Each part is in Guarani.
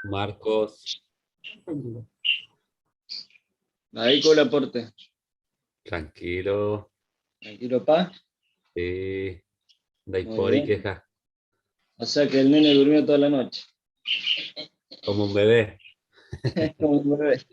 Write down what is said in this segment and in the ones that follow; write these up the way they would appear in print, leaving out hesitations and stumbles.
Marcos. Ahí con el aporte. Tranquilo. Tranquilo, pa. Sí. Muy Ndaipóri bien. queja. O sea que el nene durmió toda la noche. Como un bebé. Como un bebé.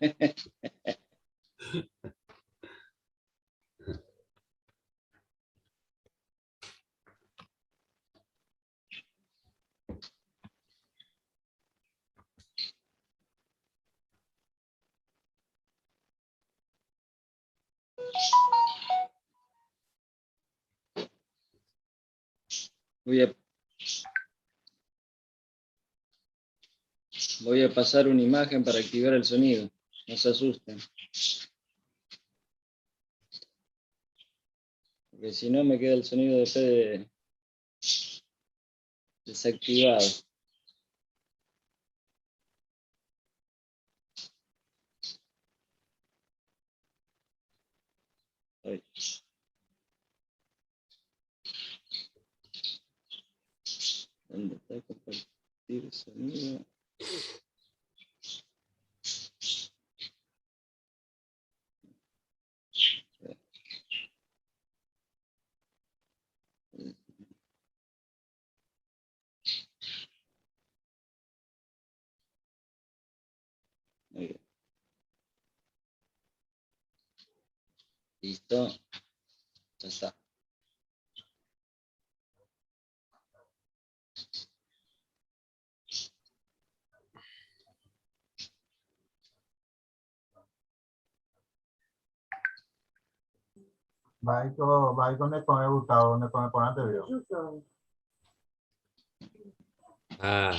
Voy a, voy a pasar una imagen para activar el sonido. No se asusten. Porque si no me queda el sonido después de desactivado. Ay. ¿Dónde está compartir sonido? Muy bien. Listo. Ya está. Va con el con el Gustavo, donde con el con anterior. Ah,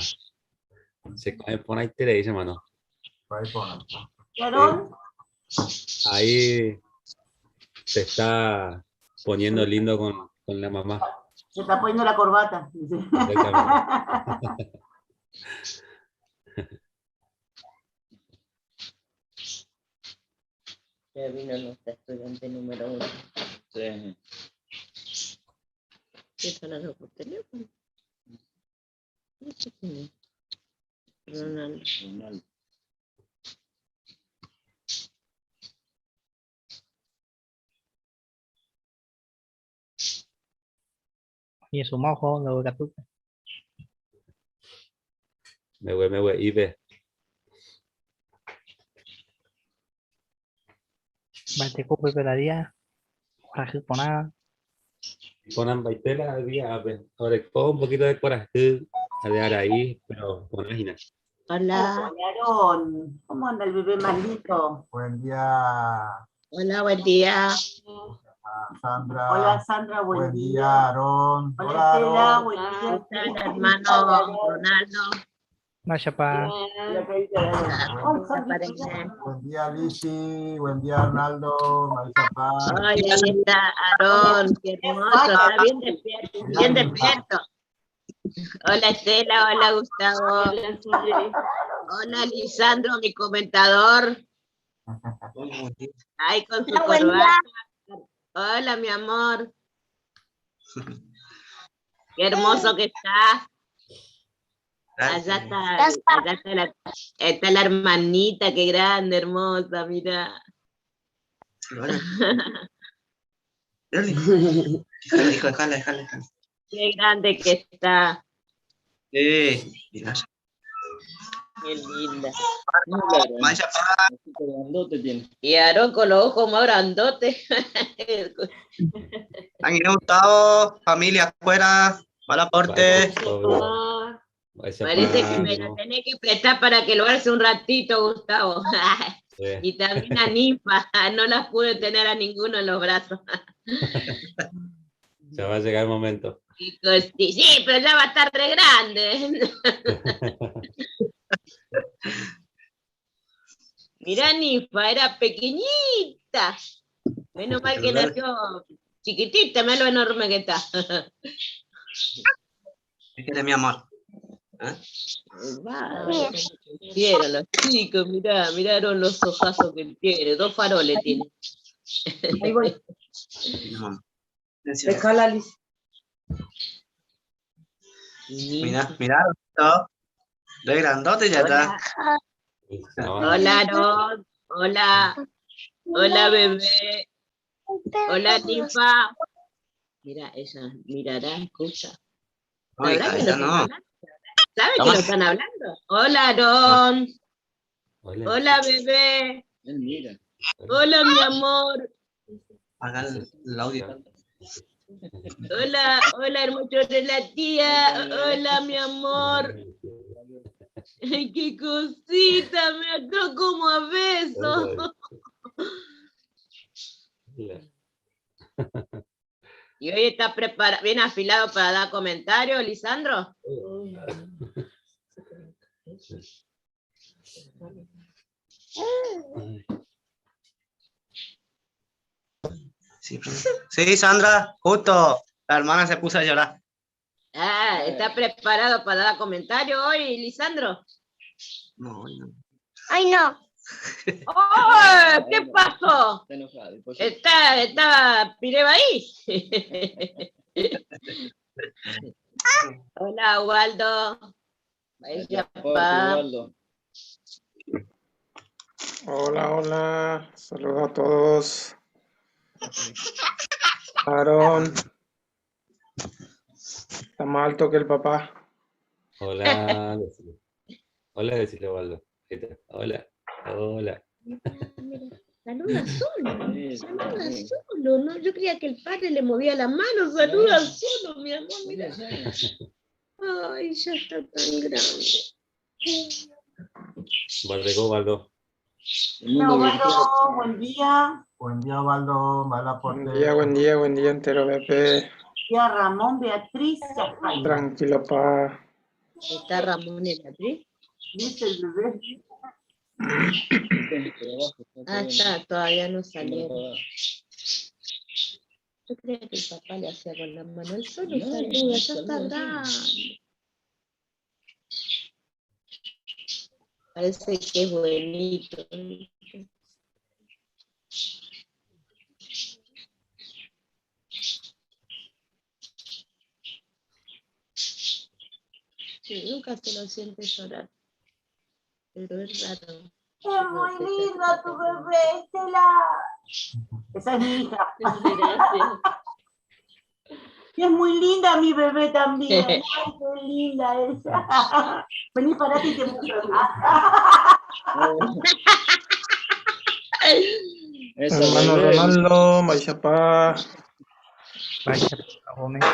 se come por ahí te le dice, mano. Va ahí con. Aarón, Ahí se está poniendo lindo con la mamá. se está poniendo la corbata. dice. Exactamente. Ya vino nuestra estudiante número 1. Sí. ¿Qué está hablando por teléfono? No sé quién es. Ronaldo. Ronaldo. Y su mojo, lo gatuca. Me voy, me voy, Ibe. Bate copo pelaría. Coraje por nada. Ponan baitela, había, a ver, ahora un poquito de coraje, a dejar ahí, pero con ágina. Hola. Hola, Aarón. ¿Cómo anda el bebé más lindo? Buen día, Hola, buen día. Sandra. Hola, Sandra, buen, Buen día. día, Aarón. Hola, Hola, Estela, Aarón. buen día. ¿Qué tal, hermano Ronaldo? Vaya pa. La carita de Aarón. Ay, Sandra, Aparece. Buen día, Lisi. Buen día, Arnaldo. Marisa Paz. Ay, ahí está Aarón, qué hermoso, está bien despierto, bien despierto. Hola Estela, hola Gustavo. Hola Lisandro, mi comentador. Ay, con su Hola, buen día. corbata. Hola, mi amor. Qué hermoso que está. Allá está, allá está la, está la hermanita, qué grande, hermosa, mira. Déjala, hijo, déjala, déjala, déjala. Qué grande que está. Sí, mira. Qué linda. Muy claro, ¿eh? Vaya, pa. Ojito grandote tiene. Y Aarón con los ojos más grandotes. Ángel Gustavo, familia afuera, mal aporte. Parece que me la tenés que prestar para que lo alce un ratito, Gustavo. Y también a Ninfa, no las pude tener a ninguno en los brazos. Ya va a llegar el momento. Chicos, sí, sí, pero ya va a estar re grande. Mirá, Ninfa, era pequeñita. Menos mal que nació chiquitita, mirá lo enorme que está. ¿Qué quieres, mi amor? ¿Eh? Bárbaro, cómo crecieron los chicos, mirá, miraron los ojazos que tiene, dos faroles tiene. Ahí voy. Mi amor. Déjala, Liz. Mira, mira, Gustavo. De grandote ya está. Hola, Aarón. Hola. Hola, bebé. Hola, Ninfa. Mira, ella mirará, escucha. No, hija, ¿Sabrá que esa lo no. están hablando? ¿Sabe que Toma. lo están hablando? Hola, Aarón. Hola. Hola, bebé. Él mira. Hola, mi amor. Haga el audio. Hola, hola, hermoso de la tía. Hola, mi amor. Ay, qué cosita, me ató como a beso. Hola. Y hoy está bien afilado para dar comentarios, Lisandro. Sí, sí, Sandra, justo. La hermana se puso a llorar. Ah, ¿está preparado para dar comentarios hoy, Lisandro? No, no. Ay, no. ¡Oh! ¿Qué pasó? Está enojado. Después Está Pireba ahí. Hola, Waldo. Gracias, papá. Waldo. Hola, hola, saludos a todos. Aarón. Está más alto que el papá. Hola, decile. Hola, decile, Waldo. Ahí está. Hola, hola. Mira, saluda solo, Sí, saluda sí. solo, ¿no? Yo creía que el padre le movía la mano, saluda solo, mi amor, mira. Ay, ya está tan grande. Valdegó, Waldo. El mundo Hola, virtual. Waldo, buen día. Buen día, Osvaldo. Mal aporte. Buen día, buen día, buen día entero, Pepe. Día Ramón, Beatriz, Jaime. Tranquilo, pa. Está Ramón y Beatriz. Dice el bebé. Pero abajo está Ah, todavía está, todavía no no salieron. apagado. Yo creía que el papá le hacía con la mano. Él solo No, saluda, ya está saluda grande. Parece que es buenito. Sí, nunca se lo siente llorar. Pero es raro. Es muy linda tu bebé, Estela. Esa es mi hija. Gracias. Y es muy linda mi bebé también. Ay, qué linda ella. Vení, parate y te muestro. Esa Hermano bebé. Ronaldo, Maishapá, Vaya, Gómez.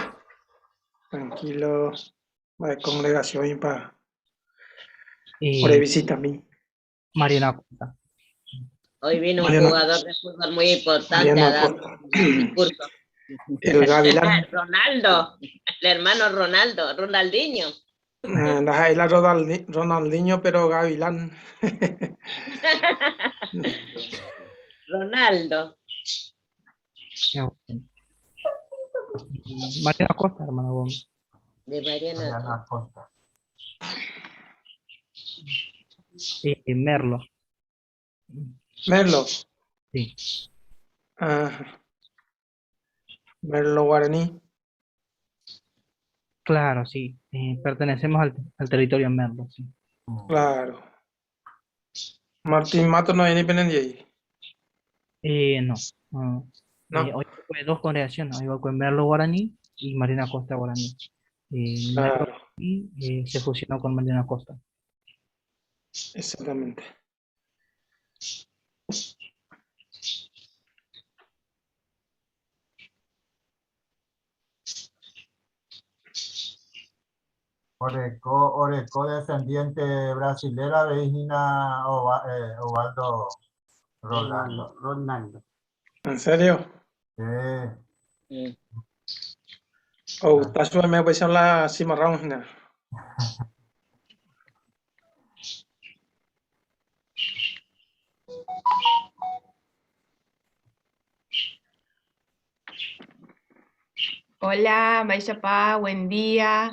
tranquilo. Va de congregación y pa. Y Por ahí visita a mí. Mariana Acosta. Hoy vino un Mariana- jugador de fútbol muy importante a Mariana dar Acosta. un discurso. El Gavilán. Ronaldo, el hermano Ronaldo, Ronaldinho. La la Ronaldinho, pero Gavilán. Ronaldo. Qué bueno. Mariana Acosta, hermano Gómez. De Mariana. Mariana Acosta. Sí, Merlo. Merlo. Sí. Ajá. Merlo Guaraní. Claro, sí. Pertenecemos al territorio Merlo, sí. Claro. Martín Mato no es independiente ahí. No, no. No. Hoy fue dos congregaciones, hoy va con Merlo Guaraní y Mariana Acosta Guaraní. Merlo Claro, Guaraní, se fusionó con Mariana Acosta. exactamente. Oreco, Oreco, descendiente brasilera, Virginia Ovaldo Rolando. Ronaldo, Ronaldo. ¿En serio? Sí. O está su me voy a la cimarrón. Hola, Maishapá, buen día.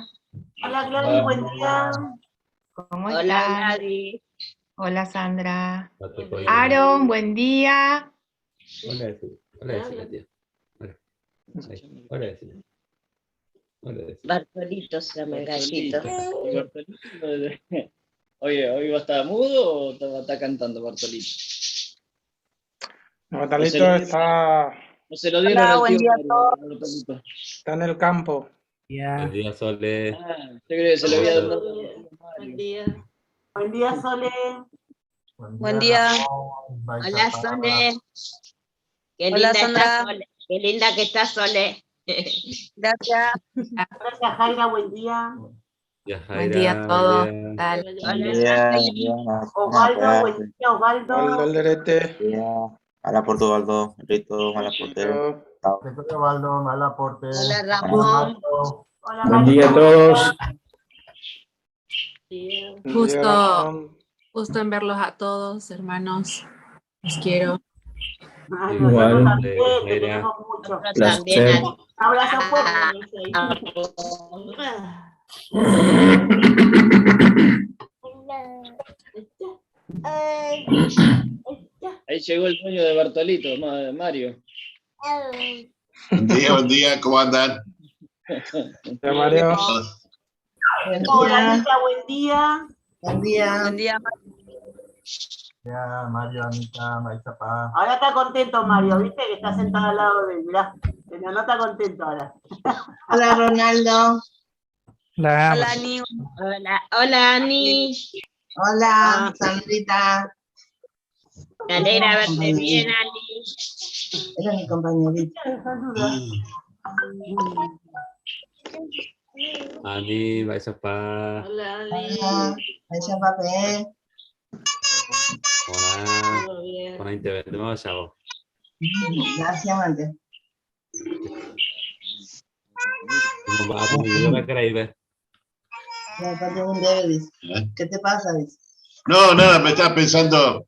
Hola Gladys, buen día. ¿Cómo Hola están? Gladys. Hola, Sandra. Hola, Aaron, buen día. Hola, decile. Hola, decile, tía. Hola. Ahí. Hola, decile. Hola, decile. Bartolito se llama el gallito. Bartolito. Bartolito Oye, ¿hoy va a estar mudo o va a estar cantando Bartolito? Bartolito está. No se lo dieron Hola, al buen tío día a Mario, todos. Bartolito. Está en el campo. Buen día, Sole. Ah, yo creo que se lo había dado. Buen día. Buen día, Sole. Buen día. Hola, Sole. Qué Hola, linda está Sandra. Sole. Qué linda que está Sole. Gracias. Gracias, Jaira, buen día. Buen día a todos. ¿Qué tal? Hola, día, Sole. Osvaldo, buen día, Osvaldo. Osvaldo Alderete. Hola Portugaldo, Rito, hola portero. Osvaldo, mal aporte. Hola, Ramón. Hola, Buen día a todos. Justo, gusto en verlos a todos, hermanos. Los quiero. Ay, Igual. nosotros también, te Jaira. queremos mucho. Nosotros Placer. también. Abrazo fuerte. Ahí llegó el dueño de Bartolito, Mario. Buen día, ¿cómo andan? Ya, Mario. Buen Hola, día. Anita, buen día. Buen día. Buen día. Ya, Mario, Anita, Maizapá. Ahora está contento Mario, viste que está sentado al lado de él, mirá. Pero no está contento ahora. Hola, Ronaldo. La Hola, Ani. Hola, hola, Ani. Hola, Sandrita. Me alegra verte bien, Ani. Era mi compañerita. Ani, Baisapá. Hola, Ani. Hola, Aisha Papé. Hola. Todo bien. Hola, intervenimos, chao. Gracias, Mante. ¿Cómo va? ¿Cómo va a creer? Ya, aparte un debe, dice. ¿Qué te pasa? Dice. No, nada, me estaba pensando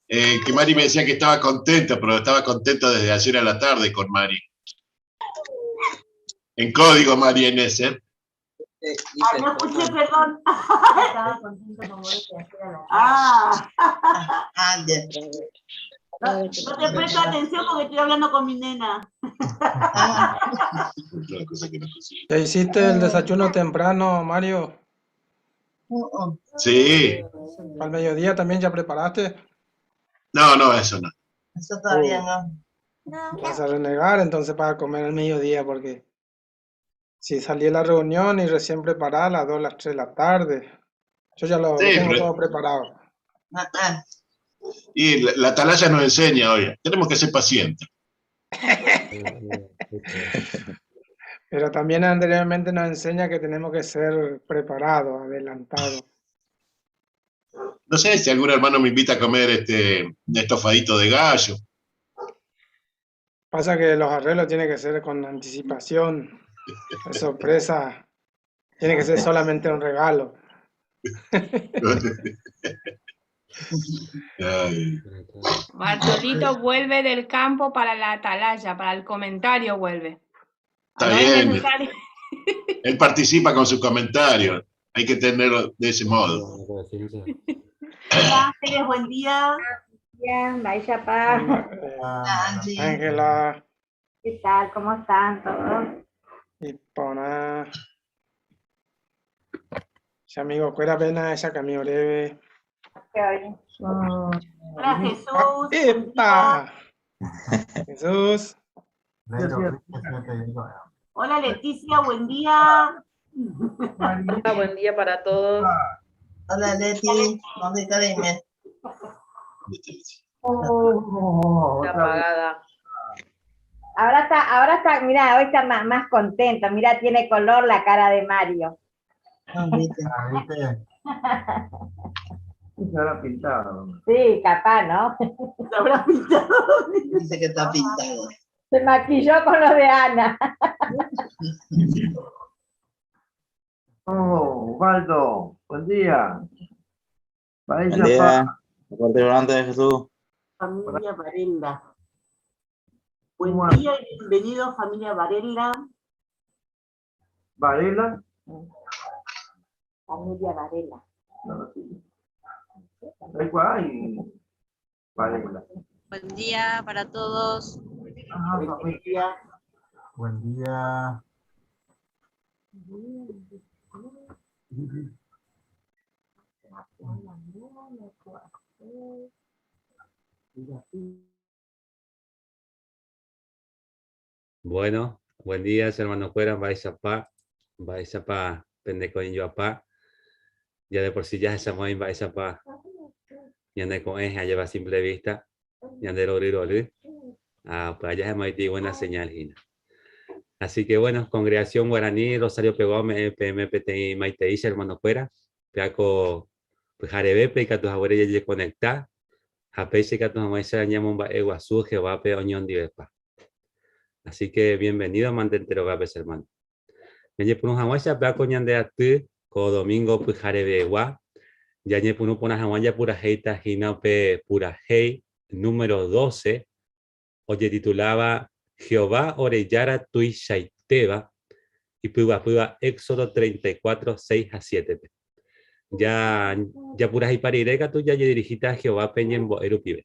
que Mari me decía que estaba contenta, pero estaba contenta desde ayer a la tarde con Mari. En código, Mari, en ese. Ah, no escuché, perdón. Estaba contento con vos desde ayer a la tarde. Ah, Ah, ya. no, no te presto atención porque estoy hablando con mi nena. Ah, Otra cosa que no consigo. ¿Ya hiciste el desayuno temprano, Mario? Sí, ¿Al mediodía también ya preparaste? no, no, eso no. Eso todavía no. Vas a renegar entonces para comer al mediodía, porque si salí de la reunión y recién preparada a las 2, las 3 de la tarde, yo ya lo Sí, tengo pero- todo preparado. Ah, ah. Y la atalaya nos enseña hoy, tenemos que ser pacientes. Pero también anteriormente nos enseña que tenemos que ser preparados, adelantados. No sé si algún hermano me invita a comer un estofadito de gallo. Pasa que los arreglos tienen que ser con anticipación. La sorpresa tiene que ser solamente un regalo. Ay, Bartolito vuelve del campo para la atalaya, para el comentario vuelve. Está No es bien. necesario. Él participa con sus comentarios. Hay que tenerlo de ese modo. Hola, Ángeles, buen día. Bien, Maisha Paz. Angie. Ángela ¿Qué tal? ¿Cómo están todos? y Pona. Ese amigo, cuera pena esa camino leve. ¿Qué oye? Hola, Jesús. Buen día. ¡Epa! Jesús. Hola, Leticia, buen día. Hola, buen día para todos. Hola, Leti. ¿Dónde está Dime? Está apagada. Ahora está, mirá, hoy está más contento. Mirá, tiene color la cara de Mario. Ah, viste. Ah, ¿viste? Se habrá pintado. Sí, capaz, ¿no? Se habrá pintado. Dice que está pintado. Se maquilló con lo de Ana. Oh, Osvaldo, buen día. Buen Vaya día. Aporte volante de Jesús. Familia Varela. Buen día y bienvenido, familia Varela. Varela. Familia Varela. No, no, sí. Da igual. Varela. Buen día para todos. Ah, Buen día. Buen día. Bueno, buen día, hermano cuera, mba'éichapa, mba'éichapa pende ko'ẽjoapa. Ya de por sí ya hechamói mba'éichapa ñane ko'ẽ ha lleva simple vista ñande rory rory. Ah, pues allá hemos buena señal hína. Así que bueno, congregación guaraní, Rosario pegua ome'ẽ peẽme peteĩ maiteícha hermano kuéra, peako pyharevépe ikatu haguére jajekonecta ha péicha ikatu hag̃uáicha ñamomba'eguasu Jehovápe oñondivepa. Así que bienvenido mante enterovéape che hermano. Ñañepyrũ hag̃uáicha peako ñande aty ko domingo pyharevegua, jañepyrũ porã hag̃ua japurahéita hína upe purahéi número 12 ojetituláva Jehová ore Jára tuichaitéva, ipyguapýva Éxodo 34, 6 ha 7-pe. Ja japuraheipa rire katu jajedirihíta Jehovápe ñembo'e rupive.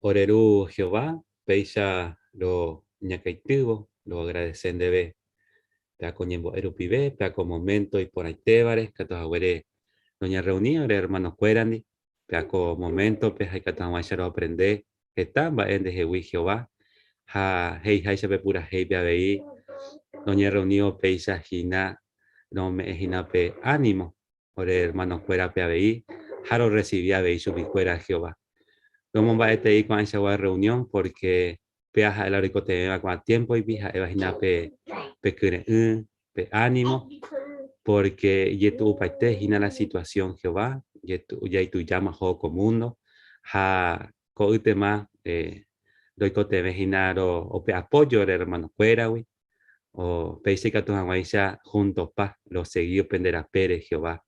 Ore Ru Jehová, péicha ro ñakaitývo, ro agradece ndéve pe ako ñembo'e rupive, pe ako momento iporãitévare, katu haguére roñerreuni ore hermano-kuérandi, pe ako momento-pe ha ikatu hag̃uáicha roaprende heta mba'e ndehegui Jehová, ha he'iháicha pe purahéipe avei roñerreunívo péicha hína rome'ẽ hína pe ánimo ore ermanokuérape avei ha rorresivi avei chuguikuéra Jehová. Romomba'etei ko'ãichagua rreunión pórke péa ha'e la roikotevẽva ko'ã tiémpoipi ha'éva hína pe pe kyre'ỹ, pe ánimo, pórke ijetu'upaite hína la situasión Jehová, jaitujáma ohóvo ko múndo ha ko'ýtema roikotevẽ hína pe apójo ore ermanokuéragui, Péicha ikatu hag̃uáicha juntopa rosegi upe nde rapére, Jehová,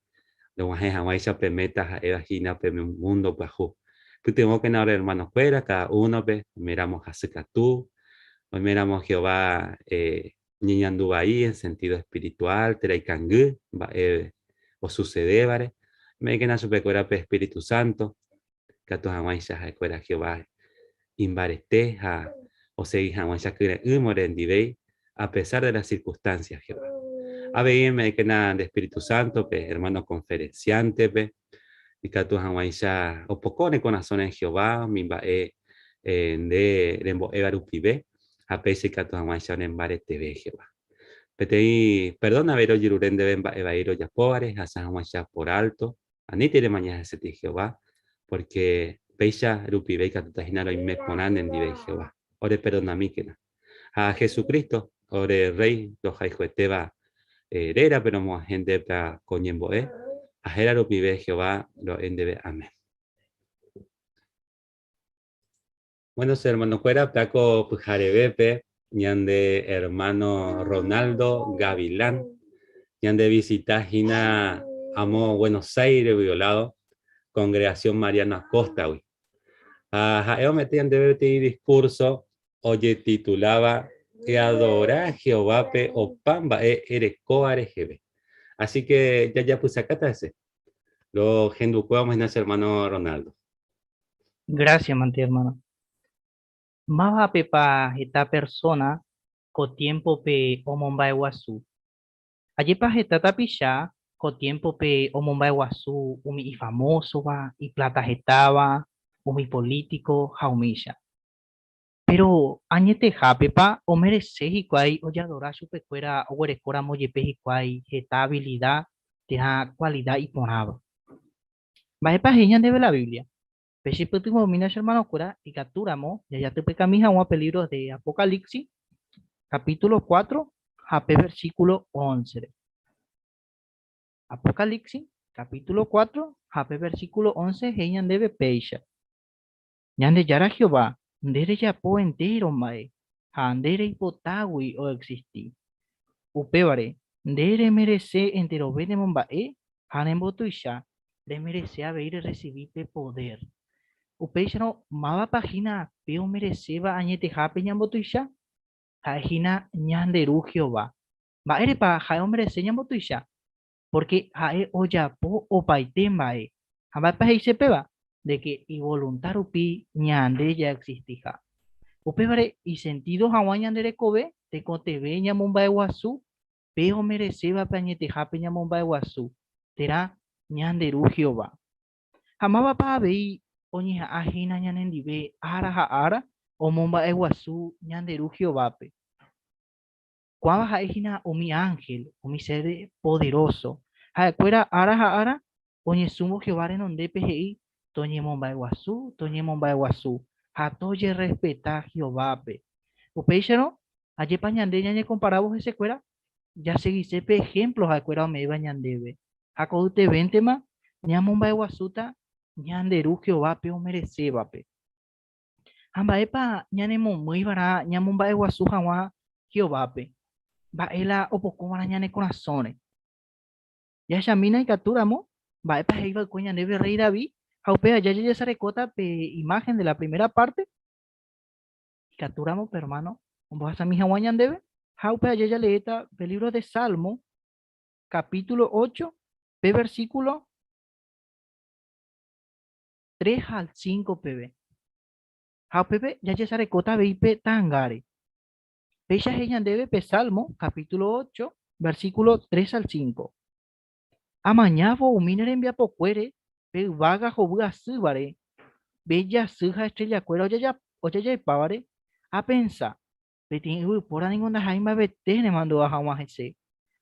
rog̃uahẽ hag̃uáicha pe méta ha'éva hína pe múndo pyahu. Pytyvõkena ore ermanokuéra káda únope, oiméramo hasykatu, oiméramo Jehová ñeñandu vai en sentido espiritual térã ikangy mba'e osusedévare, eme'ẽkena chupekuéra pe espíritu sánto, ikatu hag̃uáicha ha'ekuéra Jehová imbarete ha osegi hag̃uáicha kyre'ỹme orendivéi a pesar de las circunstancias, Jehová. Avei eme'ẽkena nde espíritu sántope, hermano conferenciante-pe, ikatu hag̃uáicha opoko ne korasõre Jehová umi mba'e Nde rembo'éva rupive ha péicha ikatu hag̃uáicha orembareteve, Jehová. Peteĩ perdón avei rojerure ndéve mba'e vai rojapóvare hasã hag̃uáicha por alto, anítei remaña heseti Jehová, pórke péicha rupive ikatúta hína roime porã nendive, Jehová. Oreperdonamíkena. Ha Jesucristo, ore Rréi rohayhuetéva rérape romo'ãhe ndépa ko ñembo'e, ha héra rupive Jehová ro'e ndéve. Amén. Bueno, che hermanokuéra, peako pyharevépe ñande hermano Ronaldo Gavilán ñande visita hína amo Buenos Aires violado Congregación Mariano Acosta-gui. Ha ha'e omete ñandéve peteĩ discurso ojetituláva Eadora Jehovápe opa mba'e erekóva reheve. Así que jajapysakáta hese. Rohendukuévo hína che hermano Ronaldo. Gracias, mante hermano. Mávapepa heta persona ko tiémpope omomba'eguasu? Ajépa heta tapicha ko tiémpope omomba'eguasu umi ifamósova, ipláta hetáva, umi polítiko ha umícha. Péro añetehápepa omerese hikuái ojadora chupekuéra oguerekóramo jepe hikuái heta avilida térã kualida iporãva? Mba'épa he'i ñandéve la Biblia? Pe che pytyvõmína che hermanokuéra ikatúramo jajatypekami hag̃ua pe lívro de Apocalipsis, capítulo 4 ha pe versículo 11-re. Apocalipsis, capítulo 4 ha pe versículo 11 he'i ñandéve péicha, Ñandejára Jehová, nde rejapo entéro mba'e ha nde reipotágui oexisti. Upévare, nde remerese enterove nemomba'e ha nembotuicha, remerese avei rerresivi pe podér. Upéicharõ, mávapa hína pe omereséva añetehápe ñambotuicha? Ha'e hína ñande Ru Jehová. Mba'érepa ha'e omerese ñambotuicha? Pórke ha'e ojapo opaite mba'e. Ha mba'épa he'ise péva? De ke ivolunta rupi ñande jaexistiha. Upévare isentído hag̃ua ñande rekove tekotevẽ ñamomba'eguasu pe omeresévape añetehápe ñamomba'eguasu, térã ñande Ru Jehová. Ha mávapa avei oñeha'ã hína ñanendive ára ha ára omomba'eguasu ñande Ru Jehovápe? Ko'ãva ha'e hína umi ánhel, umi ser poderóso. Ha'ekuéra ára ha ára oñesũvo Jehová renondépe he'i, Toñemomba'eguasu, toñemomba'eguasu, ha tojerrespeta Jehovápe. Upéicharõ, ajépa ñande ñañekomparávo hesekuéra, jasegise pe ehémplo ha'ekuéra ome'ẽva ñandéve. Ha ko'ytevéntema ñamomba'eguasúta ñande Ru Jehovápe omeresévape. Ha mba'épa ñanemomýivarã ñamomba'eguasu hag̃ua Jehovápe? Mba'e la opokóvarã ñane korasõre? Jahechamína ikatúramo mba'épa he'i va'ekue ñandéve rréi David ha upe aja jajesarekóta pe imáhen de la primera párte, ikatúramo pe ermáno ombohasami hag̃ua ñandéve ha upe aja jaleéta pe lívro de Salmo kapítulo 8 pe versíkulo 3 al 5 peve. Ha upépe jajesarekóta avei pe ta'angáre. Péicha he'i ñandéve pe Salmo capítulo 8, versículo 3 al 5. Amañávo umi ne rembiapokuére pe yvága hovy asývare, pe jasy ha estrellakuéra ojajaipávare, apensa, Peteĩ yvypóra ningo ndaha'éi mba'evete nemandu'a hag̃ua hese,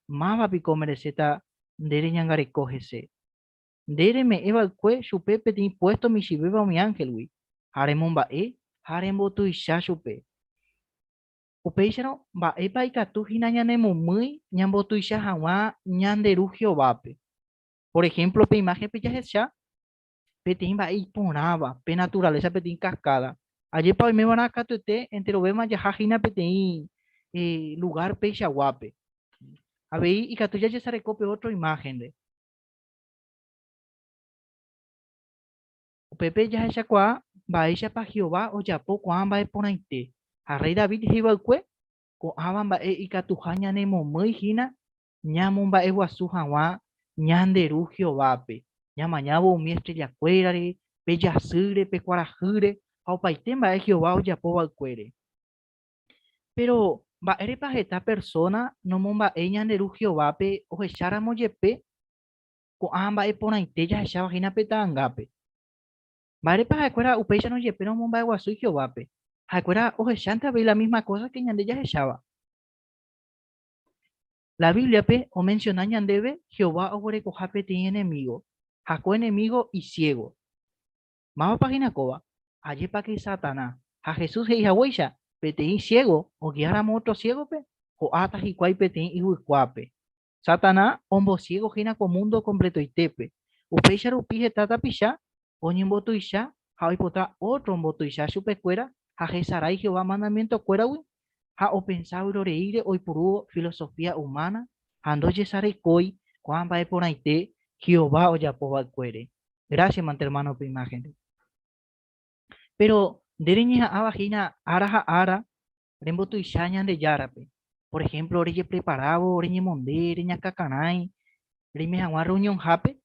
máva piko omereséta nde reñangareko hese? Nde reme'ẽ va'ekue chupe peteĩ puésto michĩvéva umi ánhelgui, ha remomba'e ha rembotuicha chupe. Upéicharõ, mba'épa ikatu hína ñanemomýi ñambotuicha hag̃ua ñande Ru Jehovápe? Por ehémplo, pe imáhenpe jahecha peteĩ mba'e iporãva, pe naturalésa peteĩ kaskáda. Ajépa oime va'erã katuete enterovéma jaha hína peteĩ lugár peichaguápe. Avei ikatu jajesareko pe ótro imáhenre. Upépe jahechakuaa mba'éichapa Jehová ojapo ko'ã mba'e porãite. Ha rréi David he'i va'ekue ko'ãva mba'e ikatuha ñanemomýi hína ñamomba'eguasu hag̃ua ñande Ru Jehovápe, ñamañávo umi estrellakuérare, pe jasýre, pe kuarahýre ha opaite mba'e Jehová ojapo va'ekuére. Péro, mba'érepa heta persóna nomomba'éi ñande Ru Jehovápe ohecháramo jepe ko'ã mba'e porãite jahecháva hína pe ta'angápe? Mba'érepa ha'ekuéra upéicharõ jepérõ omomba'eguasúi Jehovápe? Ha'ekuéra ohechánte avei la mísma kósa ke ñande jahecháva. La Bíbliape omensiona ñandéve Jehová oguerekoha peteĩ enemígo, ha ko enemígo isiégo. Mávapa hína kóva? Ajépa ke Satanás. Ha Jesús he'i haguéicha, peteĩ siégo ogiáramo ótro siégope, ho'áta hikuái peteĩ yvykuápe. Satanás ombosiégo hína ko múndo kompletoitépe. Upéicha rupi heta tapicha oñembotuicha ha oipota ótro ombotuicha chupekuéra ha hesarái Jehová mandamientokuéragui ha opensa vyroreíre oipurúvo filosofía humana ha ndojesarekói ko'ã mba'e porãite Jehová ojapo va'ekuére. Gracias mante hermano pe imágenre. Péro nde reñeha'ãva hína ára ha ára rembotuicha Ñandejárape. Por ejemplo, rejepreparávo, reñemonde, reñakakarãi, reime hag̃ua rreunionhápe,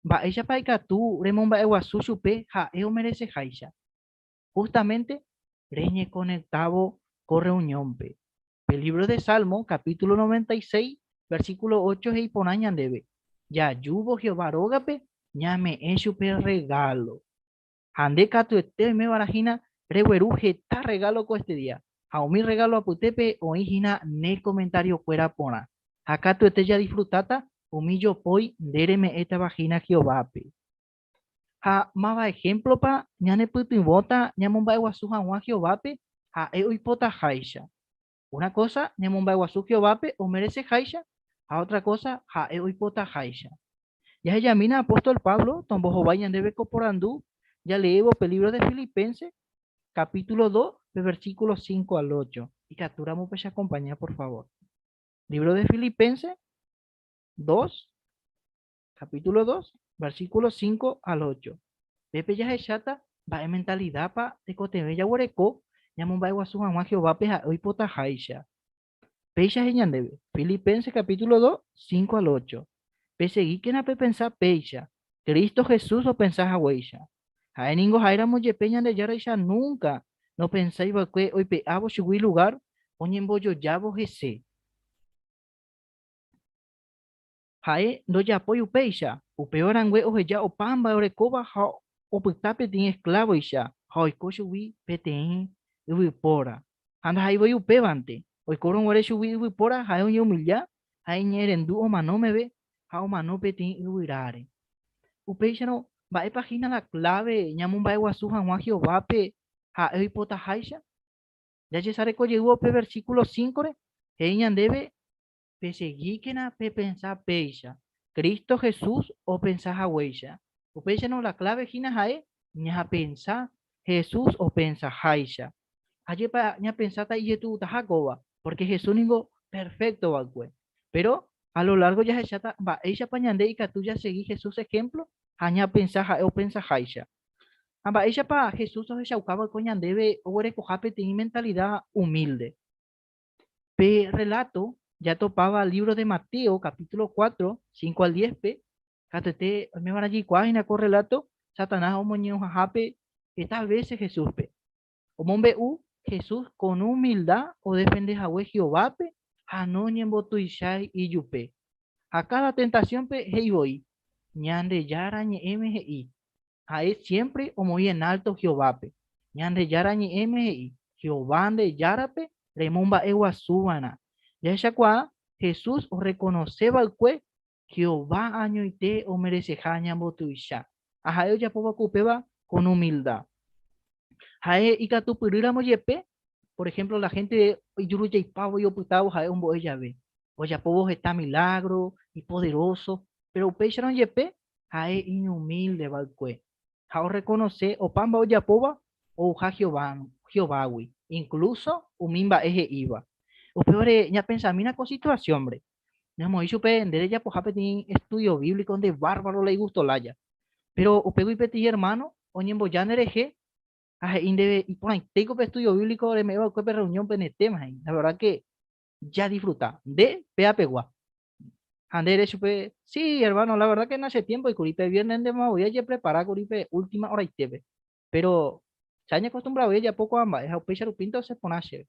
mba'éichapa ikatu remomba'eguasu chupe ha'e omereseháicha? Justamente reñekonektávo ko rreuniónpe. Pe lívro de Salmo, capítulo 96, versículo 8 he'i porã ñandéve, Jajúvo Jehová rógape, ñame'ẽ chupe rregálo. Ha nde katuete oimeva'erã hína regueru heta rregálo ko este día, ha umi rregálo apytépe oĩ hína ne komentariokuéra porã. Ha katuete jadisfrutáta umi jopói nde reme'ẽtava hína Jehovápe. Ha máva ehémplopa ñanepytyvõta ñamomba'eguasu hag̃ua Jehovápe ha'e oipotaháicha? Una kósa ñamomba'eguasu Jehovápe omereseháicha ha ótra kósa ha'e oipotaháicha. Jahejamína apóstol Pablo tombohovái ñandéve ko porandu jaleévo pe lívro de Filipenses, capítulo 2, pe versículo 5 al 8. Ikatúramo pecheakompaña, por favor. Libro de Filipenses 2, capítulo 2, versículo 5 al 8. Pépe jahecháta mba'e mentalidápa tekotevẽ jaguereko ñamomba'eguasu hag̃ua Jehovápe ha'e oipotaháicha. Péicha he'i ñandéve, Filipenses capítulo 2, 5 al 8. Pesegíkena pepensa péicha, Cristo Jesús opensa haguéicha. Ha'e ningo ha'éramo jepe Ñandejáraicha núnka nopensái va'ekue oipe'ávo chugui lugár oñembojojávo hese. Ha'e ndojapói upéicha, upéva rangue oheja opa mba'e orekóva ha opyta peteĩ esklávoicha ha oiko chugui peteĩ yvypóra. Ha ndaha'éi voi upévante, oikórõ guare chugui yvypóra ha'e oñeumilla ha iñe'ẽrendu omano meve ha omano peteĩ yvyráre. Upéicharõ, mba'épa hína la kláve ñamomba'eguasu hag̃ua Jehovápe ha'e oipotaháicha? Jajesareko jeývo pe versíkulo 5-re, he'i ñandéve Pesegíkena pepensa péicha, Cristo Jesús opensa haguéicha. Upéicharõ la kláve hína ha'e ñapensa Jesús opensaháicha. Ajépa ñapensáta ijetu'utaha kóva, pórke Jesús ningo perfékto va'ekue. Péro a lo lárgo jahecháta mba'éichapa ñande ikatu jasegi Jesús ehémplo ha ñapensa ha'e opensaháicha. Ha mba'éichapa Jesús ohechauka va'ekue ñandéve oguerekoha peteĩ mentalida umílde. Pe rreláto jatopáva lívro de Mateo, capítulo 4, 5 al 10-pe, katuete oimeva'erã jaikuaa hína ko rreláto Satanás omoñe'õhahápe heta vése Jesúspe. Omombe'u Jesús con umilda odefende hague Jehovápe ha noñembotuichái ijupe. Ha káda tentasiónpe he'i voi, Ñandejára Ñe'ẽme he'i, Ha'e siémpre omoĩ en álto Jehovápe. Ñandejára Ñe'ẽme he'i, Jehová nde Járape remomba'eguasuva'erã. Jahechakuaa Jesús orrekonose va'ekue Jehová añoite omereseha ñambotuicha, ha ha'e ojapo va'ekue upéva con umilda. Ha'e ikatupyrýramo jepe, por ehémplo la hénte ijurujaipávo opytávo ha'e ombo'e jave, ojapóvo heta milágro, ipoderóso, péro upéicharõ jepe Ha'e iñumílde va'ekue ha orrekonose opa mba'e ojapóva ouha Jehovágui, inklúso umi mba'e he'íva. Upévare ñapensamína ko situasiónre. Ñamoĩ chupe nde rejapoha peteĩ estúdio bíblico nde várvaro la igústo lája. Péro upégui peteĩ ermáno oñemboja nderehe ha he'i ndéve iporãitéiko pe estúdio bíblico reme'ẽ va'ekue pe rreuniónpe ne téma, he'i. La verda ke jadisfruta. Nde péapegua. Ha nde ere chupe, Sí, hermano, la verdad que nachetiémpoi kuri, pe viernes ndéma voi ajeprepara kuri pe última horaitépe. Péro che añeakostumbra voi ajapo ko'ã mba'e ha upéicha rupínte osẽ porã chéve.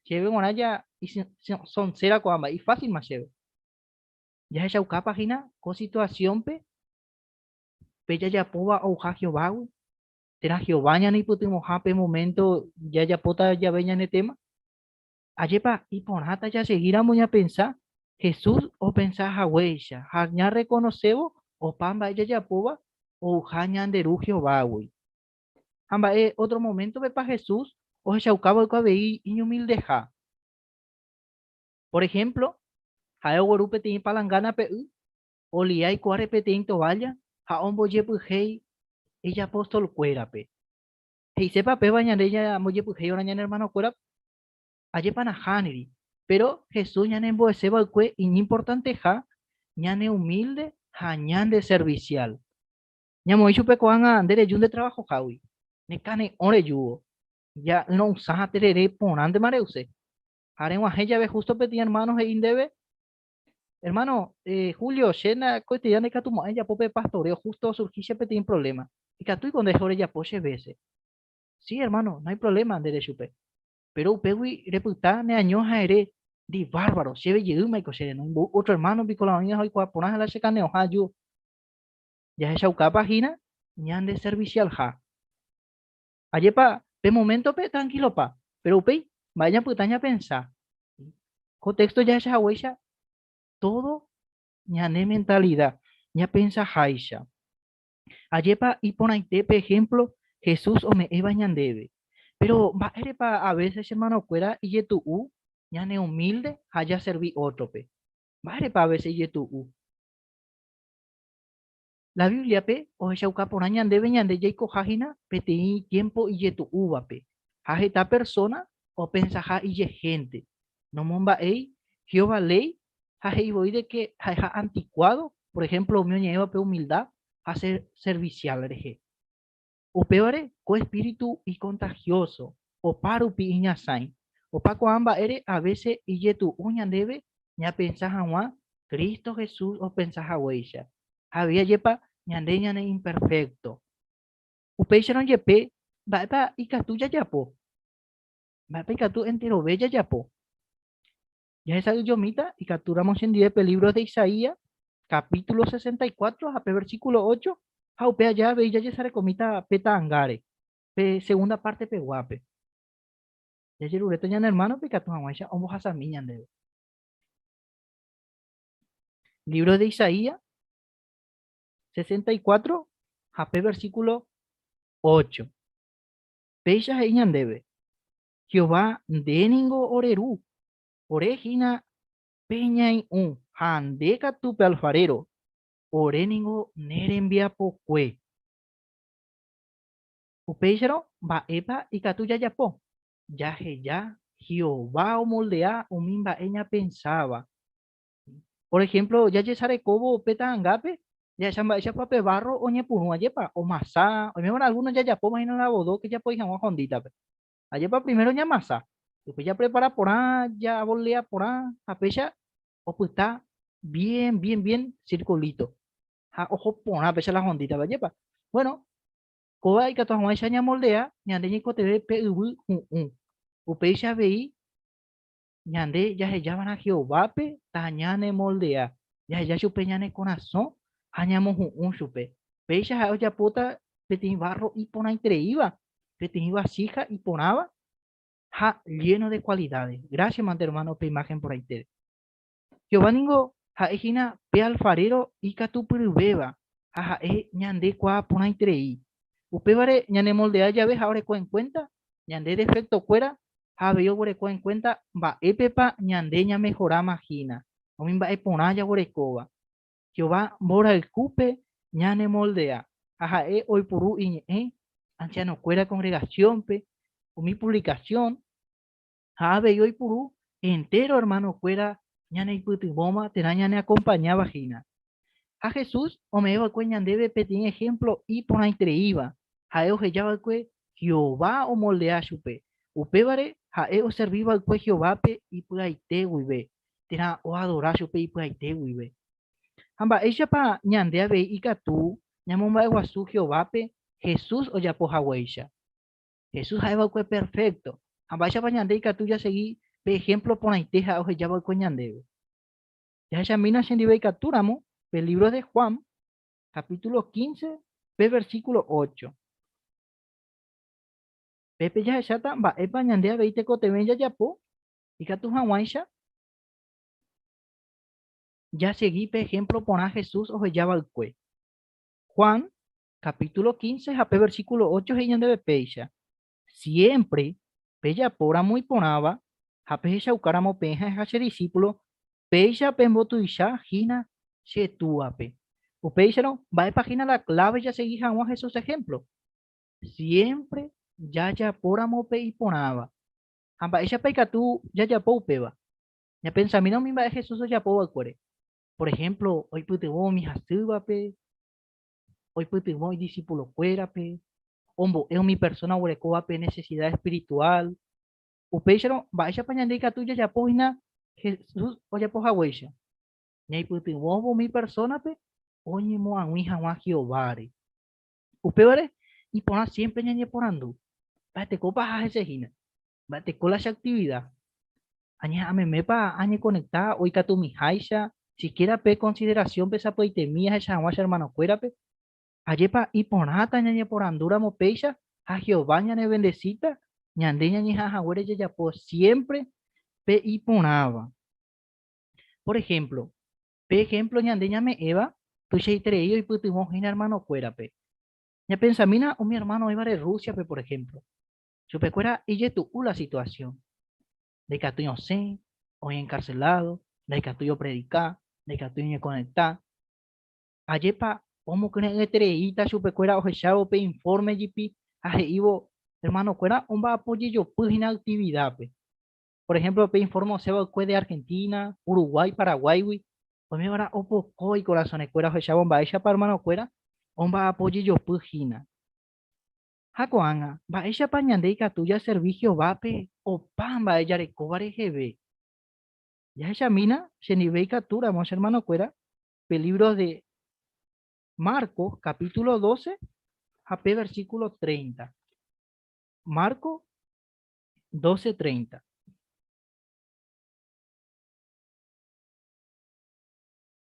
Chéve g̃uarã ja sonséra ko'ã mba'e, ifásilma chéve. Jahechaukápa hína ko situasiónpe? pe jajapóva ouha Jehovágui? Térã Jehová ñaneipytyvõha pe moménto jajapóta jave ñane téma? Ajépa iporãta jasegíramo ñapensa Jesús opensa haguéicha ha ñarrekonosévo opa mba'e jajapóva ouha ñande Ru Jehovágui. Ha mba'e ótro moméntopepa Jesús ohechauka va'ekue avei iñumildeha? Por ehémplo, ha'e ogueru peteĩ palangána pe y, olia ikuáre peteĩ toválla ha ombojepyhéi ijapostolkuérape. He'isépa péva ñande ñambojepyhéiva ñane ermanokuérape? Ajépa nahániri. Péro Jesús ñanembo'ese va'ekue iñimportanteha ñaneumílde ha ñandeservisiál. Ñamoĩ chupe ko'ág̃a nde reju nde travahohágui, ne kane'õ rejúvo, ja ỹrõ usã ha terere porãntema re'use. Ha reg̃uahẽ jave hústo peteĩ ermáno he'i ndéve, Ermáno, Julio, che ndakoeteia ndaikatumo'ãi ajapo pe pastoréo, hústo osurhi che peteĩ provléma. Ikatúiko nde orejapo che vése. Si, ermáno, no hay provléma, nde ere chupe. Péro upégui repyta neaño ha ere, Ndi bárbaro, chéve jeýmaiko che renói, mboy ótro ermáno piko la oĩva ha oikuaa porã la che kane'õha aju. Jahechaukápa hína ñande servisialha. Ajépa pe moméntope trankilopa, péro upéi mba'e ñapytã ñapensa. Ko téxto jahecha haguéicha tódo ñane mentalida ñapensaháicha. Ajépa iporãite pe ehémplo Jesús ome'ẽva ñandéve. Péro mba'érepa avése che ermanokuéra ijetu'u ñaneumílde ha jaservi ótrope? Mba'érepa avése ijetu'u? La Bíbliape ohechauka porã ñandéve ñande jaikoha hína peteĩ tiémpo ijetu'úvape, ha heta persóna opensaha ijehénte. Nomomba'éi Jehová léi ha he'i voi de ke ha'eha antikuádo, por ehémplo umi oñe'ẽva pe umilda ha servisiál rehe. Upévare ko espíritu ikontahióso, opárupi iñasãi. Opa ko'ã mba'ére avése ijetu'u ñandéve ñapensa hag̃ua Cristo Jesús opensa haguéicha. Ha avei ajépa ñande ñane imperfékto. Upéicharõ jepe, mba'épa ikatu jajapo? Mba'épa ikatu enterove jajapo? Jahesa'ỹijomíta ikatúramo chendive pe lívro de Isaías, capítulo 64 ha pe versículo 8, ha upe aja avei jajesarekomíta pe ta'angáre, pe segunda parte peguápe. Jajeruréta ñane hermánope ikatu hag̃uáicha ombohasami ñandéve. Libro de Isaías 64 ha pe versículo 8. Péicha he'i ñandéve, Jehová, nde ningo ore Ru, ore hína pe ñai'ũ ha nde katu pe alfaréro, ore ningo ne rembiapokue. Upéicharõ, mba'épa ikatu jajapo? Jaheja Jehová omoldea umi mba'e ñapensáva. Por ejemplo, jajesarekóvo pe ta'angápe, jahecha mba'éichapa pe barro oñepyrũ, ajépa omasa, oimeva'erã alguno jajapóma hína la bodóke japoi hag̃ua hondítape. Ajépa primero ñamasa, upéi japrepara porã, javolea porã ha péicha opyta bien, bien, bien circulito. Ha oho porã péicha la hondítava, ajépa? Bueno, kóva ikatu hag̃uáicha ñamoldea ñande ñaikotevẽ pe yvy hu'ũ. Upéicha avei ñande jahejava'erã Jehovápe tañanemoldea, jaheja chupe ñane korasõ ha ñamohu'ũ chupe. Péicha ha'e ojapóta peteĩ barro iporãitereíva, peteĩ vasija iporãva ha lleno de cualidades. Gracias mante hermano pe imagen porãitére. Jehová ningo ha'e hína pe alfarero ikatupyryvéva ha ha'e ñande kuaa porãiterei. Upévare ñanemoldea jave ha oreko en cuenta ñande defecto-kuéra ha avei oguereko en cuenta mba'épepa ñande ñamehoráma hína, umi mba'e porã jaguerekóva. Jehová mborayhúpe ñanemoldea ha ha'e oipuru iñe'ẽ ansianokuéra kongregasiónpe, umi puvlikasión, ha avei oipuru entéro ermanokuéra ñaneipytyvõva térã ñaneakompañáva hína. Ha Jesús ome'ẽ va'ekue ñandéve peteĩ ehémplo iporãitereíva, ha'e oheja va'ekue Jehová omoldea chupe. Upévare ha'e oservi va'ekue Jehovápe ipy'aite guive, térã oadora chupe ipy'aite guive. Ha mba'éichapa ñande avei ikatu ñamomba'eguasu Jehovápe Jesús ojapo haguéicha? Jesús ha'e va'ekue perfékto, ha mba'éichapa ñande ikatu jasegi pe ehémplo porãite ha'e oheja va'ekue ñandéve? Jahechamína chendive ikatúramo pe lívro de Juan, capítulo 15, Pe versículo 8. Pépe jahecháta mba'épa ñande avei tekotevẽ jajapo ikatu hag̃uáicha jasegi pe ehémplo porã Jesús oheja va'ekue. Juan, capítulo 15 ha pe versículo 8 he'i ñandéve péicha, Siémpre pejapóramo iporãva ha pehechaukáramo peẽ ha'eha che disípulo, péicha pembotuicha hína che Túape. Upéicharõ, mba'épa hína la kláve jasegi hag̃ua Jesús ehémplo? Siémpre jajapóramo pe iporãva. Ha mba'éichapa ikatu jajapo upéva? Ñapensamína umi mba'e Jesús ojapo va'ekuére. Por ehémplo, oipytyvõ umi hasývape, oipytyvõ idisipulokuérape, ombo'e umi persóna oguerekóvape nesesida espirituál. Upéicharõ, mba'éichapa ñande ikatu jajapo hína Jesús ojapo haguéicha? Ñaipytyvõvo umi persónape oñemoag̃ui hag̃ua Jehováre. Upévare, iporã siémpre ñañeporandu, Mba'etekópa aha hese hína? Mba'eteko la che activida? Añeha'ã memépa añekonekta oikatumiháicha sikiera pe consideración-pe sapy'aitemi ahecha hag̃ua che hermano-kuérape? Ajépa iporãta ñañeporandúramo péicha ha Jehová ñanevendesíta ñande ñañeha'ã haguére jajapo siémpre pe iporãva. Por ehémplo, pe ehémplo ñande ñame'ẽva tuichaiterei oipytyvõ hína hermano-kuérape. Ñapensamína umi ermáno oĩvare Rúsiape, por ehémplo. Chupekuéra ijetu'u la situasión. Ndaikatúi osẽ, oĩ enkarseládo, ndaikatúi opredika, ndaikatúi oñekonekta. Ajépa omokyre'ỹetereíta chupekuéra ohechávo pe infórme jepi ha he'ívo ermanokuéra omba'apo jejopy hína aktividápe. Por ehémplo, pe infórme osẽ va'ekue de Argentina, Uruguay, Paraguáigui, oimeva'erã opoko ikorasõrekuéra ohechávo mba'éichapa ermanokuéra omba'apo jejopy hína. Ha ko'ág̃a, mba'éichapa ñande ikatu jaservi Jehovápe opa mba'e jarekóva reheve? Jahechamína chendive ikatúramo che ermanokuéra pe lívro de Marcos capítulo 12 ha pe versículo 30. Marcos 12, 30.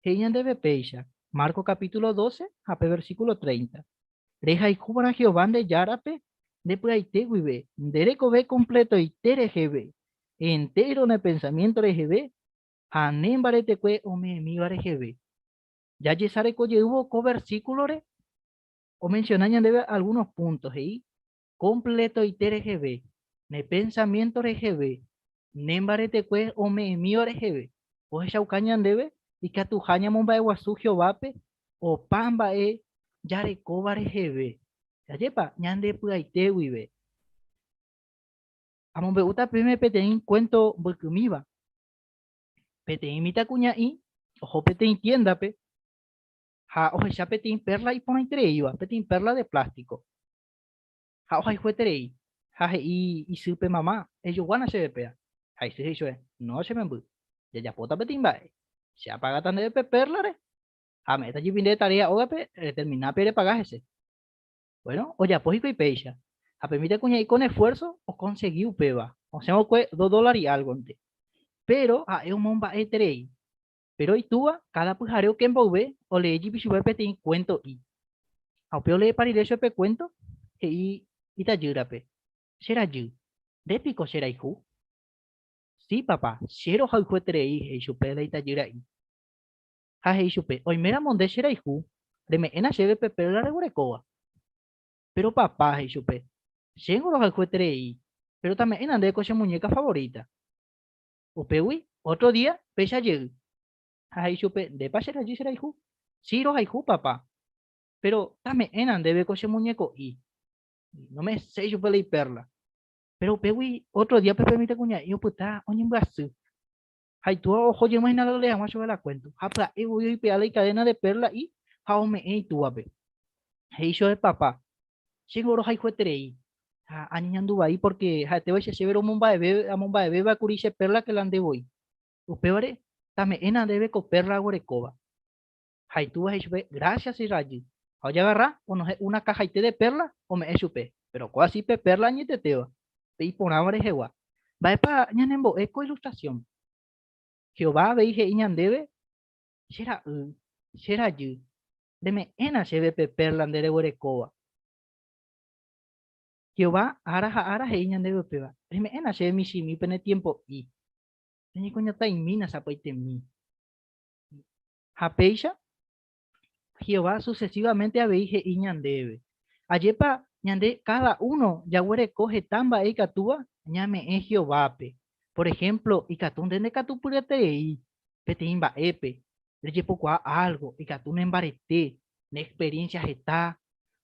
He'i ñandéve péicha, Marcos capítulo 12 ha pe versículo 30. Rehayhúva'erã Jehová nde Járape nde py'aite guive, nde rekove kompletoite reheve, entéro ne pensamiénto reheve ha ne mbaretekue ome'ẽmíva reheve. Jajesareko jeývo ko versíkulore, omensiona ñandéve algúno púnto, he'i, Kompletoite reheve, ne pensamiénto reheve, ne mbaretekue ome'ẽmíva reheve, ohechauka ñandéve ikatuha ñamomba'eguasu Jehovápe opa mba'e jarekóva reheve. Ajépa ñande py'aite guive. Amombe'úta peẽme peteĩ kuénto mbykymíva. Peteĩ mitãkuña'i oho peteĩ tiéndape ha ohecha peteĩ pérla iporãitereíva, peteĩ pérla de plástiko. Ha ohayhueterei, ha he'i isýpe, Mama, ejoguána chéve péa. Ha isy he'i chupe, No, che memby, jajapóta peteĩ mba'e. Che apagáta ndéve pe pérlare, ha ame'ẽta jepi ndéve taréa ógape reterminápe repaga hese. Bueno, ojapo hikuái péicha. Ha pe mitãkuña'i con esfuerzo okonsegi upéva, osẽ va'ekue dos dólar y álgonte. Péro ha'e omomba'eterei. Péro itúva, káda pyhare oke mboyve, olee jepi chupe peteĩ kuento'i. Ha upe oleepa rire chupe pe kuénto, he'i itajýrape, Che rajy, nde piko che rayhu? Si, papa, che rohayhueterei, he'i chupe la itajyra'i. Ha he'i chupe, Oiméramo nde che rayhu, reme'ẽna chéve pe pérla reguerekóva. Péro papa, he'i chupe, chéngo rohayhueterei, péro tame'ẽna ndéve ko che muñéka favoríta. Upégui, ótro día, péicha jey. Ha he'i chupe, Ndépa che rajy che rayhu? Si, rohayhu, papa. Péro tame'ẽna ndéve ko che muñeko'i. Nome'ẽséi chupe la ipérla. Péro upégui, ótro díape pe mitãkuña'i opyta oñembyasy. Ha itúva oho jeýma hína la olee hag̃ua chupe la kuénto. Ha pya'e voi oipe'a la ikadéna de pérla'i ha ome'ẽ itúvape. He'i chupe, Papa, chéngo rohayhueterei. Ha añeñandu vai pórke ha'etévaicha chéve romomba'eve, amomba'evéva kuri che pérla ke la nde voi. Upévare, tame'ẽna ndéve ko pérla aguerekóva. Ha itúva he'i chupe, Grásias che rajy. Ha ojagarra, onohẽ una kahaite de pérla, ome'ẽ chupe. Péro kóva si pe pérla añetetéva, pe iporãva rehegua. Mba'épa ñanembo'e ko ilustrasión? Jehová avei he'i ñandéve, Che ra'y, che rajy. Reme'ẽna chéve pe pérla nde reguerekóva. Jehová ára ha ára he'i ñandéve upéva, Reme'ẽna chéve michĩmi pene tiempo'i. Reñekoñatãimína sapy'aitemi. Ha péicha, Jehová sucesivamente avei he'i ñandéve. Ajépa ñande káda uno jaguereko heta mba'e ikatúva ñame'ẽ Jehovápe. Por ehémplo, ikatu nde ndekatupyryeterei peteĩ mba'épe, rejepokuaa álgo, ikatu nembarete, ne experiénsia heta,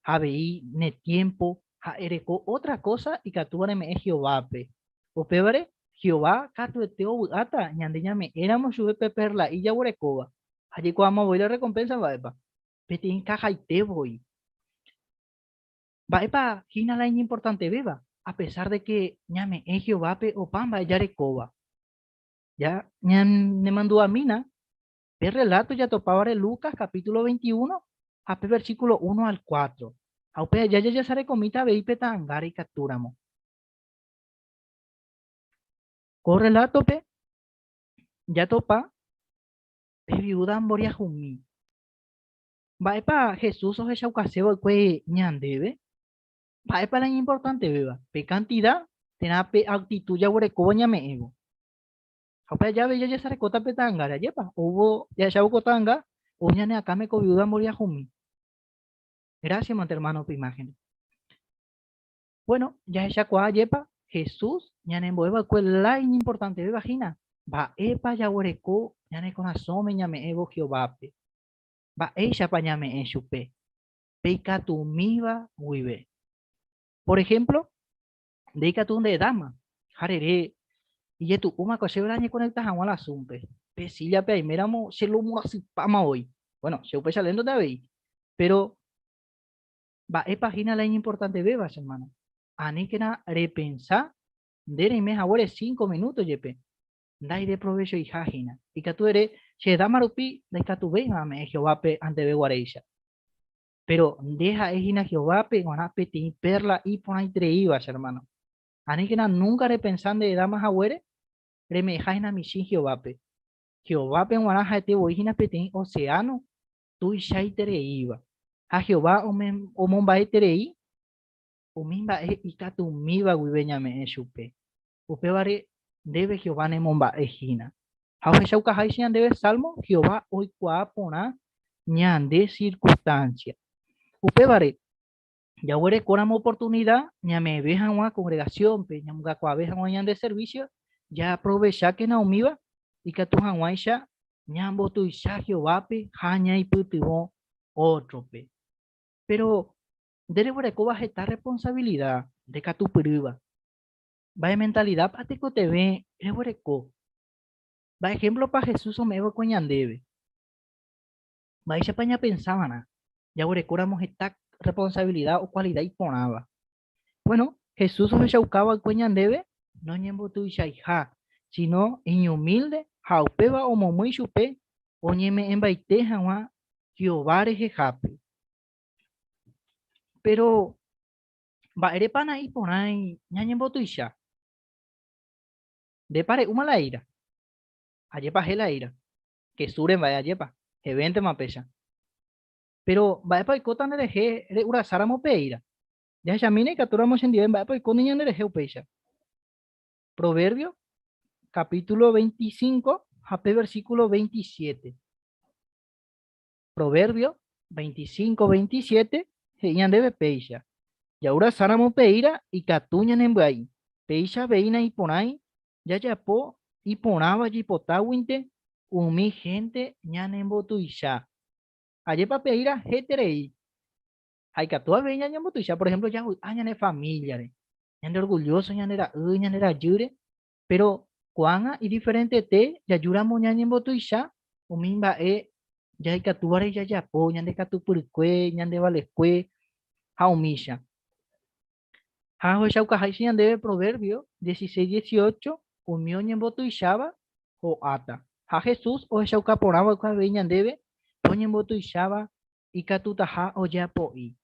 ha avei ne tiémpo ha ereko ótra kósa ikatúva reme'ẽ Jehovápe. Upévare, Jehová katuete ovy'áta ñande ñame'ẽramo chupe pe perla'i jaguerekóva. Ha jaikuaáma voi la rrekompénsa mba'épa? Peteĩ kajaite voi. Mba'épa hína la iñimportantevéva a pesar de ke ñame'ẽ Jehovápe opa mba'e jarekóva? Ja ñanemandu'amína pe rreláto jatopávare Lucas capítulo 21 ha pe versículo 1 al 4. Ha upe aja jajesarekomíta avei pe ta'angáre ikatúramo. Ko rrelátope jatopa Pe viúda mboriahumi. Mba'épa Jesús ohechaukase va'ekue ñandéve? Mba'épa la iñimportantevéva, pe kantida térã pe aktitu jaguerekóva ñame'ẽvo? Ha upe aja avei jajesarekóta pe ta'angáre, ajépa? Oúvo jahechávo ko ta'anga, ou ñane akãme ko viúda mboriahumi. Gracias mante hermano pe imágen. Bueno, jahechakuaa ajépa Jesús ñanembo'e va'ekue la iñimportantevéva hína, mba'épa jaguereko ñane korasõme ñame'ẽvo Jehovápe, mba'éichapa ñame'ẽ chupe pe ikatumíva guive. Por ehémplo, nde ikatu nde edáma ha rere ijetu'úma ko chéve añekonekta hag̃ua la Zoom-pe, pe síllape aiméramo che lomoasypáma voi. Bueno, che upéicha léntote avei, péro Mba'épa hína la iñimportantevéva, che ermáno? Aníkena repensa nde reime haguére cinco minúto jepe ndaideprovechoiha hína. Ikatu ere, Che edáma rupi ndaikatuvéima ame'ẽ Jehovápe anteve guaréicha. Péro nde ha'e hína Jehovápe g̃uarã peteĩ pérla iporãitereíva, che ermáno. Aníkena núnka repensa nde edáma haguére reme'ẽha hína michĩ Jehovápe. Jehovápe g̃uarã ha'ete voi hína peteĩ oseáno tuichaitereíva. Ha Jehová omomba'eterei umi mba'e ikatumíva guive ñame'ẽ chupe. Upévare ndéve Jehová nemomba'e hína. Ha ohechaukaháicha ñandéve Salmo, Jehová oikuaa porã ñande circunstancia. Upévare, jaguerekóramo oportunida ñame'ẽve hag̃ua kongregasiónpe, ñamongakuaave hag̃ua ñande servísio, jaaprovechákena umíva ikatu hag̃uáicha ñambotuicha Jehovápe ha ñaipytyvõ ótrope. Péro nde reguerekóva heta rresponsavilida ndekatupyrýva. Mba'e mentalidápa tekotevẽ reguereko? Mba'e ehémplopa Jesús ome'ẽ va'ekue ñandéve? Mba'éichapa ñapensa va'erã jaguerekóramo heta rresponsavilida o kualida iporãva? Bueno, Jesús ohechauka va'ekue ñandéve noñembotuichaiha, síno iñumílde ha upéva omomýi chupe oñeme'ẽmbaite hag̃ua Jehová rehehápe. Péro, mba'érepa na'iporãi ñañembotuicha? Ndépa re'úma la eíra? Ajépa he la eíra? Jesús mba'e ajépa? Hevéntema péicha. Péro, mba'épa oikóta nderehe re'urasáramo pe eíra? Jahechamína ikatúramo chendive mba'épa oikóne ñanderehe upéicha. Proverbio capítulo 25 ha pe versículo 27. Proverbio 25, 27 he'i ñandéve péicha. Ja'urasáramo pe eíra ikatu ñanembyai. Péicha avei naiporãi jajapo iporãva jaipotáguinte umi hénte ñanembotuicha. Ajépa pe eíra heterei. Ha ikatu avei ñañembotuicha, por ejemplo, javy'a ñane familiare, ñande orgulloso ñande ra'y, ñande rajýre, pero ko'ág̃a idiferentete jajúramo ñañembotuicha umi mba'e jaikatúvare jajapo, ñande katupyrykue, ñande valekue ha umícha. Ha ohechaukaháicha ñandéve Proverbio 16, 18, umi oñembotuicháva ho'áta. Ha Jesús ohechauka porã va'ekue avei ñandéve pe oñembotuicháva ikatutaha ojeapo'i.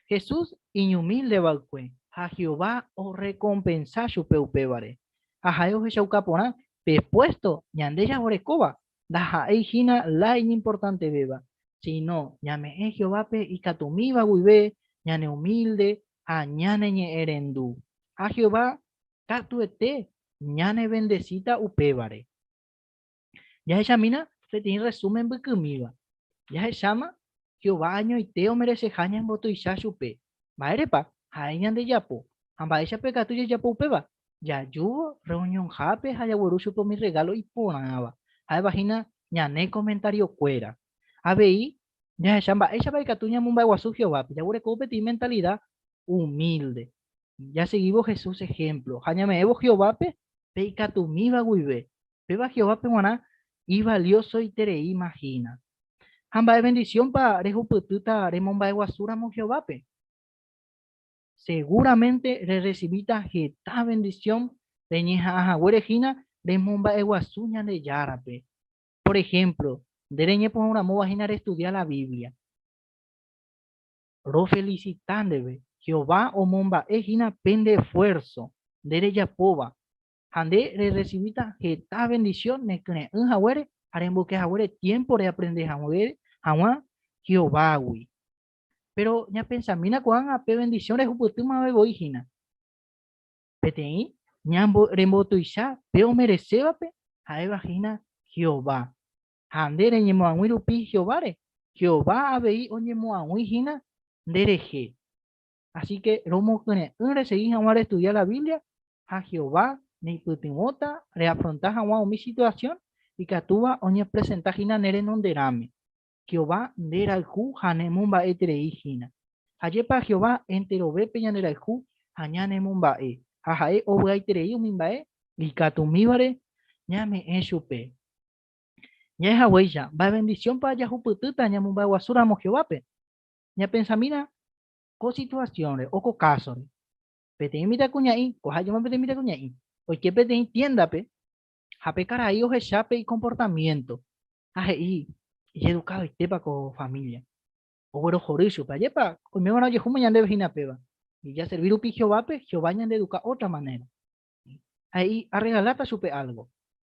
Jesús iñumílde va'ekue ha Jehová orrekompensa chupe upévare. Ha ha'e ohechauka porã pe puésto ñande jaguerekóva ndaha'éi hína la iñimportantevéva, Sino ñame'ẽ Jehovápe ikatumíva guive, ñaneumílde ha ñaneñe'ẽrendu. Ha Jehová katuete ñanevendesíta upévare. Jahechamína peteĩ resumen mbykymíva. Jahecháma Jehová añoite omereceha ñambotuicha chupe. Mba'érepa? Ha'e ñandejapo. Ha mba'éichapa ikatu jajapo upéva? Jajúvo rreunionhápe ha jagueru chupe umi rregálo iporãva, ha'éva hína ñane komentariokuéra. Avei, jahecha mba'éichapa ikatu ñamomba'eguasu Jehovápe, jaguerekóvo peteĩ mentalida umílde. Jasegívo Jesús ehémplo ha ñame'ẽvo Jehovápe pe ikatumíva guive, péva Jehovápe g̃uarã ivaliosoitereíma hína. Ha mba'e vendisiónpa rehupytýta remomba'eguasúramo Jehovápe? Segúramente rerresivíta heta vendisión reñeha'ã haguére hína remomba'eguasu Ñandejárape. Por ehémplo, nde reñepyrũramóva hína restudia la Biblia. Rofelisita ndéve, Jehová omomba'e hína pende esfuérso nde rejapóva, ha nde rerresivíta heta vendisión nekyre'ỹ haguére ha remboyke haguére tiémpo reaprende hag̃ua Jehovágui. Péro ñapensamína ko'ág̃a pe vendisión rehupytýmave voi hína. Peteĩ rembotuicha pe omeresévape ha'éva hína Jehová. Ha nde reñemoag̃ui rupi Jehováre, Jehová avei oñemoag̃ui hína nderehe. Asíke romokyre'ỹ resegi hag̃ua restudia la Biblia ha Jehová neipytyvõta reafronta hag̃ua umi situasión ikatúva oñepresenta hína ne renonderãme. Jehová nderayhu ha nemomba'eterei hína. Ajépa Jehová enterovépe ñanderayhu ha ñanemomba'e, ha ha'e ovy'aiterei umi mba'e ikatumívare ñame'ẽ chupe. Ña'ẽ haguéicha, mba'e vendisiónpa jahupytýta ñamomba'eguasúramo Jehovápe? Ñapensamína ko situasiónre o ko kásore. Peteĩ mitãkuña'i, ko ha'éjoma peteĩ mitãkuña'i, oike peteĩ tiéndape ha pe karai ohecha pe ikomportamiénto ha he'i ijedukadoitépa ko família. Oguerohory chupe. Ajépa oimeva'erã ojehúma ñandéve hína péva. Jaservi rupi Jehovápe, Jehová ñandeeduka ótra manéra. Ha he'i, Arregaláta chupe álgo.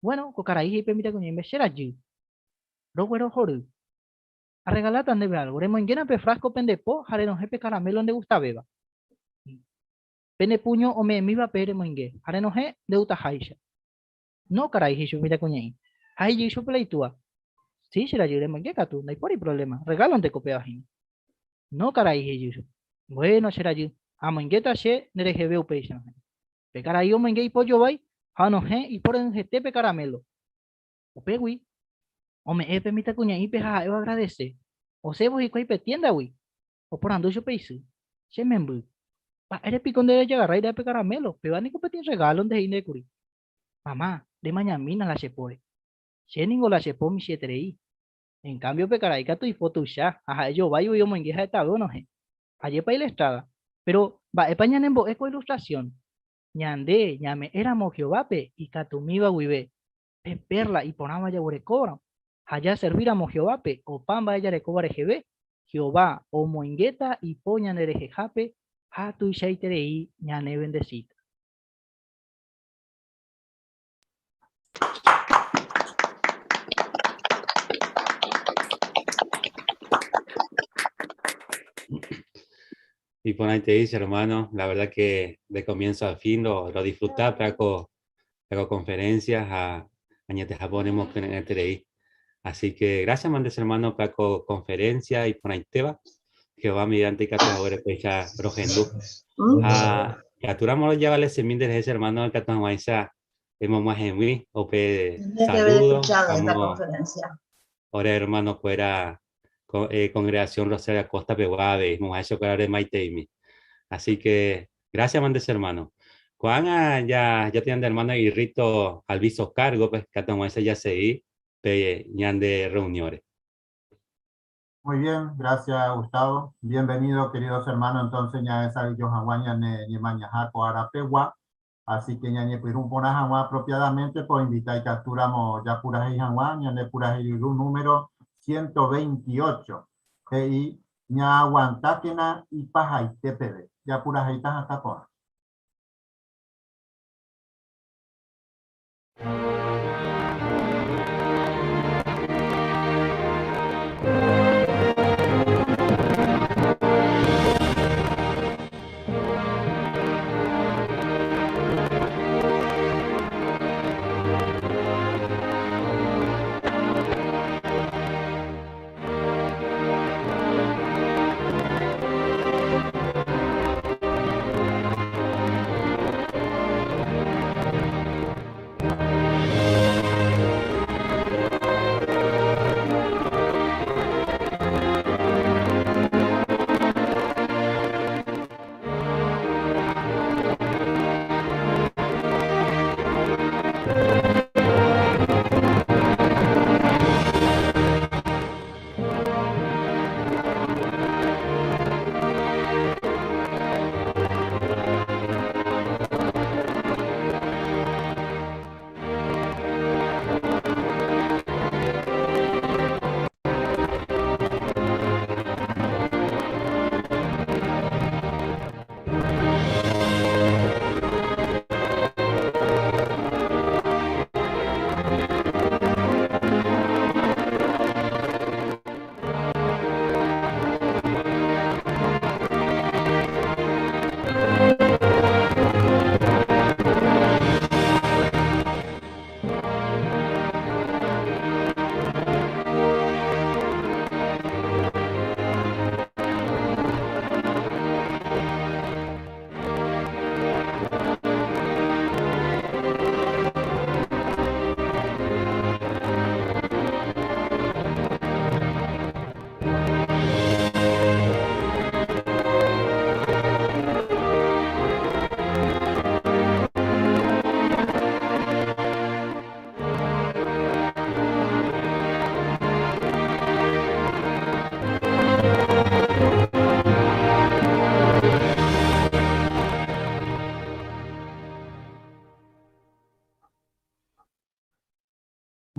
Vuéno, ko karai he'i pe mitãkuña'íme, Che rajy, roguerohory. Arregaláta ndéve álgo. Remoingéna pe fráscope nde po ha renohẽ pe karamélo ndegustavéva. Pe ne puño ome'ẽmíva pe remoinge ha renohẽ ndeutaháicha. No, karai, he'i chupe mitãkuña'i. Ha he'i jey chupe la itúa. Si, che rajy, remoinge katu, ndaipóri provléma, rregálonte ko péva hína. No, karai, he'i jey chupe. Buéno, che rajy, amoingéta che ndereheve upéicharõ, he'i. Pe karai omoinge ipo jovái ha onohẽ ipo re'ỹhete pe karamélo. Upégui, ome'ẽ pe mitãkuña'ípe ha ha'e oagradese. Osẽvo hikuái pe tiéndagui, Oporandu chupe isy, Che memby, mba'ére piko nde rejagarrái ra'e pe karamelo? Péva niko peteĩ rregálonte he'i nde kuri. Mama, remañamína la che póre. Che ningo la che po michĩeterei. En kámbio pe karai katu ipo tuicha ha ha'e jovái voi omoinge ha'etave onohẽ. Ajépa ilestrada. Péro, mba'épa ñanembo'e ko ilustrasión? Ñande ñame'ẽramo Jehovápe ikatumíva guive, pe pérla iporãva jaguerekórõ, ha jaservíramo Jehovápe opa mba'e jarekóva reheve, Jehová omoingéta ipo ñanderehehápe ha tuichaiterei ñanevendesíta. Iporãiterei che hermano, la verdad que de comienzo a fin lo, lo disfrutá, pero hago conferencias ha añetehápe onemokyre'ỹeterei. Así que gracias mandes hermano Paco conferencia iporãitéva. Jehová mediante ikatu haguére péicha rohendu. Ha ikatúramo rojavalesemi nderehe che hermano ikatu hag̃uáicha emog̃uahẽgui upe Tenía que haber saludo escuchado esta amo conferencia. ore hermano-kuéra congregación Rosario Acosta pegua avei, mog̃uahẽ chupekuéra oremaiteimi. Así que Gracias mante che hermano. Ko'ág̃a ja ja ñande hermano Irrito Alviso cargo-pe katu hag̃uáicha jasegi pe ñande reunión-re. Muy bien, gracias Gustavo. Bienvenido, queridos hermanos. Entonces, ñahesaguijo hag̃ua ñane ñemañaha ko ára pegua. Así que ñañepyrũ porã hag̃ua apropiadamente, poinvita ikatúramo japurahéi hag̃ua ñande purahéi ryru número 128. He'i Ñaaguantákena ipahaite peve, japurahéita hatã porã.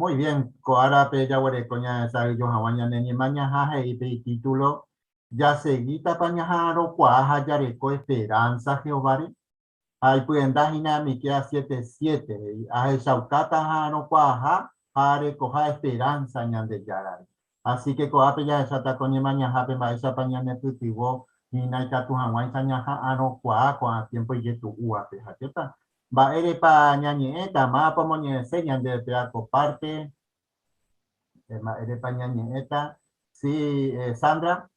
Muy bien, ko árape jaguereko ñahesa'ỹijo hag̃ua ñane ñemañaha he'i pe itítulo Jasegítapa ñaha'arõkuaa ha jareko esperanza Jehováre? Ha ipyenda hína Miqueas 7:7 he'i, Ahechaukáta aha'arõkuaaha ha arekoha esperanza Ñandejárare. Así que ko'ápe jahecháta ko ñemañahápe mba'éichapa ñanepytyvõ hína ikatu hag̃uáicha ñaha'arõkuaa ko'ã tiempo ijetu'úvape. Ha chépa, mba'érepa ñañe'ẽta? Mávapa omoñe'ẽse ñandéve péva ko parte? Mba'érepa ñañe'ẽta? Sí, Sandra.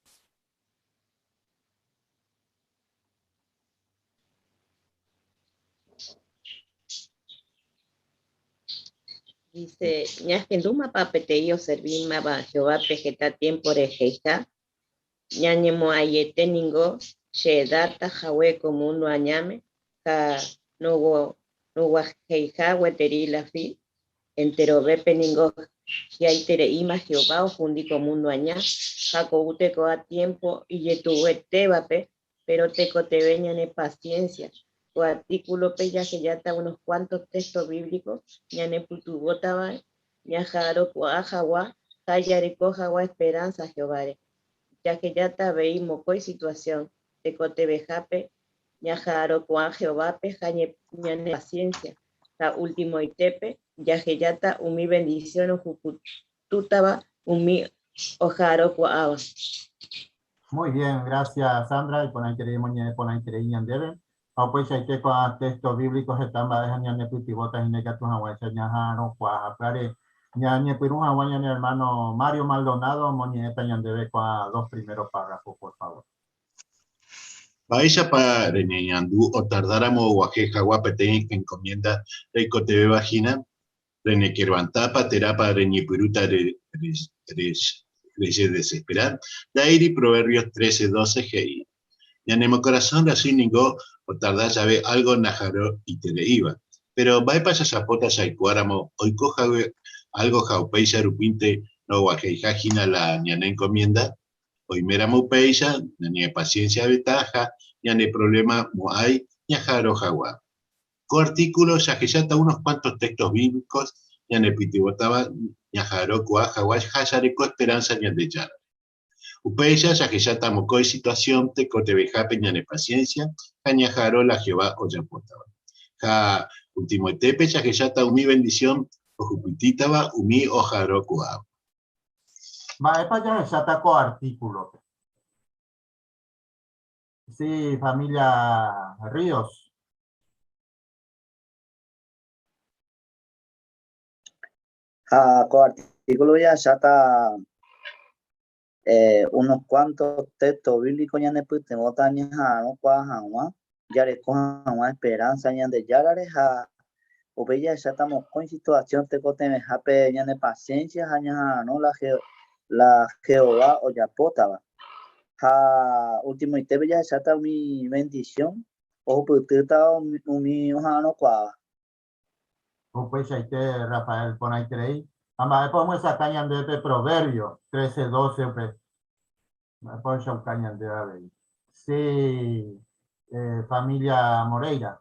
Dice, ñahendúmapa peteĩ oservímava Jehovápe heta tiempo rehecha? Ñañemo'ãiete ningo che edad hague ko mundo añáme ha noguahẽiha gueteri la fi. Enterovépe ningo hi'ãitereíma Jehová ohundi ko mundo aña ha ko'ýte ko'ã tiempo ijetu'uetévape, péro tekotevẽ ñanepasiénsia. Ko artíkulope jahejáta unos kuánto téxto bíblico ñanepytyvõtava ñaha'arõkuaa hag̃ua ha jareko hag̃ua esperánsa Jehováre. Jahejáta avei mokõi situasión tekotevẽhápe ñaha'arõkuaa Jehovápe ha ñanepasiénsia, ha ultimoitépe jahejáta umi vendisión ohupytýtava umi oha'arõkuaáva. Muy bien, gracias Sandra, iporãiterei moñe'ẽ porãiterei ñandéve. Ha upeichaite ko'ã texto bíblico heta mba'e ha ñanepytyvõta hína ikatu hag̃uáicha ñaha'arõkuaa. Ha pya'e ñañepyrũ hag̃ua ñane hermano Mario Maldonado omoñe'ẽta ñandéve ko'ã dos primero párrafo, por favor. Mba'éichapa reñeñandu otardáramo oguahẽ hag̃ua peteĩ encomienda reikotevẽva hína? Renekervantápa térãpa reñepyrũta rejedesespera? Nda'éiri Proverbios 13, 12 he'i, Ñanemokorasõ rasy ningo otarda jave álgo naharoitereíva. Péro mba'épa jajapóta jaikuaáramo oiko hague álgo ha upéicha rupínte noguahẽiha hína la ñane encomienda? Oiméramo upéicha, ñañepasiénsia avetaha ñane provléma mo'ãi ñaha'arõ hag̃ua. Ko artíkulo jahecháta unos kuánto téxtos bíblicos ñanepytyvõtava ñaha'arõkuaa hag̃ua ha jareko esperánsa Ñandejárare. Upéicha jahecháta mokõi situasión tekotevẽhápe ñanepasiénsia ha ñaha'arõ la Jehová ojapótava. Ha ultimoitépe jahecháta umi vendisión ohupytýtava umi oha'arõkuaáva. Mba'épa jahecháta ko artíkulope? Sí, familia Ríos. Ha ko artículo jahecháta eh, unos cuantos textos bíblicos ñanepytyvõta ñaha'arõkuaa hag̃ua, jareko hag̃ua esperanza Ñandejárare ha upéi jahecháta mokõi situación tekotevẽhápe ñane paciencia ha ñaha'arõ la, la Jehová ojapótava. Ha ultimoitépe jahecháta umi bendición ohupytýta umi oha'arõkuaáva. Upeichaite, Rafael, porãiterei. Ha mba'épa omyesakã ñandéve pe Proverbio 13, 12 upe? Mba'épa ohechauka ñandéve avei? Sí, eh, familia Moreira.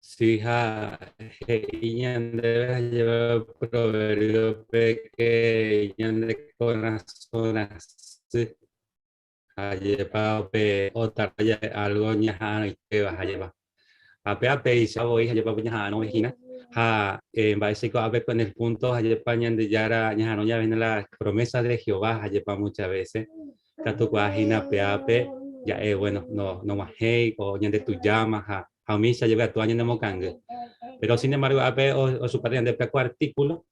Sí, ha he'i ñandéve jajeva Proverbio-pe que ñande korasõ rasy. Jajepa pe otarda jave algo ñaha'arõitéva jajepa. Ha péva péicha voi jajepa pe ñaha'arõve hína. Ha eh, mba'éicha ápe en el punto jajepa Ñandejára ñaha'arõ jave hína la promesa de Jehová jajepa muchas veces. Katukuaa hína pévape ja'e bueno, no nog̃uahẽi o ñandetujáma ha ha umícha jepe atúva ñanemokangy. Pero sin embargo ápe osupáta ñande pe ko artículo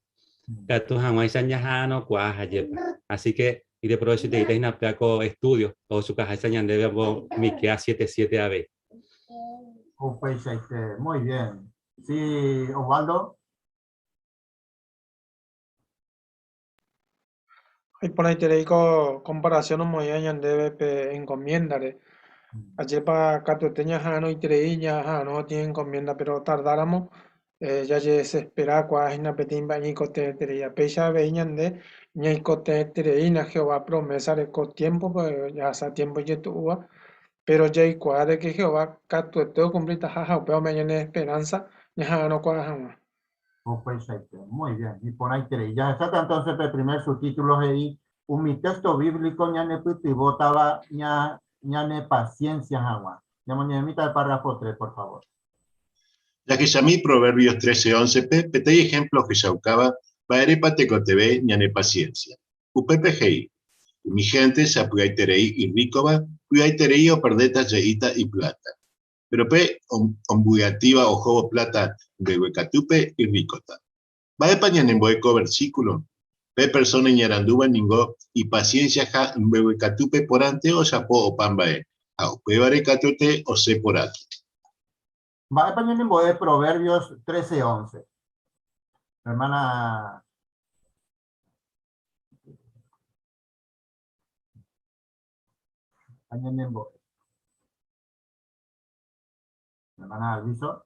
katu hag̃uáicha ñaha'arõkuaa jajepa. Así que ideprovechoiteíta hína péva ko estudio ohuchukaháicha ñandéve apo Miqueas 7:7 avei. Upeichaite, muy bien. Sí, Osvaldo. Iporãiterei ko comparación omoĩva ñandéve pe encomienda-re. Ajépa katuete ñaha'arõiterei ñaha'arõ otĩ encomienda, pero otardáramo jajedesesperakuaa hína peteĩ mba'e ñaikotevẽtereíva. Péicha avei ñande ñaikotevẽtereína Jehová promesa-re ko tiémpope, jahasa tiémpo ijetu'úva, péro jaikuaa de ke Jehová katuete okumplitaha ha upéva ome'ẽ ñane esperánsa. Ñaha'arõkuaa hag̃ua. Upeichaite. Muy bien. Iporãiterei. Jahecháta entonces pe primer subtítulo he'i umi texto bíblico ñanepytyvõtava ña, ñanepaciencia hag̃ua. Ñamoñe'ẽmíta el párrafo 3, por favor. Jahechami Proverbios 13, 11-pe peteĩ ejemplo ohechaukáva mba'érepa tekotevẽ ñanepaciencia. Upépe he'i, Umi hénte sapy'aiterei irríkova py'aiterei operdéta je'íta ipláta. Péro pe ombyatýva ohóvo pláta mbeguekatúpe irríkota. Mba'épa ñanembo'e ko versíkulo? Pe persóna iñarandúva ningo ipasiénsia ha mbeguekatúpe porãnte ojapo opa mba'e, ha upévare katuete osẽ porãta. Mba'épa ñanembo'e Proverbios 13, 11? Hermana Añanembo'e. Hermana Alviso.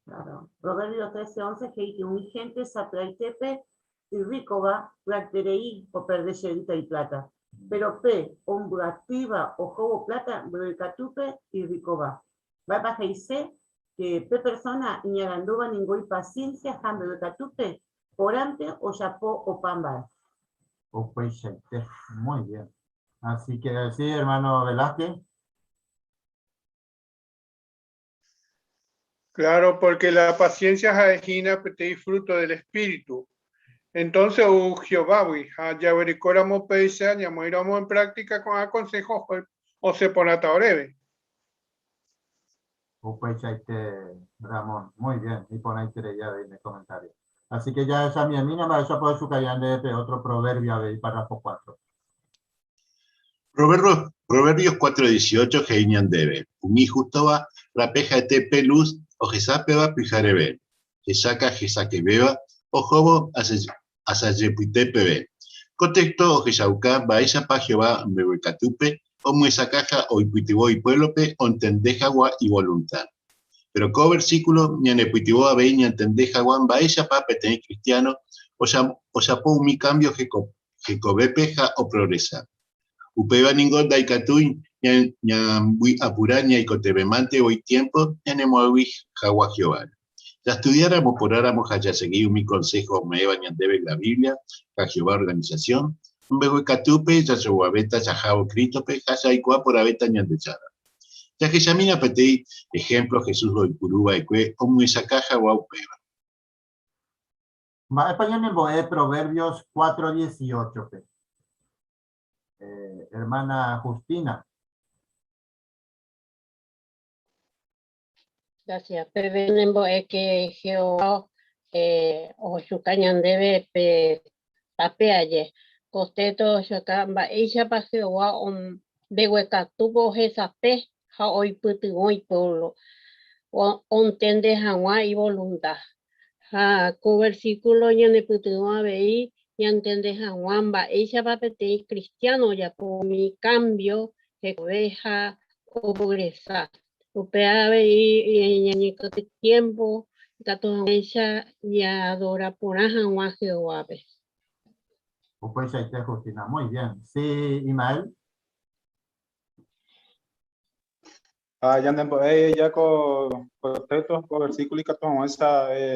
Claro. Proverbios 13, 11 he'i umi hénte sapy'aitépe irríkova pya'eterei operde jeýta ipláta. Péro pe ombyatýva ohóvo pláta mbeguekatúpe irríkova. Mba'épa he'ise ke pe persóna iñarandúva ningo ipasiénsia ha mbeguekatúpe porãnte ojapo opa mba'e? Upeichaite. Muy bien. Así que sí, hermano Velázquez. Claro, porque la paciencia ha'e hína peteĩ fruto del Espíritu. Entonces ou Jehovágui, ha jaguerekóramo péicha ñamoĩramo en práctica ko'ã consejo osẽ porãta oréve. Upeichaite, Ramón. Muy bien, iporãiterei avei ne comentario. Así que jahechamiemína mba'éichapa ohechukaia ndéve pe otro proverbio avei párrafo 4. Proverbios, Proverbios 4:18 he'i ñandéve, Umi ihústova rape ha'ete pe luz ohesápeva pyhareve, hesakã hesakevéva ohóvo asajepyte peve. Ko téxto ohechauka mba'éichapa Jehová mbeguekatúpe omyesakã ha oipytyvõ ipuévlope ontende hag̃ua ivolunta. Péro ko versíkulo ñanepytyvõ avei ñantende hag̃ua mba'éichapa peteĩ kristiáno ojapo umi kámbio hekovépe ha oprogresa. Upéva ningo ndaikatúi ñamby'apura ñaikotevẽmante voi tiémpo ñanemoag̃ui hag̃ua Jehováre. Jastudiáramo porãramo ha jasegi umi konsého ome'ẽva ñandéve la Biblia ha Jehová organisasión, mbeguekatúpe jajoguavéta jahávo Crístope ha jaikuaa porãvéta Ñandejárape. Jahechamína peteĩ ehémplo Jesús oipuru va'ekue omyesakã hag̃ua upéva. Mba'épa ñanembo'e Proverbios 4:18-pe? Hermana Justina. Gracias. Peve nembo'e que Jehová ohechuka ñandéve pe tape aje. Costeto ohechuka mba'éichapa Jehová mbeguekatúpe ohesape ha oipytyvõ ipueblo ontende hag̃ua ivolunta. Ha ko versículo ñanepytyvõ avei ñantende hag̃ua mba'éichapa peteĩ cristiano ojapo umi cambio hekove ha oprogresa. Upéva avei ñañekote tiémpo ikatu hag̃uáicha jaadora porã hag̃ua Jehovápe. Upeichaite, Justina. Muy bien. Sí, Imael. Ha ñanembo'e ja ko texto, ko versículo ikatu hag̃uáicha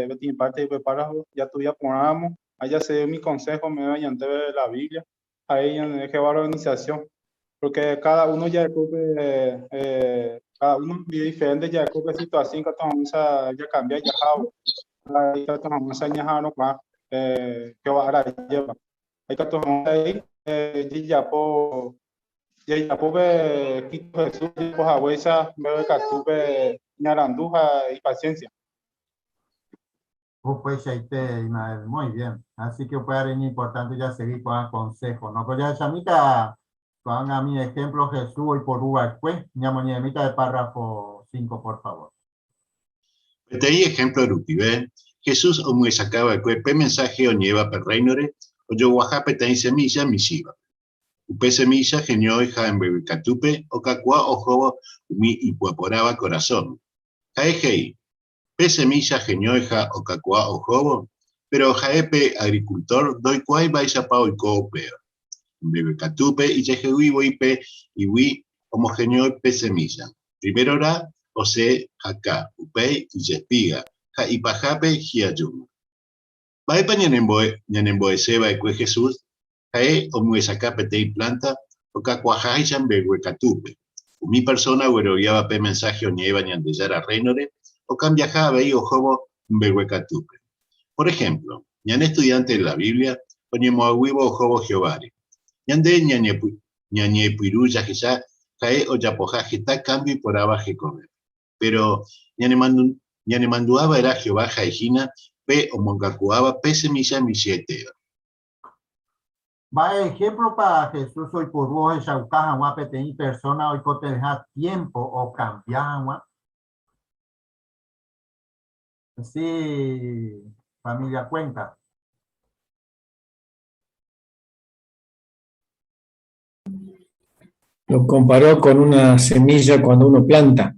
peteĩ parte upe párrafo jastudia porãramo ha jasegi umi consejo ome'ẽva ñandéve la Biblia ha'e ñande Jehová organización, porque cada uno jareko pe cada uno diferente jareko pe situación ikatu hag̃uáicha jakambia jahávo, ha ikatu hag̃uáicha ñaha'arõkuaa Jehová ára jeva. Ha ikatu hag̃uáicha jejapo jajapo pe Cristo Jesús ojapo haguéicha mbeguekatúpe iñarandu ha ipaciencia. Upeichaite, Imael, muy bien. Así que upévare iñimportante jasegi ko'ã consejo, no? Ko jahechamíta ko'ág̃a mi ejemplo Jesús oiporu va'ekue, ñamoñe'ẽmíta de párrafo 5, por favor. Peteĩ ejemplo rupive, Jesús omyesakã va'ekue pe mensaje oñe'ẽva pe Rréinore ojoguaha peteĩ semílla michĩvape. Upe semílla heñói ha mbeguekatúpe okakuaa ohóvo umi ipyaporãva korasõme. Ha'e he'i, Pe semilla heñóiha okakuaa ohóvo, péro ha'e pe agricultor ndoikuaái mba'éichapa oiko upéva. Mbeguekatúpe ijehegui voi pe iguy omoheñói pe semilla. Primerorã osẽ hakã, upéi ijespiga. ha ipahápe hi'ajúma. Mba'épa ñanembo'ese va'ekue Jesús? Ha'e omyesakã peteĩ plánta okakuaaháicha mbeguekatúpe. Umi persóna ogueroviáva pe mensáhe oñe'ẽva Ñandejára Rréinore okambiaha avei ohóvo mbeguekatúpe. Por ehémplo, ñane estudiánte de la Biblia oñemoag̃uívo ohóvo Jehováre. Ñande ñañepyrũ jahecha ha'e ojapoha heta kámbio iporãva hekovépe. Péro ñanemandu'a va'erã Jehová ha'e hína pe omongakuaáva pe semílla michĩetéva. Mba'e ehémplopa Jesús oiporu ohechauka hag̃ua peteĩ persóna oikotevẽha tiémpo okambia hag̃ua? Sí, familia Cuenca. Lo comparó con una semilla cuando uno planta.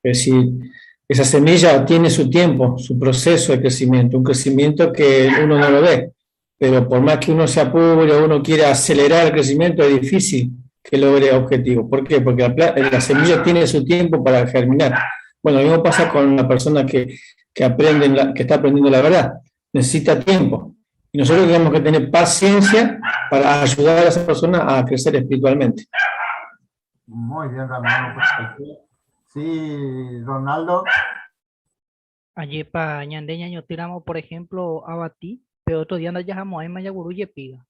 Es decir, esa semilla tiene su tiempo, su proceso de crecimiento, un crecimiento que uno no lo ve, pero por más que uno se apure o uno quiera acelerar el crecimiento, es difícil que logre objetivo. ¿Por qué? Porque la semilla tiene su tiempo para germinar. Bueno, lo mismo pasa con la persona que, que, aprende que está aprendiendo la verdad. Necesita tiempo. Y nosotros tenemos que tener paciencia para ayudar a esa persona a crecer espiritualmente. Muy bien, Ramón. Sí, Ronaldo. Ajépa ñande ñañotỹramo, por ejemplo, avati, pe otro día ndajahamo'ãima jaguru jepiga.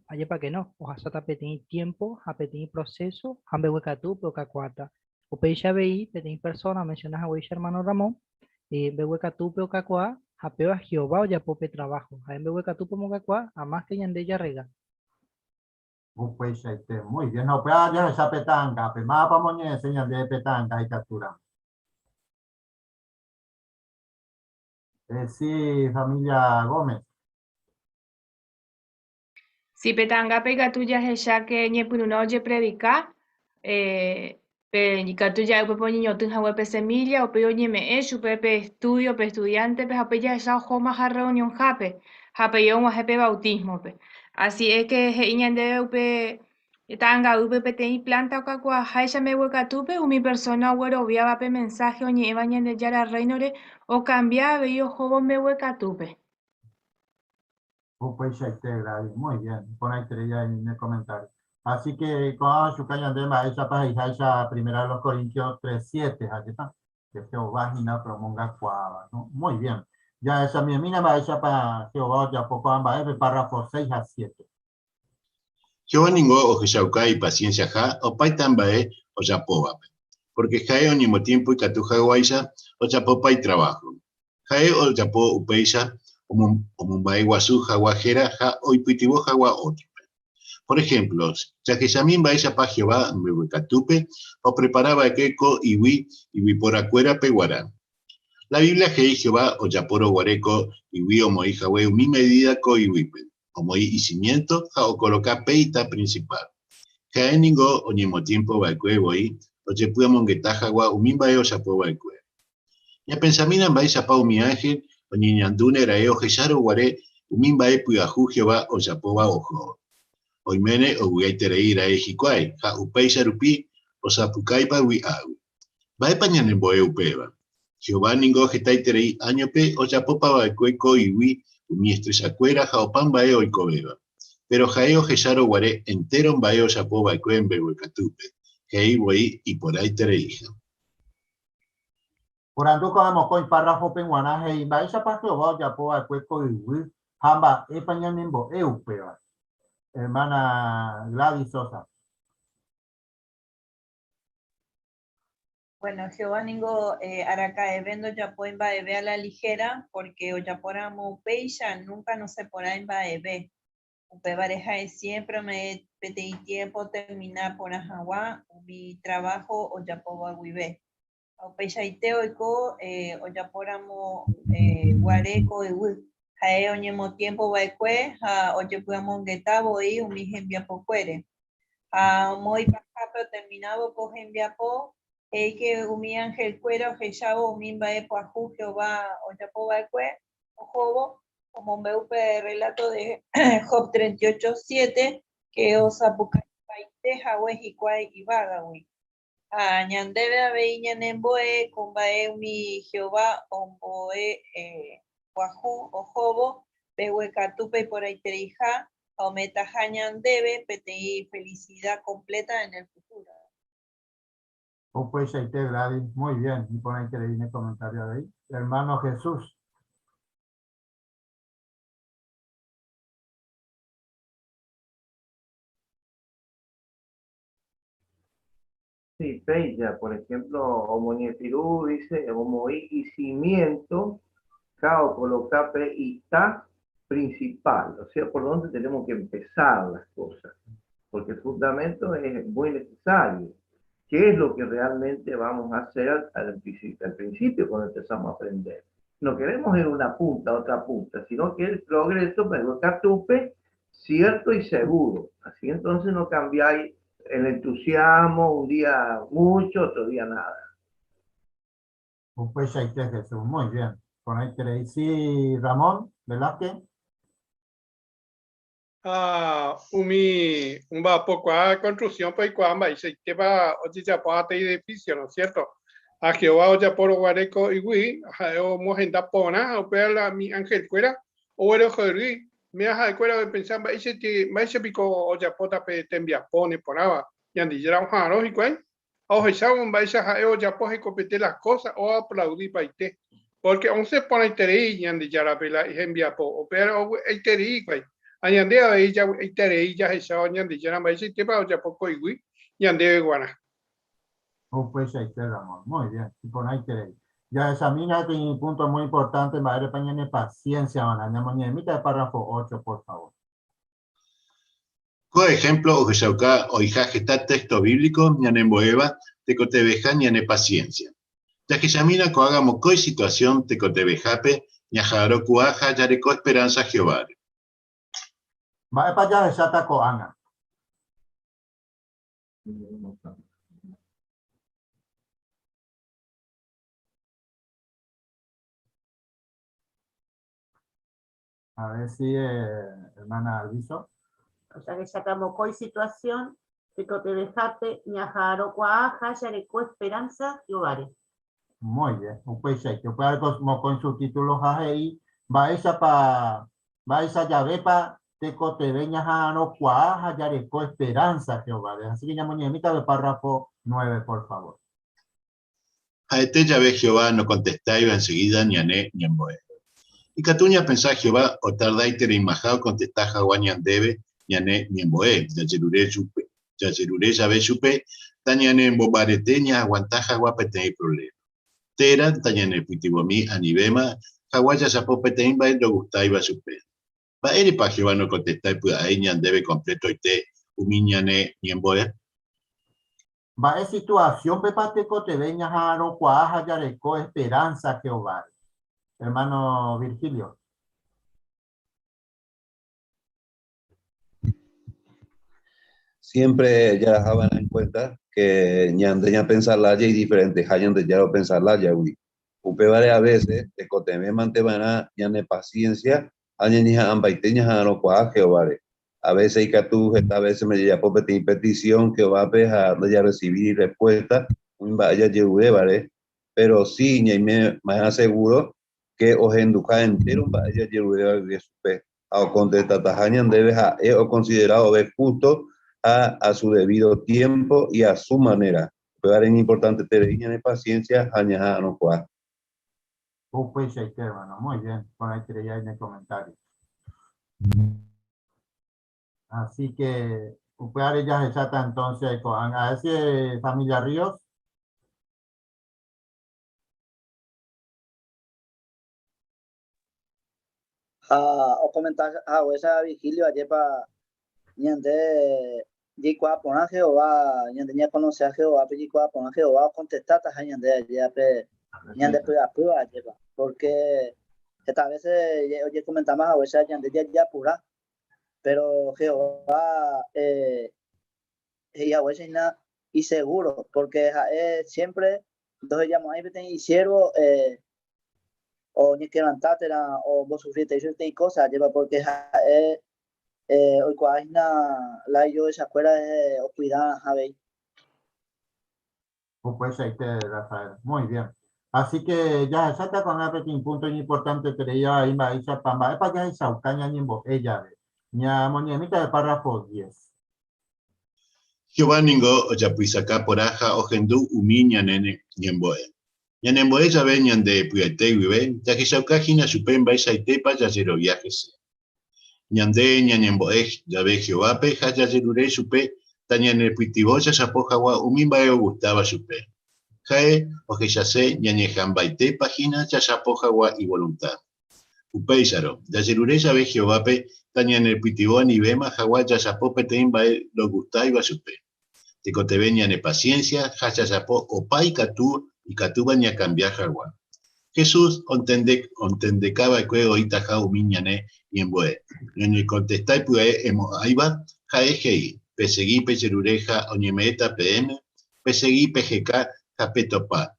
Ajépa que no, ohasáta peteĩ tiempo ha peteĩ proceso ha mbeguekatúpe okakuaáta. Upéicha avei peteĩ persona omenciona haguéicha hermano Ramón, mbeguekatúpe okakuaa ha péva Jehová ojapo pe trabajo. Ha'e mbeguekatúpe omokakuaa, a más que ñande jarrega. Upeichaite, muy bien. Ha upéva jahecha pe ta'angápe. Mávapa omoñe'ẽse ñandéve pe ta'anga ikatúramo? Sí, familia Gómez. Si pe ta'angápe ikatu jahecha ke ñepyrũrã ojepredika, pe ikatu ja'e upépe oñeñotỹ hague pe semilla, upéi oñeme'ẽ chupe pe estudio pe estudiántepe ha upéi jahecha ohómaha reunionhápe ha upéi og̃uahẽ pe bautismo-pe. Así es que he'i ñandéve upe ta'anga'ýpe peteĩ planta okakuaaháicha mbeguekatúpe umi persona ogueroviáva pe mensaje oñe'ẽva Ñandejára Rréinore okambia avei ohóvo mbeguekatúpe. Upeichaite, Gladys. Muy bien. Iporãiterei avei ne comentario. Así que ko'ã ochuka ñande mba'éichapa he'iháicha Primera de los Corintios 3:7, ha'épa? Que Jehová hína pe omongakuaáva, ¿no? Muy bien. Jahechamiemína mba'éichapa Jehová ojapo ko'ã mba'épe, párrafo 6 ha 7. Jehová ningo ohechauka ipasiensiaha opaita mba'e ojapóvape, pórke ha'e oñemotiémpo ikatu haguáicha ojapopa itraváho. Ha'e ojapo upéicha omomba'eguasu hag̃ua héra ha oipytyvõ hag̃ua ótrope. Por ehémplo, jahechami mba'éichapa Jehová mbeguekatúpe oprepara va'ekue ko yvy yvyporakuérape g̃uarã. La Biblia he'i Jehová ojapórõ guare ko yvy omoĩ hague umi medída ko yvýpe, omoĩ isimiénto ha okoloka pe ita prinsipál. Ha'e ningo oñemotiémpo va'ekue voi ojepy'amongeta hag̃ua umi mba'e ojapo va'ekue. Ñapensamína mba'éichapa umi ánhel oñeñandúne ra'e ohechárõ guare umi mba'e pyahu Jehová ojapóva ohóvo. Oiméne ovy'aiterei ra'e hikuái ha upéicha rupi osapukáipa vy'águi. Mba'épa ñanembo'e upéva? Jehová ningo hetaiterei áñope ojapopa va'ekue ko yvy umi estrellakuéra ha opa mba'e oikovéva. Péro ha'e ohechárõ guare entéro mba'e ojapo va'ekue mbeguekatúpe, he'i voi iporãitereiha. Porandu ko'ã mokõi párrafope g̃uarã he'i mba'éichapa Jehová ojapo va'ekue ko yvy ha mba'épa ñanembo'e upéva. Hermana Gladys Sosa. Bueno, Jehová ningo araka'eve ndojapói mba'eve a la ligera, pórke ojapóramo upéicha núnka nosẽporãi mba'eve. Upévare ha'e siémpre ome'ẽ peteĩ tiémpo otermina porã hag̃ua umi traváho ojapóva guive. Ha upeichaite oiko ojapóramo guare ko yvy. Ha'e oñemotiémpo va'ekue ha ojepy'amongeta voi umi hembiapokuére. Ha amo ipahápe oterminávo ko hembiapo, he'i ke umi anhelkuéra ohechávo umi mba'e pyahu Jehová ojapo va'ekue ohóvo, omombe'u pe rreláto de Job 38, 7, ke osapukaipaite hague hikuái yvágagui. Ha ñandéve avei ñanembo'e ko mba'e umi Jehová ombo'e pyahu ohóvo mbeguekatúpe iporãitereiha ha ome'ẽtaha ñandéve peteĩ felisida kompléta en el futuro. Upeichaite, Gladys. Muy bien, iporãiterei ne comentario avei. Hermano Jesús. Sí, péicha, por ejemplo, omoñepyrũ, dice, omoĩ icimiento, ka okoloka pe ita principal, o sea, por donde tenemos que empezar las cosas, porque el fundamento es muy necesario. ¿Qué es lo que realmente vamos a hacer al principio cuando empezamos a aprender? No queremos ir una punta a otra punta, sino que el progreso, pero catupe, cierto y seguro. Así entonces no cambiáis el entusiasmo, un día mucho, otro día nada. Upeichaite, Jesús, muy bien. Con ahí queréis. Sí, Ramón Velázquez. Ha umi omba'apokuaa construcción-pe oikuaa mba'eichaitépa ojejapo ha edificio, ¿no es cierto? Ha Jehová ojapórõ guare ko yvy, ha'e omohenda porã ha upéva la mi angelkuéra oguerohory. Mira ha'ekuéra opensa mba'eichaite, mba'éicha piko ojapóta pe tembiapo neporãva. Ñandejára oha'arõ hikuái ha ohechávo mba'éicha ha'e ojapo hekopete las kósa oaplaudipaite, pórke osẽ porãiterei Ñandejárape la hembiapo, upévare ovy'aiterei hikuái. Ha ñande avei javy'aiterei jahechávo Ñandejára mba'eichaitépa ojapo ko yvy ñandéve guarã. Upeichaite, Ramón. Muy bien, iporãiterei. Jahechamína peteĩ punto muy importante mba'érepa ñane paciencia va'erã. Ñamoñe'ẽmíta el párrafo 8, por favor. Ko ehémplo ohechauka oĩha heta téxto bíblico ñanembo'éva tekotevẽha ñanepasiénsia. Jahechamína ko'ág̃a mokõi situasión tekotevẽhápe ñaha'arõkuaa ha jareko esperánsa Jehováre. Mba'épa jahecháta ko'ág̃a? A ver si, hermana Alviso. O sea que saca mokõi situación, tekotevehápe ñaha'arõkuaa ha jareko esperanza Jehováre. Muy bien, upeichaite. Upévare ko mokõi subtítulo ha he'i mba'éichapa, mba'éicha javépa tekotevẽ ñaha'arõkuaa ha jareko esperanza Jehováre. Así que ñamoñe'ẽmíta pe párrafo 9, por favor. Ha'ete jave Jehová nokontestáiva ensegída ñane ñembo'e. Ikatu ñapensa Jehová otardaitereimaha okontesta hag̃ua ñandéve ñane ñembo'e, jajerure jave chupe tañanemombarete ñaaguanta hag̃ua peteĩ provléma, térã tañanepytyvõmi anivéma hag̃ua jajapo peteĩ mba'e ndogustáiva chupe. Mba'érepa Jehová nokontestái pya'e ñandéve kompletoite umi ñane ñembo'e? Mba'e situasiónpepa tekotevẽ ñaha'arõkuaa ha jareko esperánsa Jehováre? Ermáno Virgilio. Siempre jaraha va'erã en cuenta que ñande ñapensa lája idiferenteha Ñandejára opensa lájagui. Upévare a veces tekotevẽ mante va'erã ñane paciencia ha ñañeha'ãmbaite ñaha'arõkuaa Jehováre. A veces ikatu heta veces me jajapo peteĩ petición Jehovápe ha ndajarrecibíri respuesta umi mba'e jajerurévare, pero si ñaime va'erã seguro que ohenduha entero mba'e jajeruréva guive chupe ha okontestataha ñandéve ha'e okonsidera vove justo ha a su debido tiempo y a su manera. Upévare iñimportanteterei ñane paciencia ha ñaha'arõkuaa. Upeichaite, hermano. Muy bien. Porãiterei ahí ne comentario. Así que upévare jahecháta entonces ko'ág̃a. A ver si familia Ríos. Ha okomenta haguéicha Vigilio ajépa ñande jaikuaa porã Jehová, ñande ñakonoseha Jehovápe, jaikuaa porã Jehová okontestátaha ñande ajépa pe ñande py'apýva ajépa, pórke heta vése ojekomentáma haguéicha ñande jajapura, péro Jehová he'i haguéicha hína isegúro, pórke ha'e siémpre ndohejamo'ãi peteĩ isiérvo oñekebranta térã ombosufrietei chupe peteĩ kósa, ajépa, pórke ha'e oikuaa hína la ijovechakuéra okuida avei. Upeichaite, Rafael. Muy bien. Así que jahecháta ko'ág̃a peteĩ punto iñimportanteterei avei mba'éichapa mba'épa jahechauka ñañembo'e jave. Ñamoñe'ẽmíta pe párrafo diez. Jehová ningo ojapysaka porã ha ohendu umi ñane ñembo'e. Ñanembo'e jave ñande py'aite guive, jahechauka hína chupe mba'eichaitépa jajerovia hese. Ñande ñañembo'e jave Jehovápe ha jajerure chupe tañanepytyvõ jajapo hag̃ua umi mba'e ogustáva chupe. Ha'e ohechase ñañeha'ãmbaitépa hína jajapo hag̃ua ivolunta. Upéicharõ, jajerure jave Jehovápe tañanepytyvõ anivéma hag̃ua jajapo peteĩ mba'e ndogustáiva chupe. Tekotevẽ ñanepasiénsia ha jajapo opa ikatu ikatúva ñakambia hag̃ua. Jesús ontendeka va'ekue oĩtaha umi ñane ñembo'e. Ñoñekontestái pya'e emo'ãiva, ha'e he'i, Pesegi pejerure ha oñeme'ẽta peẽme, pesegi peheka ha petopa,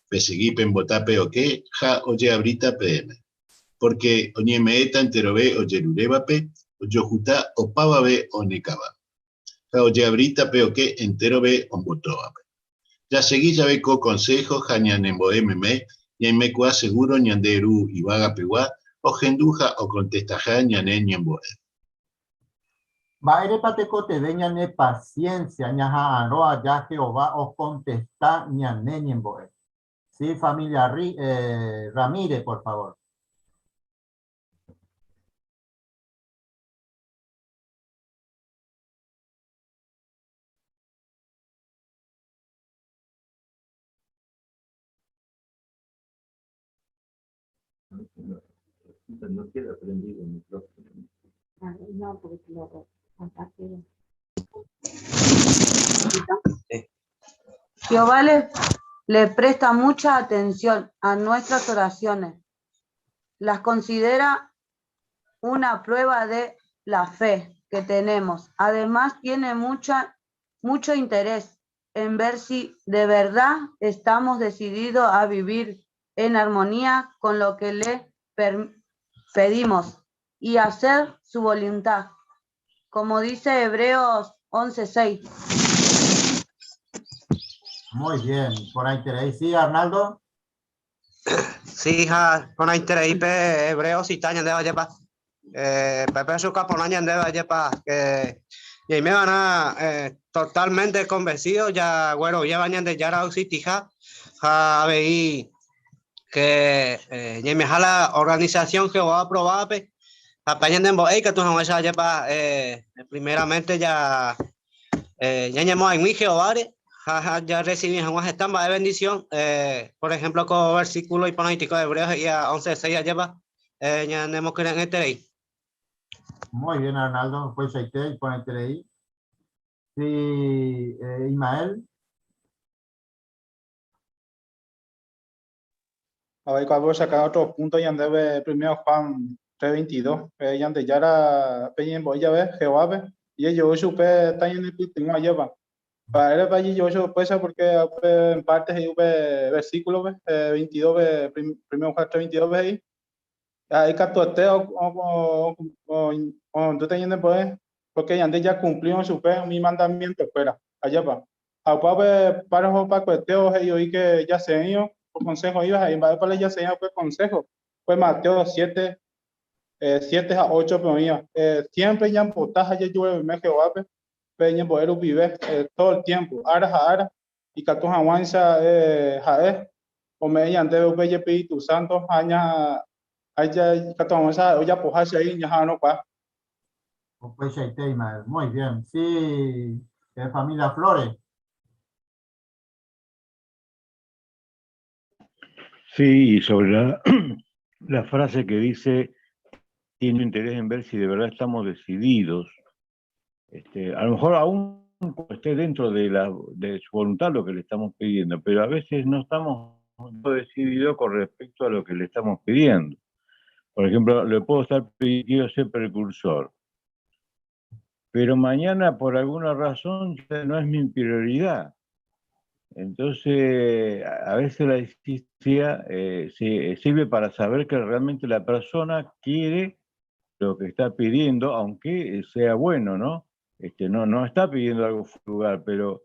pesegi pembota pe okẽ ha ojeavríta peẽme. Pórke oñeme'ẽta enterove ojerurévape, ojohuta opavave onekáva. Ha ojeavríta pe okẽ enterove ombotóvape. Jasegi jave ko konsého ha ñanembo'e meme, ñaimekuaa segúro ñande Ru yvágapegua ohendu ha okontestaha ñane ñembo'e. Mba'érepa tekotevẽ ñane pasiénsia ñaha'arõ aja Jehová okontesta ñane ñembo'e? Sí, familia Ramírez, por favor. No queda prendido el micrófono. Ah, no, porque lo aparte. Jehová le presta mucha atención a nuestras oraciones. Las considera una prueba de la fe que tenemos. Además, tiene mucho interés en ver si de verdad estamos decididos a vivir en armonía con lo que le pedimos y hacer su voluntad, como dice Hebreos 11:6. Muy bien, por ahí tenéis. Sí, Arnaldo. Sí, ja, por ahí tenéis, pe, Hebreos, si está, ñande vaya pa. Pepe Azúcar por ñande vaya pa, que y ahí me van a totalmente convencido, ya, bueno, ya van de Yara Oxitija, ja, veí que ya me jala organización que va a aprobar, pe, apañan de Mbo'e, que tú no vas a llevar primeramente ya ya llamó a mi Jehová, ja, ja, ya recibí Juan estamba de bendición, por ejemplo, con versículo y político de Hebreos y a 11:6 ya lleva ya tenemos que ir en este rey. Muy bien, Arnaldo, pues ahí te pone el ahí. Sí, Ismael. A ver, cuando sacar otro punto y andebe primero Juan 3:22, y ande ya era Peña en Boya, ve, Jehová, ve, y ellos supe, está en el tengo allá, va. Para él, para allí, yo supe eso porque, pe, en parte, ahí, ve, versículo, ve, 22, ve, primero Juan 3:22, ve ahí. Ahí captué, o, o, o, o, o, tú te entiendes, pues, porque ande ya cumplió su fe, mi mandamiento, espera, allá va. A pa, para, pa, cueteo, yo oí que ya se iba, por consejo iba, ahí va para ya se iba, pues consejo. Pues Mateo 7 a 8, pero mía, siempre ya potaja, ya llueve, me Jehová, pe, pe, ya poder vive todo el tiempo, ara, ara, y catu aguanza jae, o me ya ande, ve, Espíritu Santo, aña, allá, catu aguanza, o ya pojacha ahí, ya no pa. Pues ahí te, Ismael. Muy bien, sí, familia Flores. Sí, y sobre la frase que dice, tiene interés en ver si de verdad estamos decididos. A lo mejor aún esté dentro de su voluntad lo que le estamos pidiendo, pero a veces no estamos decididos con respecto a lo que le estamos pidiendo. Por ejemplo, le puedo estar pidiendo, quiero ser precursor, pero mañana por alguna razón ya no es mi prioridad. Entonces, a veces la insistencia sirve para saber que realmente la persona quiere lo que está pidiendo, aunque sea bueno, ¿no? No está pidiendo algo fuera de lugar, pero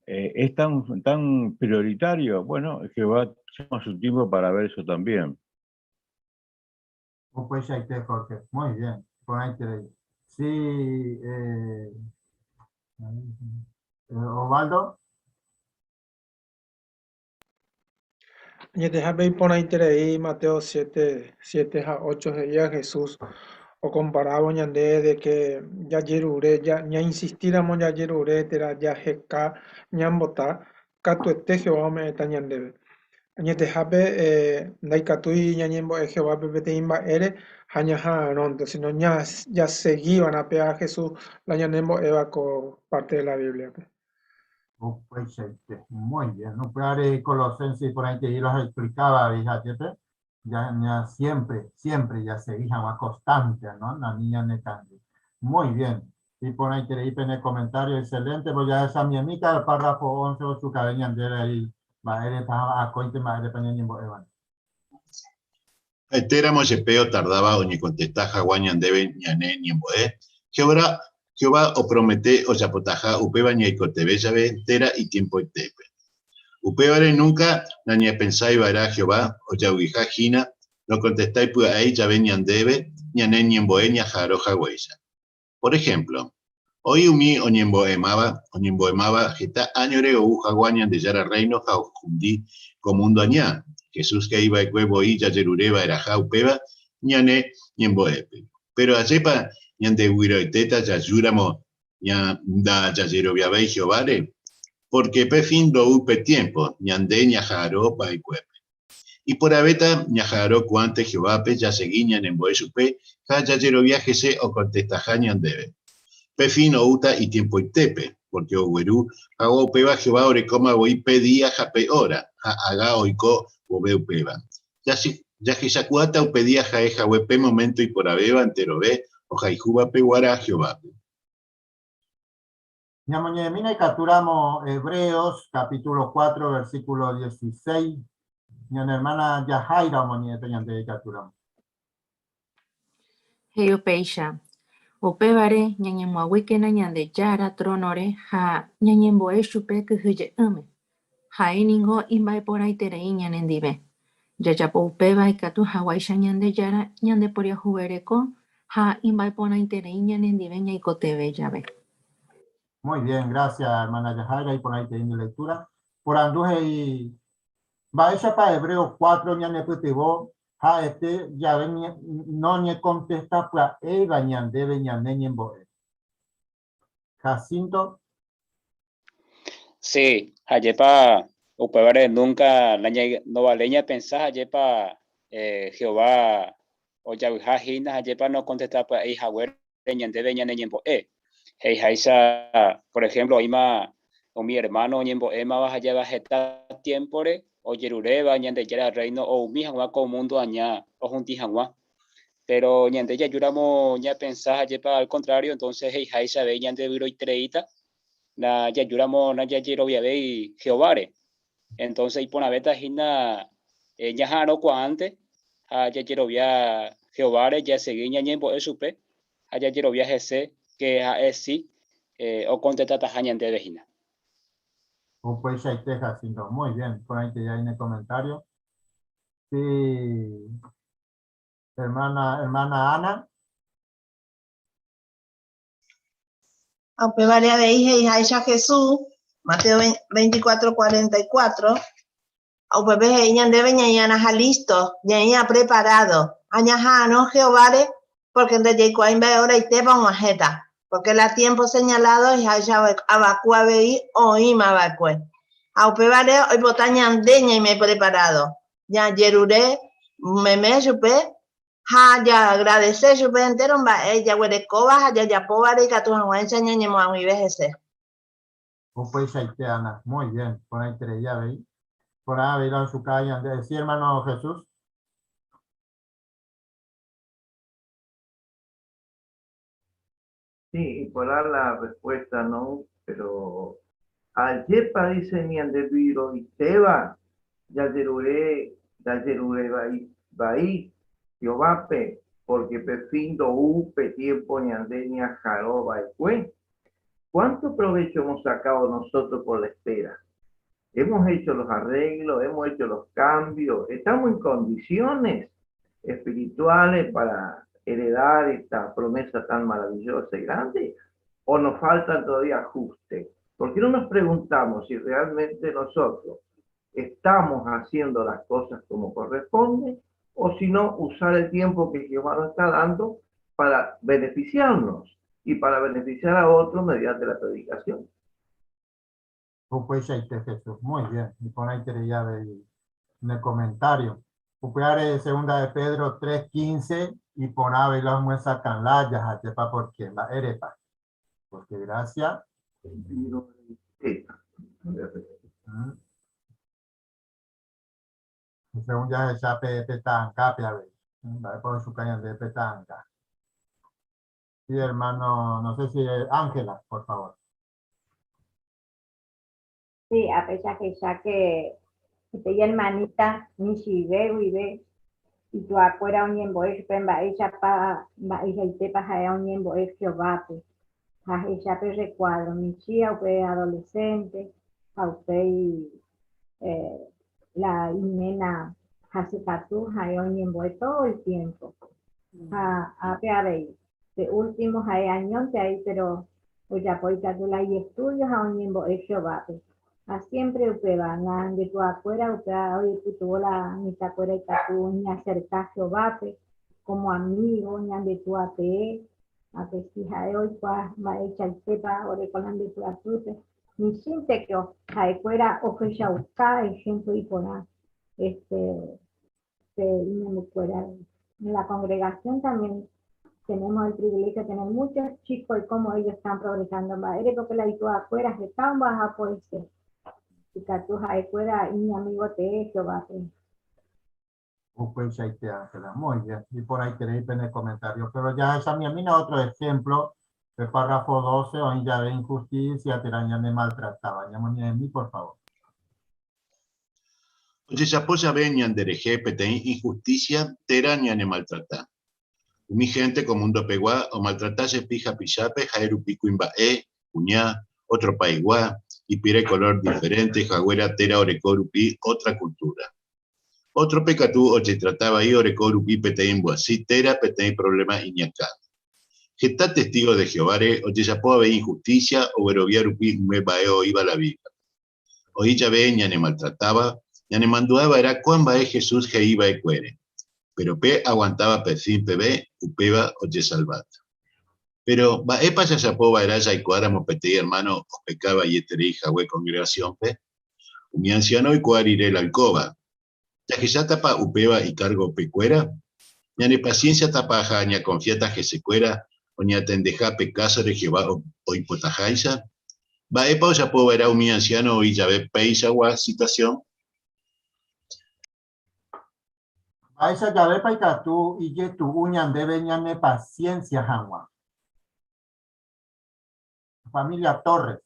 Eh, ¿Es tan, tan prioritario? Bueno, Jehová toma su tiempo para ver eso también. Upeichaite, Jorge. Muy bien. Porãiterei. Sí, eh, eh, Osvaldo. Añetehápe iporãiterei Mateo 7, 7 ha 8 he'íva Jesús okomparávo ñande de que jajerure, ñainsistíramo jajerure térã jaheka ñambota, katuete Jehová ome'ẽta ñandéve. Añetehápe ndaikatúi ñañembo'e Jehovápe peteĩ mba'ére ha ñaha'arõnte, síno jasegi va'erã péva Jesús la ñanembo'éva ko párte de la Bíbliape. Upeichaite. Muy bien. Upévare Colosenses iporãiterei los explicaba avei ha'épe, ya, ya siempre, siempre jasegi hag̃ua constante, no? Nani ñanekangy. Muy bien. Iporãiterei pene comentario, excelente. Voy a jahechamiemíta el párrafo 11 ochukave ñandéve ahí mba'érepa ha akóinte mba'érepa ñañembo'éva'erã. Ha'etéramo jepe otardáva oñekontesta hag̃ua ñandéve ñane ñembo'e, Jehová, Jehová opromete ojapotaha upéva ñaikotevẽ jave térã itiempoitépe. Upévare núnka nañapensái va'erã Jehová ojavyha hína nokontestái pya'éi jave ñandéve ñane ñembo'e ñaha'arõ haguéicha. Por ehémplo, oĩ umi oñembo'emáva oñembo'emáva heta áñore ou hag̃ua Ñandejára Rréino ha ohundi ko múndo aña. Jesús he'i va'ekue voi jajerure va'erãha upéva ñane ñembo'épe. Péro ajépa ñandeguiroitéta jajúramo ndajajeroviavéi Jehováre? Pórke pe fin ndou pe tiémpo ñande ñaha'arõ va'ekuépe. Iporãvéta ñaha'arõ kuaánte Jehovápe jasegi ñanembo'e chupe ha jajerovia hese okontestaha ñandéve. Pe fin oúta itiempoitépe, pórke ogueru hag̃ua upéva Jehová orekóma voi pe día ha pe óra, ha ág̃a oiko vove upéva. Jahechakuaáta upe día ha'e hague pe moménto iporãvéva enterove ohayhúvape g̃uarã Jehovápe. Ñamoñe'ẽmína ikatúramo Hebreos capítulo 4 versículo 16. Ñane hermana Yajaira omoñe'ẽta ñandéve ikatúramo. He'i upéicha, Upévare ñañemoag̃uíkena Ñandejára trónore ha ñañembo'e chupe kyhyje'ỹme. Ha'e ningo imba'eporãiterei ñanendive. Jajapo upéva ikatu haguáicha Ñandejára ñandeporiahuvereko ha imba'eporãiterei ñanendive ñaikotevẽ jave. Muy bien, gracias hermana Yajaira, iporãiterei nde lectura. Porandu he'i, Mba'éichapa Hebreos 4 ñanepytyvõ ha'ete jave noñekontesta pya'éiva ñandéve ñane ñembo'e? Jacinto. Sí, ajépa upévare núnka ndovaléi ñapensa ajépa Jehová ojavyha hína, ajépa nokontestapya'éi haguére ñandéve ñane ñembo'e. He'iháicha, por ehémplo, oĩma umi ermáno oñembo'émava ha java heta tiémpore ojeruréva Ñandejára Rréino oumi hag̃ua ko múndo aña ohundi hag̃ua. Péro ñande jajúramo ñapensa ajépa al kontrário, entónse he'iháicha avei ñandevyroitereíta na jajúramo najajeroviavéi Jehováre. Entonces iporãvéta hína ñaha'arõkuaánte ha jajerovia Jehováre, jasegi ñañembo'e chupe ha jajerovia hese ke ha'e si okontestataha ñandéve hína. Upeichaite, Jacinto. Muy bien. Porãite jai ne comentario. Sí, hermana, hermana Ana. Ha upévare avei he'iháicha Jesús, Mateo 24, 44, ha upépe he'i ñandéve ñaĩ'arãha listo, ñaĩ'a preparado, ha ñaha'arõ Jehováre, porque ndajaikuaái mba'e oraitépa og̃uahẽta, porque la tiempo señalado he'iháicha avaku avei oĩma va'ekue. Ha upévare oipota ñande ñaime preparado, jajerure meme chupe Ha jaagradese chupe entéro mba'e jaguerekóva ha jajapóvare ikatu hag̃uáicha ñañemoag̃uive hese. Upeichaite, Ana. Muy bien. Porãiterei avei. Porã avei la ochuka ñande. Sí, hermano Jesús. Sí, y por dar la respuesta, ¿no? Pero ajépa dice ñande vyroitéva jajerure jajerure vai vai Jehovápe, porque pe fin ndou pe tiempo ñande ñaharõ va'ekue. ¿Cuánto provecho hemos sacado nosotros por la espera? Hemos hecho los arreglos, hemos hecho los cambios, estamos en condiciones espirituales para heredar esta promesa tan maravillosa y grande, o nos faltan todavía ajustes. ¿Por qué no nos preguntamos si realmente nosotros estamos haciendo las cosas como corresponde, o si no, usar el tiempo que Jehová nos está dando para beneficiarnos y para beneficiar a otros mediante la predicación? Upeichaite Jesús. Muy bien. Iporãiterei avei ne comentario. Upévare segunda de Pedro 3:15 iporã avei la omyesakã lája ha ajépa porque mba'érepa. Porque gracia. Según jahecha pe pe ta'angápe avei. Mba'épa ohechuka ñandéve pe ta'anga. Sí, hermano, no sé si Ángela, por favor. Sí, a pesar que ya que peteĩ hermanita michĩve guive ituakuéra oñembo'e chupe mba'éichapa mba'eichaitépa ha'e oñembo'e Jehovápe. Ha ahecha pe rrecuadro michĩa upe adolescente ha upéi la iména hasykatu ha'e oñembo'e todo el tiempo. Ha ápe avei pe último ha'e añónte aí pero Ojapo ikatu la ijestudio ha oñembo'e Jehovápe. Ha siémpre upéva, nde tuakuéra upéva oipytyvõ la mitãkuéra ikatu oñeaserka Jehovápe kómo amígo, ñande túa tee, ha pe si ha'e oikuaa mba'eichaitépa oreko la nde py'apýpe, michĩnteke ha'ekuéra ohechauka ehémplo iporã este pe iñambukuéra. En la congregación también tenemos el privilegio de tener muchos chicos y cómo ellos están progresando. Mba'ére porque la ituakuéra heta omba'apo hese. Ikatu ha'ekuéra iñamigo tee Jehovápe. Upeichaite, Ángela. Muy bien. Iporãiterei pene comentario. Pero jahechamiamína otro ejemplo. Pe párrafo 12 oĩ jave injusticia térã ñanemaltratáva. Ñamoñe'ẽmi, por favor. Ojejapo jave ñanderehe peteĩ inhustísia térã ñanemaltrata. Umi hénte ko mundopegua omaltrata jepi hapichápe ha'e rupi kuimba'e, kuña, ótro paigua, ipire kolór diferénte haguéra térã oreko rupi ótra kultúra. Ótrope katu ojetrata vai oreko rupi peteĩ mbyasy térã peteĩ provléma iñakãme. Heta testígo de Jehováre ojejapo avei inhustísia oguerovia rupi umi mba'e oĩva la Bíbliape. Oĩ jave ñanemaltratáva, ñanemandu'a va'erã ko'ã mba'e Jesús he'i va'ekuére, Péro pe aguantáva pe fin peve, upéva ojesalváta. Péro, mba'épa jajapo va'erã jaikuaáramo peteĩ ermáno opeka vaieterei hague kongregasiónpe? Umi ansiáno oikuaa rire la oikóva, jahechátapa upéva ikárgopekuéra? Ñanepasiénsiatapa ha ñakonfiáta hesekuéra oñatendeha pe kásore Jehová oipotaháicha? Mba'épa ojapo va'erã umi ansiáno oĩ jave peichagua situasión? Mba'éicha javépa ikatu ijetu'u ñandéve ñanepasiénsia hag̃ua? Familia Torres.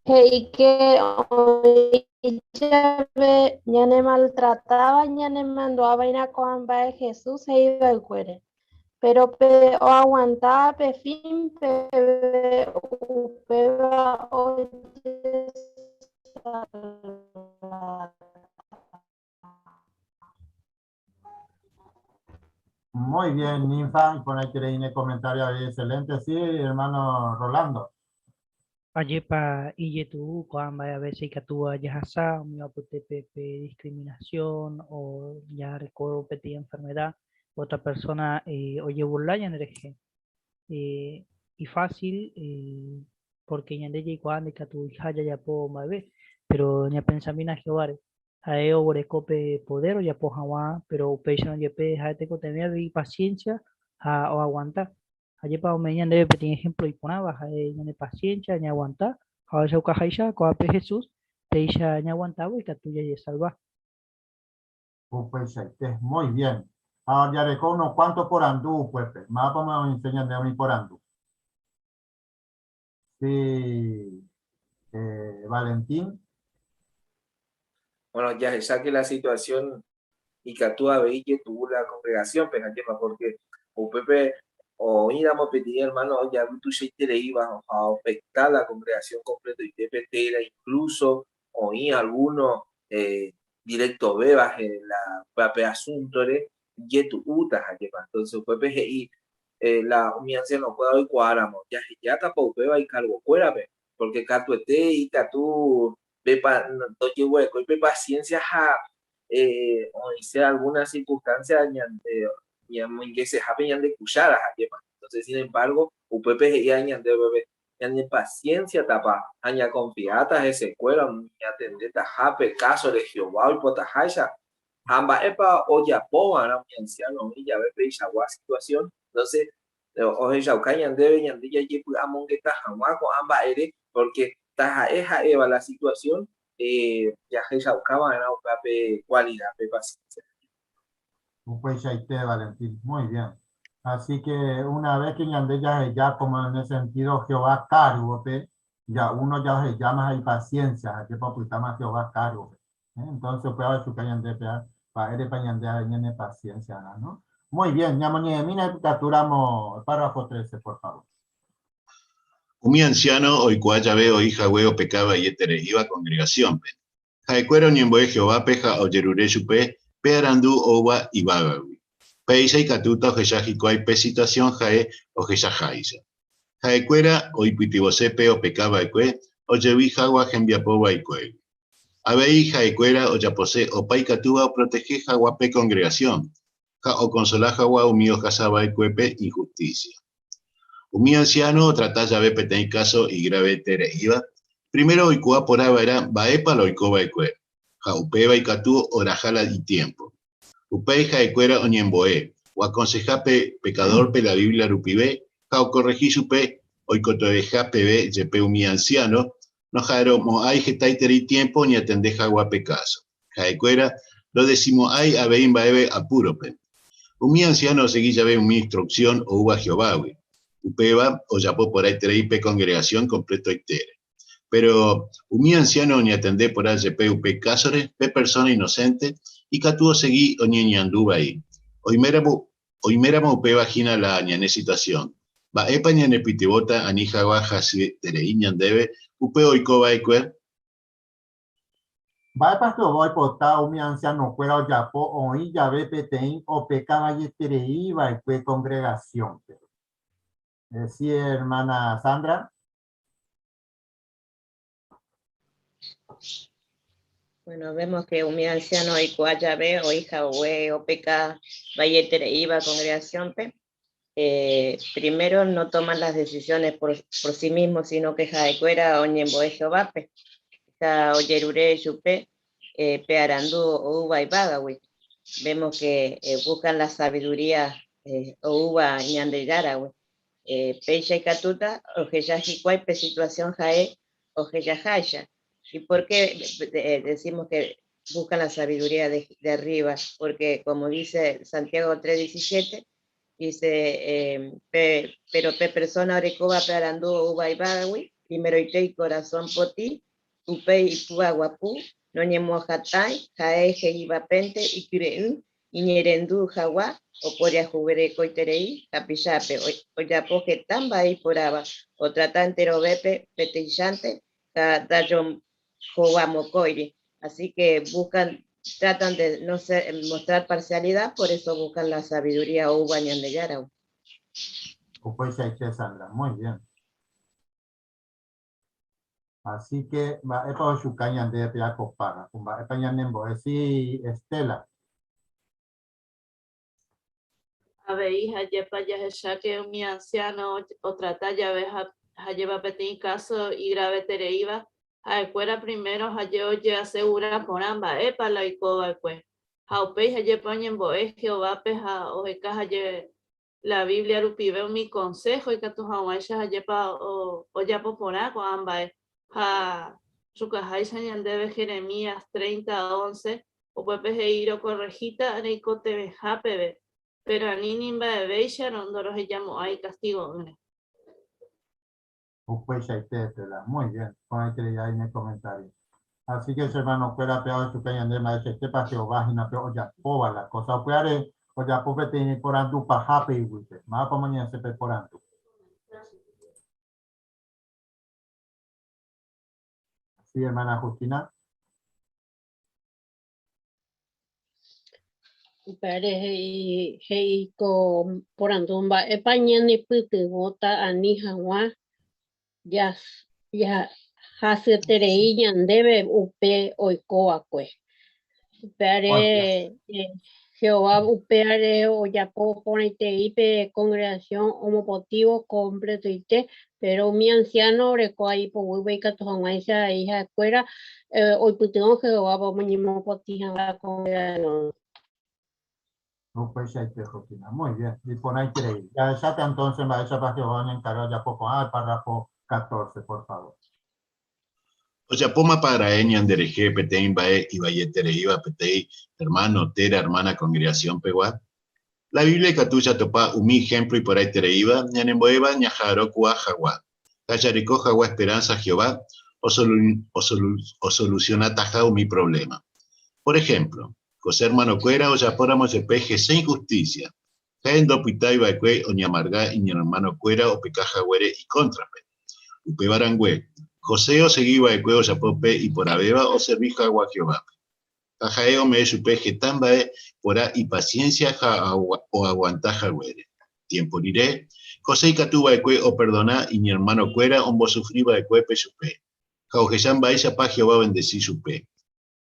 He'íke oĩ jave ñanemaltratáva ñanemandu'ava'erã ko'ã mba'e Jesús he'iva'ekuére. Péro pe oaguantáva pe fin peve upéva ojesalváta. Muy bien, Ninfa, iporãiterei ne comentario avei, excelente, sí, hermano Rolando. Ajépa ijetu'u ko'ã mba'e a veces ikatúva jahasa umi apytépe pe discriminación o jareko peteĩ enfermedad, otra persona ojeburla ñanderehe. Ifácil porque ñande jaikuaa ndaikatuiha jajapo mba'eve, pero ñapensamína Jehováre, Ha'e oguereko pe podér ojapo hag̃ua, péro upéicharõ jepe ha'e tekotevẽ avei ipasiénsia ha oaguanta. Ajépa ome'ẽ ñandéve peteĩ ehémplo iporãva, ha'e ñanepasiénsia, ñaaguanta ha ohechaukaháicha ko'ápe Jesús, péicha ñaaguantávo ikatu jajesalva. Upeichaite. Muy bien. Ha jareko unos cuantos porandu upépe. Mávapa omoĩse ñandéve umi porandu? Sí, Valentín. Bueno, jahecha que la situación ikatu avei jetu'u la congregación-pe, ajépa, porque Upépe oĩramo peteĩ ermáno ojavy tuichaitereíva ha oafekta la kongregasión kompletoitépe térã inklúso oĩ algúno direktovéva la upéva pe asúntore ijetu'úta ha jepa. Entónse upépe he'i la umi ansianokuéra oikuaáramo jahejátapa upéva ikargokuérape, pórke katuete ikatu ndojeguerekói pe pasiénsia ha oĩse algúna sirkunstánsia ñamoingesehápe ñande kuchára, ajépa. Entonces, sin embargo, upépe he'i ñandéve ñanepasiénsiatapa ha ñakonfiáta hesekuéra ñatendetaha pe kásore Jehová oipotaháicha ha mba'épa ojapo va'erã umi ansiáno oĩ jave peichagua situasión. Entonces, ohechauka ñandéve ñande jajepy'amongeta hag̃ua ko'ã mba'ére, pórke taha'e ha'éva la situasión, jahechauka va'erã upéva pe kualida, pe pasiénsia. Upeichaite, Valentín. Muy bien. Así que una vez que ñande jaheja como en el sentido Jehová cargo-pe, ya uno ya ohejáma ha ipaciencia, ajépa opytáma Jehová cargo-pe. Entonces upéva ohechuka ñande pe mba'érepa ñande avei ñane paciencia-rã, no? Muy bien, ñamoñe'ẽmína ipykatúramo el párrafo 13, por favor. Umi ansiáno oikuaa jave oĩ hague opekáva ietereíva kongregasiónpe. Ha'ekuéra oñembo'e Jehovápe ha ojerure chupe pe arandu oúva yvágagui. Péicha ikatúta ohecha hikuái pe situasión ha'e ohechaháicha. Ha'ekuéra oipytyvõse pe opeka va'ekue ojevy hag̃ua hembiapo va'ekuégui. Avei ha'ekuéra ojapose opa ikatúva oprotehe hag̃ua pe kongregasión ha okonsola hag̃ua umi ohasa va'ekuépe inhustísia. Umi ansiáno otrata jave peteĩ káso igravetereíva, primero oikuaa porã va'erã mba'épa la oiko va'ekue, ha upéva ikatu oraha la itiémpo. Upéi ha'ekuéra oñembo'e, oakonseha pe pekadórpe la Biblia rupive ha okorrehi chupe oikotevẽha peve jepe umi ansiáno noha'arõmo'ãi hetaiterei tiémpo oñatende hag̃ua pe káso. Ha'ekuéra ndodesimo'ãi avei mba'eve apúrope. Umi ansiáno osegi jave umi instruksión oúva Jehovágui, upéva ojapo porãiterei pe kongregasión kompletoitére. Péro umi ansiáno oñatende porã jepe upe kásore, pe persóna inosénte ikatu osegi oñeñandu vai. Oiméramo Oiméramo upéva hína la ñane situasión, mba'épa ñanepytyvõta ani hag̃ua hasyeterei ñandéve upe oiko va'ekue? Mba'épa Jehová oipota umi ansianokuéra ojapo oĩ jave peteĩ opeka vaieterei va'ekue kongregasiónpe? Sí, ermána Sandra. Bueno, vemos que umi anciano oikuaa jave oĩ hague opeka vaietereíva congregación-pe, eh, primero no toman las decisiones por, por sí mismos, sino que ha'ekuéra oñembo'e Jehovápe, ha ojerure chupe eh, pe arandu oúva yvágagui. Vemos que eh, buscan la sabiduría eh, oúva Ñandejáragui. Péicha ikatúta ohecha hikuái pe situación ha'e ohechaháicha. Y por qué decimos que buscan la sabiduría de, de arriba? Porque como dice Santiago 3:17, dice, eh, pe, pero pe persona orekóva pe arandu oúva yvágagui, primeroite corazón potĩ, upéi ipy'aguapy, noñemohatãi, ha'e he'ívapente ikyre'ỹ, Iñe'ẽrendu hagua oporiahuverekoiterei hapichápe, ojapo heta mba'e iporãva, otrata enterovépe peteĩchante ha ndajohovamokõiri. Así que buscan, tratan de no ser, mostrar parcialidad, por eso buscan la sabiduría oúva Ñandejáragui. Upeichaite, Sandra. Muy bien. Así que mba'épa ohechuka ñandéve pe akopára, ko mba'épa ñanembo'e. Sí, Estela. Avei hajépa jahecháke umi ansiáno otrata jave hajépa peteĩ káso igravetereíva, ha'ekuéra primero haje ojeasegura porã mba'épa la oiko va'ekue. Ha upéi hajépa oñembo'e Jehovápe ha oheka haje La Biblia rupive umi konsého ikatu hag̃uáicha hajépa ojapo porã ko'ã mba'e. Ha chukaháicha ñandéve Jeremías 30, 11, upépe he'i rokorrehíta reikotevẽha peve, péro ani ni mba'evéicharõ ndorohejamo'ãi kastigo'ỹre. Upeichaite, Estela. Muy bien. Porãiterei ai ne comentario. Así que che hermano-kuéra pe ohechuka ñande mba'eichaitépa Jehová hína pe ojapóva la cosa. Upévare Ojapo peteĩ porandu pahápe iguýpe. Mávapa omoñe'ẽse pe porandu? Sí, hermana Justina. Upévare he'i he'i ko porandu mba'épa ñanepytyvõta ani hag̃ua hasyeterei ñandéve upe oiko va'ekue. Upévare Jehová upévare ojapo porãiterei pe kongregasión omopotĩvo kompletoite, péro umi ansiáno oreko ai ipoguýpe ikatu hag̃uáicha avei ha'ekuéra oipytyvõ Jehovápe oñemopotĩ hag̃ua la kongregasión. Upeichaite, Justina. Muy bien, iporãiterei. Jahecháta entonces mba'éichapa Jehová oñenkarga ojapo ko'ã el párrafo 14, por favor. Ojapómapa ra'e ñanderehe peteĩ mba'e ivaietereíva peteĩ ermáno térã ermána kongregasión-pegua? La Biblia ikatu jatopa umi ehémplo iporãitereíva ñanembo'éva ñaha'arõkuaa hag̃ua, ha jareko hag̃ua esperánsa Jehová osolusionataha umi provléma. Por ehémplo, José ermanokuéra ojapóramo jepe hese inhustísia, ha'e ndopytái va'ekue oñeamarga iñermanokuéra opeka haguére ikóntrape. Upéva rangue, José osegi va'ekue ojapo pe iporãvéva oservi hag̃ua Jehovápe. Ha ha'e ome'ẽ chupe heta mba'e porã ipasiénsia ha oaguanta haguére. Tiémpo rire, José ikatu va'ekue operdona iñermanokuéra ombosufri va'ekuépe chupe, ha ohecha mba'éichapa Jehová ovendesi chupe.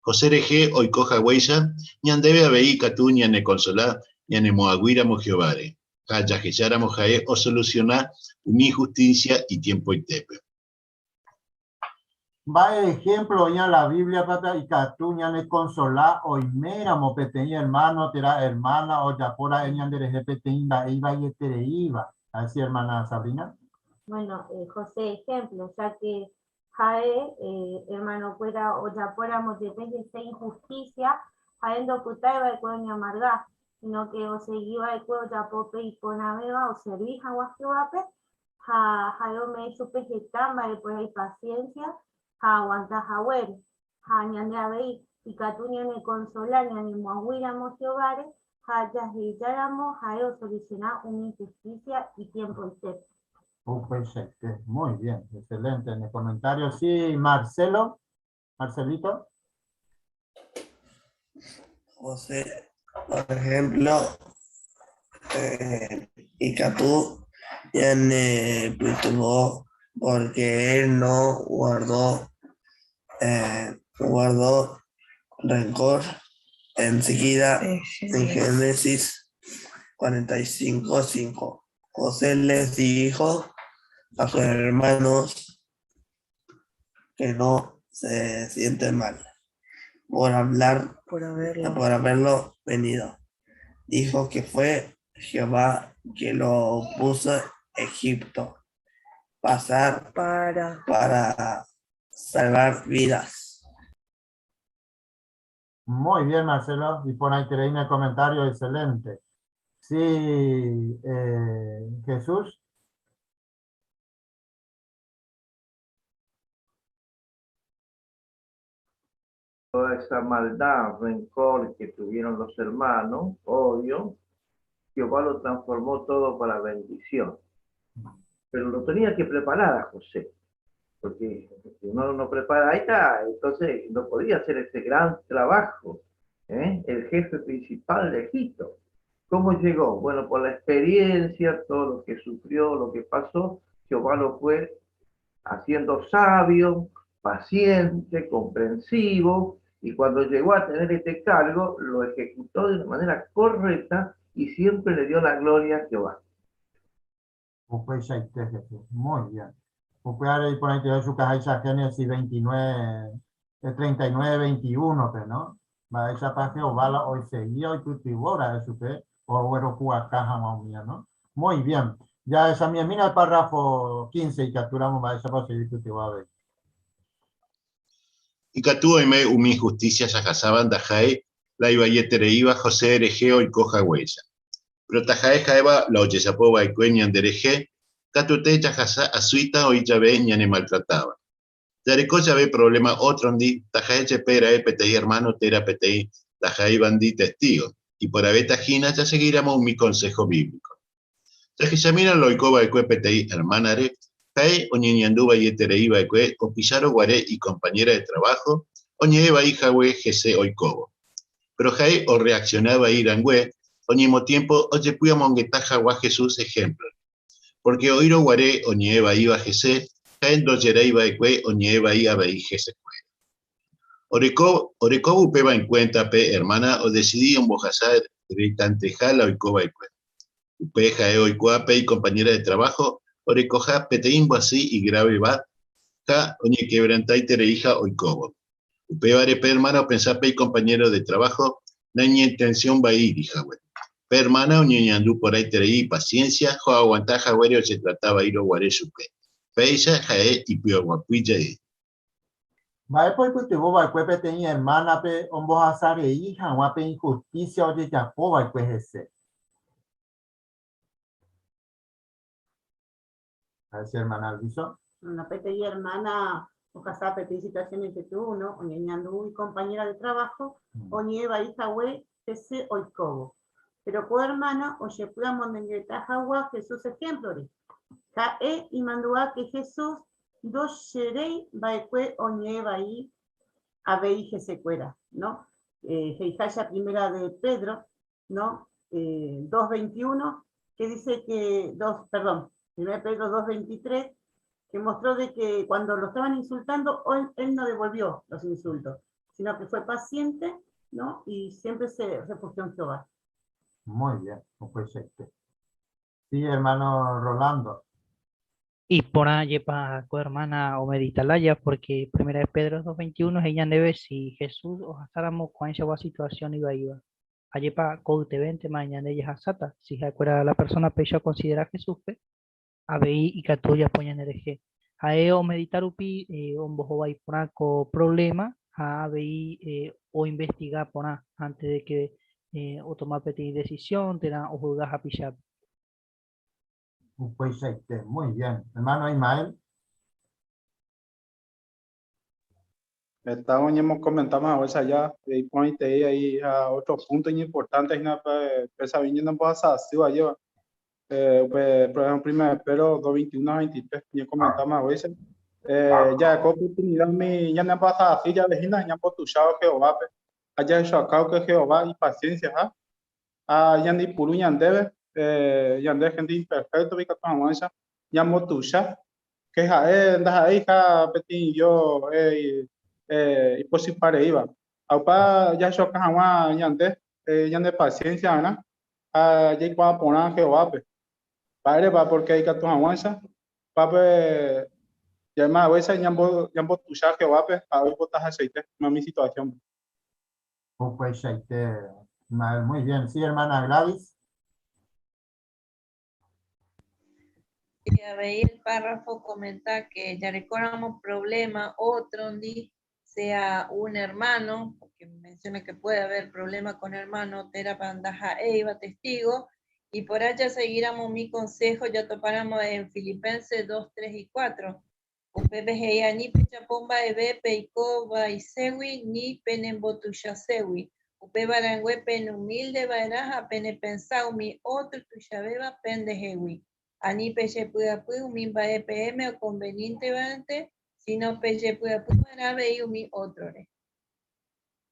José rehe oiko haguéicha, ñandéve avei ikatu ñanekonsola ñanemoag̃uíramo Jehováre, ha jahecháramo ha'e osolusiona umi inhustísia itiempoitépe. Mba'e ehémplo oĩva la Bíbliape ikatu ñanekonsola oiméramo peteĩ ermáno térã ermána ojapo ra'e ñanderehe peteĩ mba'e ivaietereíva? Ha'e si, ermána Sabrina? Bueno, José ehémplo, ya que Ha'e, hermanokuéra ojapóramo jepe hese injusticia, ha'e ndopytái va'ekue oñamarga, sino que osegi va'ekue ojapo pe iporãvéva oservi hag̃ua Jehovápe, ha ha'e ome'ẽ chupe heta mba'e porã ipasiénsia ha aguanta haguére. Ha ñande avei ikatu ñanekonsola ñanemoag̃uíramo Jehováre ha jahejáramo ha'e osolusiona umi inhustísia itiempoitépe. Upeichaite, muy bien, excelente en el comentario. Sí, Marcelo, Marcelito. José, por ejemplo, eh, ikatu ñanepytyvõ porque él no guardó, eh, guardó rencor enseguida en Génesis 45, 5. José les dijo a sus hermanos que no se sienten mal por hablar, Por haberlo. por haberlo venido. Dijo que fue Jehová que lo puso en Egipto pasar Para. para salvar vidas. Muy bien, Marcelo. Y por ahí en el comentario, excelente. Sí, eh, Jesús. Toda esa maldad, rencor que tuvieron los hermanos, odio, Jehová lo transformó todo para bendición. Pero lo tenía que preparar a José, porque si uno no prepara, ahí está, entonces no podía hacer ese gran trabajo, ¿eh? el jefe principal de Egipto. ¿Cómo llegó? Bueno, por la experiencia, todo lo que sufrió, lo que pasó, Jehová lo fue haciendo sabio, paciente, comprensivo, y cuando llegó a tener este cargo, lo ejecutó de una manera correcta y siempre le dio la gloria a Jehová. Upeichaite, Jesús. Muy bien. Upévare iporãite ohechukaháicha Génesis 29, 39, 21-pe, no? Mba'éichapa Jehová la oiseguía oipytyvõ ra'e chupe ogueropu'aka hag̃ua umía, no? Muy bien. Jahechamiemína el párrafo 15 ikatúramo mba'éichapa osegi oipytyvõ avei. Ikatu oime umi injusticia jahasáva ndaha'éi la ivaietereíva José rehe oiko haguéicha. Péro taha'e ha'éva la ojejapo va'ekue ñanderehe, katuete jahasa asýita oĩ jave ñanemaltratáva. Jareko jave provléma ótrondi, taha'e jepe ra'e peteĩ ermáno térã peteĩ ndaha'éivandi Testígo. Iporãvéta hína jasegíramo umi konsého bíblico. Jahechamína la oiko va'ekue peteĩ ermánare, ha'e oñeñandu vaieterei va'ekue opisárõ guare ikompañéra de traváho oñe'ẽ vai hague hese oikóvo. Péro ha'e orreaksiona vai rangue, oñemotiémpo ojepy'amongeta hag̃ua Jesús ehémplore. Pórke oĩrõ guare oñe'ẽ vaíva hese, ha'e ndojerái va'ekue oñe'ẽ vai avei hesekuéra. Orekóvo upéva enkuénta pe ermána odesidi ombohasa reitanteha la oiko va'ekue. Upe ha'e oikuaa pe ikompañéra de traváho orekoha peteĩ mbyasy igráveva ha oñekevrantaitereiha oikóvo. Upévare pe ermána opensa pe ikompañéro de traváho naiñintensión vaíri hague. Pe ermána oñeñandu porãiterei ipasiénsia ha oaguanta haguére ojetrata vaírõ guare chupe. Péicha ha'e ipy'aguapy jey. Mba'épa oipytyvõ va'ekue peteĩ ermánape ombohasa rei hag̃ua pe inhustísia ojejapo va'ekue hese? Ha'e ermána Alviso. Una peteĩ ermána ohasa peteĩ situasión ijetu'u, oñeñandu ikompañéra de traváho oñe'ẽ vai hague hese oikóvo. Péro ko ermána ojepy'amondengeta hag̃ua Jesús ehémplore. Ha'e imandu'a ke Jesús Ndocheréi va'ekue oñe'ẽ vai avei hesekuéra, no? He'iháicha primera de Pedro, no? 2.21, que dice que, dos, perdón, primera de Pedro 2.23, que mostró de que cuando lo estaban insultando, él no devolvió los insultos, sino que fue paciente, ¿no? Y siempre se refugió en Jehová. Muy bien, perfecto. Sí, hermano Rolando. Iporã jepa ko hermana omedita lája, porque Primera de Pedro 2.21 he'i ñandéve si Jesús ohasáramo ko'ãichagua situación ivaíva, ajépa ko'ytevéntema ñande jahasáta, si ha'ekuéra la persona péicha okonsidera Jesúspe, avei ikatu ojapo ñanderehe. Ha'e omedita rupi ombohovái porã ko problema ha avei oinvestiga porã antes de que otoma peteĩ decisión térã ohuyga hapichápe. Upeichaite. Muy bien. Hermano Ismael. Heta oñemokomentáma haguéicha aja, iporãitei ahí ha otro punto iñimportante hína pe pe Sabine ñanembohasa asýva ajéva. Upe por ejemplo primera de Pedro 2.21 a 23 ñekomentáma haguéicha. Ja'eko oportunidad umi ñanembohasa asy jave hína ñambotuichávo Jehovápe ha jahechaukáo que Jehová ipaciencia ha Ha ñandeipuru ñandéve, ñande hénte imperféktope ikatu hag̃uáicha ñamotuicha, ke ha'e ndaha'éiha peteĩ Dios ipochypareíva. Ha upa jahechauka hag̃ua ñande ñane paciencia va'erã ha jaikuaa porã Jehovápe. Mba'érepa? Pórke ikatu hag̃uáicha upápe ja'éma haguéicha ñambotuicha Jehovápe ha oipotahachaite umi situasiónpe. Upeichaite, muy bien. Sí, hermana Gladys. Y avei el párrafo comenta que ya recordamos problema otro sea un hermano, porque menciona que puede haber problema con hermano, tera pandaja eiva testigo, y por allá seguiramos mi consejo, ya topáramos en Filipenses 2, 3 y 4. Upépe he'i ani pejapo mba'eve peiko vaiségui ni penembotuichaségui. Upéva rangue penehumílde va'erã ha penepensa umi ótro tuichavéva pendehegui. Ani pejepy'apy umi mba'e peẽme okonveníntevante, síno pejepy'apy va'erã avei umi ótrore.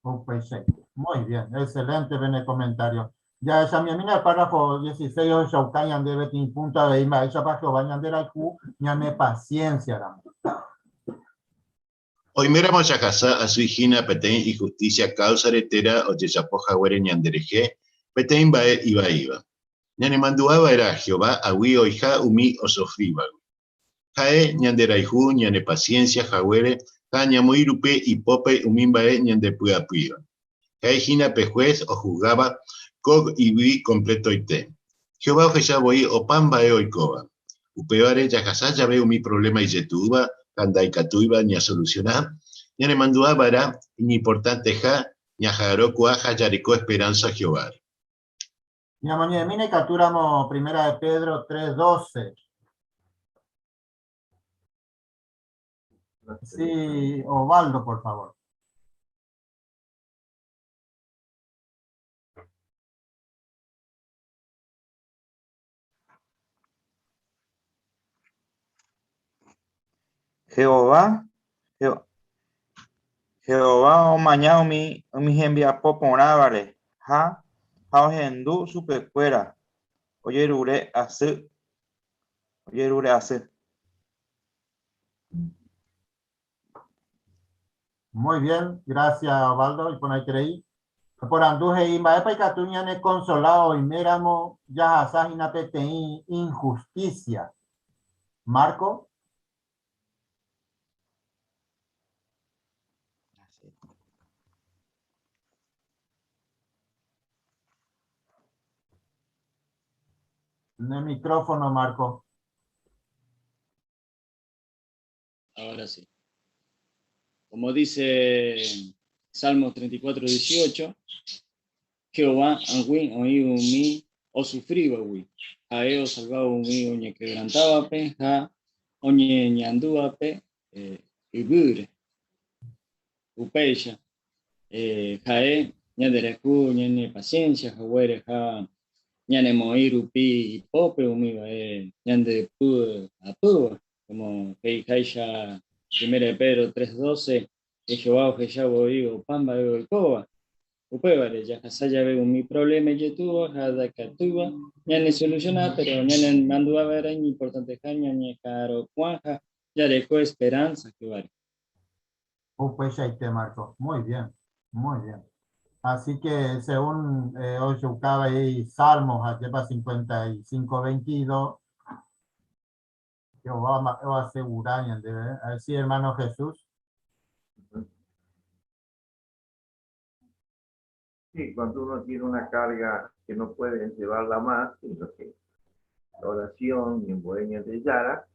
Upeichaite. Muy bien, excelente pene comentario. Jahechamiemína el párrafo 16 ohechauka ñandéve peteĩ punto avei mba'éichapa Jehová ñanderayhu ñane paciencia ramo. Oiméramo jahasa asy hína peteĩ inhustísia káusare térã ojejapo haguére ñanderehe peteĩ mba'e ivaíva. Ñanemandu'a va'erã Jehová ag̃ui oiha umi osufrívagui. Ha'e ñanderayhu ñane pasiénsia haguére ha ñamoĩ rupi ipópe umi mba'e ñandepy'apýva. Ha'e hína pe Hués ohusgáva ko yvy kompletoite. Jehová ohecha voi opa mba'e oikóva. Upévare jahasa jave umi provléma ijetu'úva ha ndaikatúiva ñasolusiona, ñanemandu'a va'erã iñimportanteha ñaha'arõkuaa ha jareko esperánsa Jehováre. Ñamoñe'ẽmína ikatúramo Primera de Pedro 3.12. Sí, Ovaldo, por favor. Jehová, Jehová omaña umi umi hembiapo porãvare ha ha ohendu chupekuéra ojerure asy ojerure asy. Muy bien, gracias Osvaldo, iporãiterei. Aporandu he'i mba'épa ikatu ñanekonsola oiméramo jahasa hína peteĩ inhustísia. Marco. Ne micrófono, Marco. Ahora sí. Como dice Salmos 34, 18, Jehová ag̃ui oĩ umi osufrívagui, ha'e osalva umi oñekebrantávape ha oñeñandúvape eh, yvýre. Upéicha, eh, ha'e ñanderayhu ñane paciencia haguére ha ñanemoĩ rupi ipópe umi mba'e ñande py'apýva. Como he'iháicha Primera de Pedro 3:12, que Jehová ohecha voi opa mba'e oikóva. Upévare, jahasa jave umi problema ijetúva ha ndakatúiva ñanesolusiona, péro ñanemandu'a va'erã iñimportanteha ñañeha'arõkuaa ha jareko esperánsa Jehováre. Upeichaite, Marco. Muy bien, muy bien. Así que según eh, ohechaukáva he'i Salmos, ajépa 55, 22, Jehová mba'e oasegura ñandéve. A ver si hermano Jesús. Sí, cuando uno tiene una carga que no puede llevarla más, sino que la oración y en Bohemia de Yara,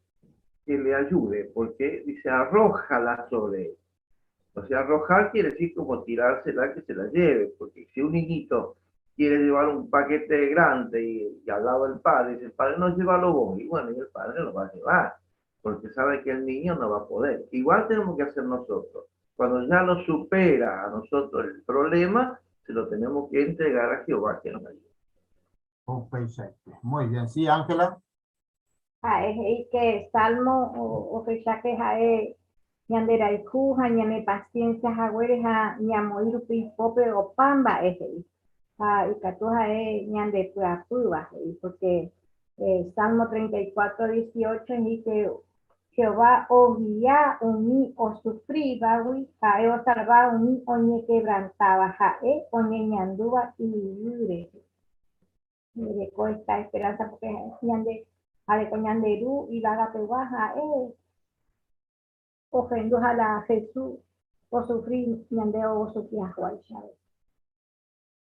que le ayude, porque dice, arrójala sobre él. O sea, arrojar quiere decir como tirársela que se la lleve, porque si un niñito quiere llevar un paquete grande y, al lado del padre, dice, el padre no, llévalo vos, y bueno, y el padre lo va a llevar, porque sabe que el niño no va a poder. Igual tenemos que hacer nosotros. Cuando ya lo supera a nosotros el problema, se lo tenemos que entregar a Jehová que nos ayude. Muy bien, sí, Ángela. Ha'e he'i ke Salmo ohecha ke ha'e ñanderayhu ha ñanepasiénsia haguére ha ñamoĩ rupi ipópe opa mba'e he'i. Ha ikatu ha'e ñandepy'apýva he'i, pórke Salmo 34, 18 he'i ke Jehová ogia umi osufrívagui, ha'e osalva umi oñekevrantáva, ha'e oñeñandúva yvy rehe. Rereko esta esperanza porque ñande jareko ñande Ru yvágapegua ha'e ohendu ha la Jesús osufri ñande osufri haguáicha.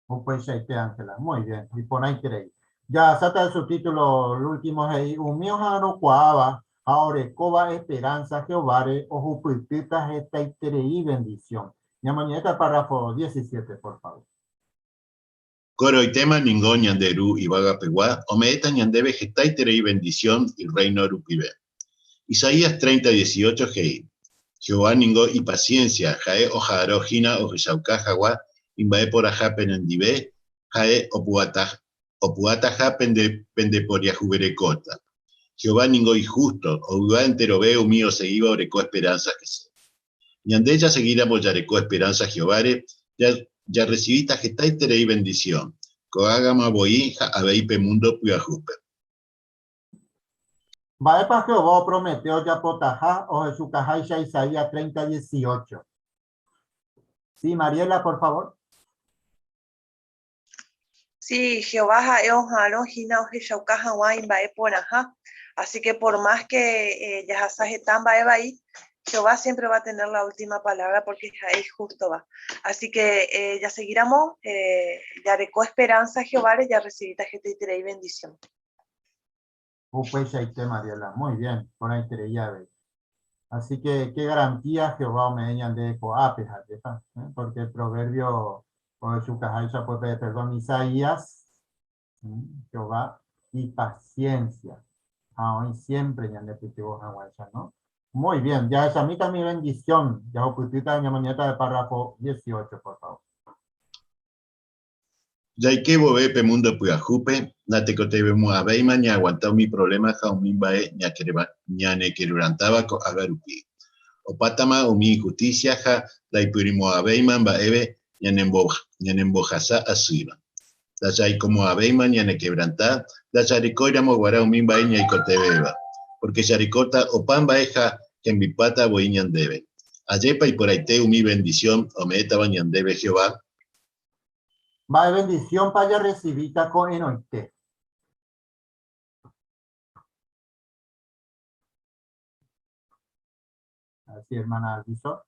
Upeichaite Ángela, muy bien, iporãiterei. Jahasáta el subtítulo, el último he'i, Umi oha'arõkuaáva ha orekóva esperanza Jehováre ohupytýta hetaiterei bendición. Ñamoñe'ẽta párrafo 17, por favor. Ko'ẽrõitéma ningo ñande Ru yvagapegua ome'ẽta ñandéve hetaiterei vendisión Irréino rupive. Isaías 30, 18 he'i, Jehová ningo ipasiénsia, ha'e oha'arõ hína ohechauka hag̃ua imba'eporãha penendive, ha'e opu'ãtaha pende pendeporiahuverekóta. Jehová ningo ihústo, ovy'a enterove umi osegíva oreko esperánsa hese. Ñande jasegíramo jareko esperánsa Jehováre, jarresivíta hetaiterei vendisión, ko'ág̃ama voi ha avei pe múndo pyahúpe. Mba'épa Jehová opromete ojapotaha ohechukaháicha Isaías 30, 18? Sí, Mariela, por favor. Sí, Jehová ha'e oha'arõ hína ohechauka hag̃ua imba'e porãha. Así que por más que eh, jahasa heta mba'e vai, Jehová siempre va a tener la última palabra porque ha'e ihústova. Así que eh, jaseguíramo eh, jareko esperanza Jehováre, jarrecibíta hetaiterei bendición. Upeichaite, Mariela. Muy bien, porãiterei avei. Así que, ¿qué garantía Jehová ome'ẽ ñande ko'ápe, ha'épa? ¿Eh? Porque el proverbio ohechukaháicha pues, perdón, Isaías, Jehová y paciencia. Ha oĩ siempre ñande pytyvõ hag̃uáicha, ¿no? Muy bien, jahechamíta mi bendición. Jahupytýta ñamoñe'ẽta de párrafo 18, por favor. Jaike vove pe múndo pyahúpe, natekotevẽmo'ãvéima ñaaguanta umi provléma ha umi mba'e ñanekerurantáva ko'ág̃a rupi. Opátama umi injusticia ha ndaipyrimo'ãvéima mba'eve ñanembohasa asýva. Ndajaikomo'ãvéima ñanekevranta, ndajarekóiramo guarã umi mba'e ñaikotevẽva, pórke jarekóta opa mba'e ha hembipáta voi ñandéve. Ajépa iporãite umi vendisión ome'ẽtava ñandéve Jehová? Mba'e vendisiónpa jarresivíta ko'ẽrõite? Así, hermana Alviso.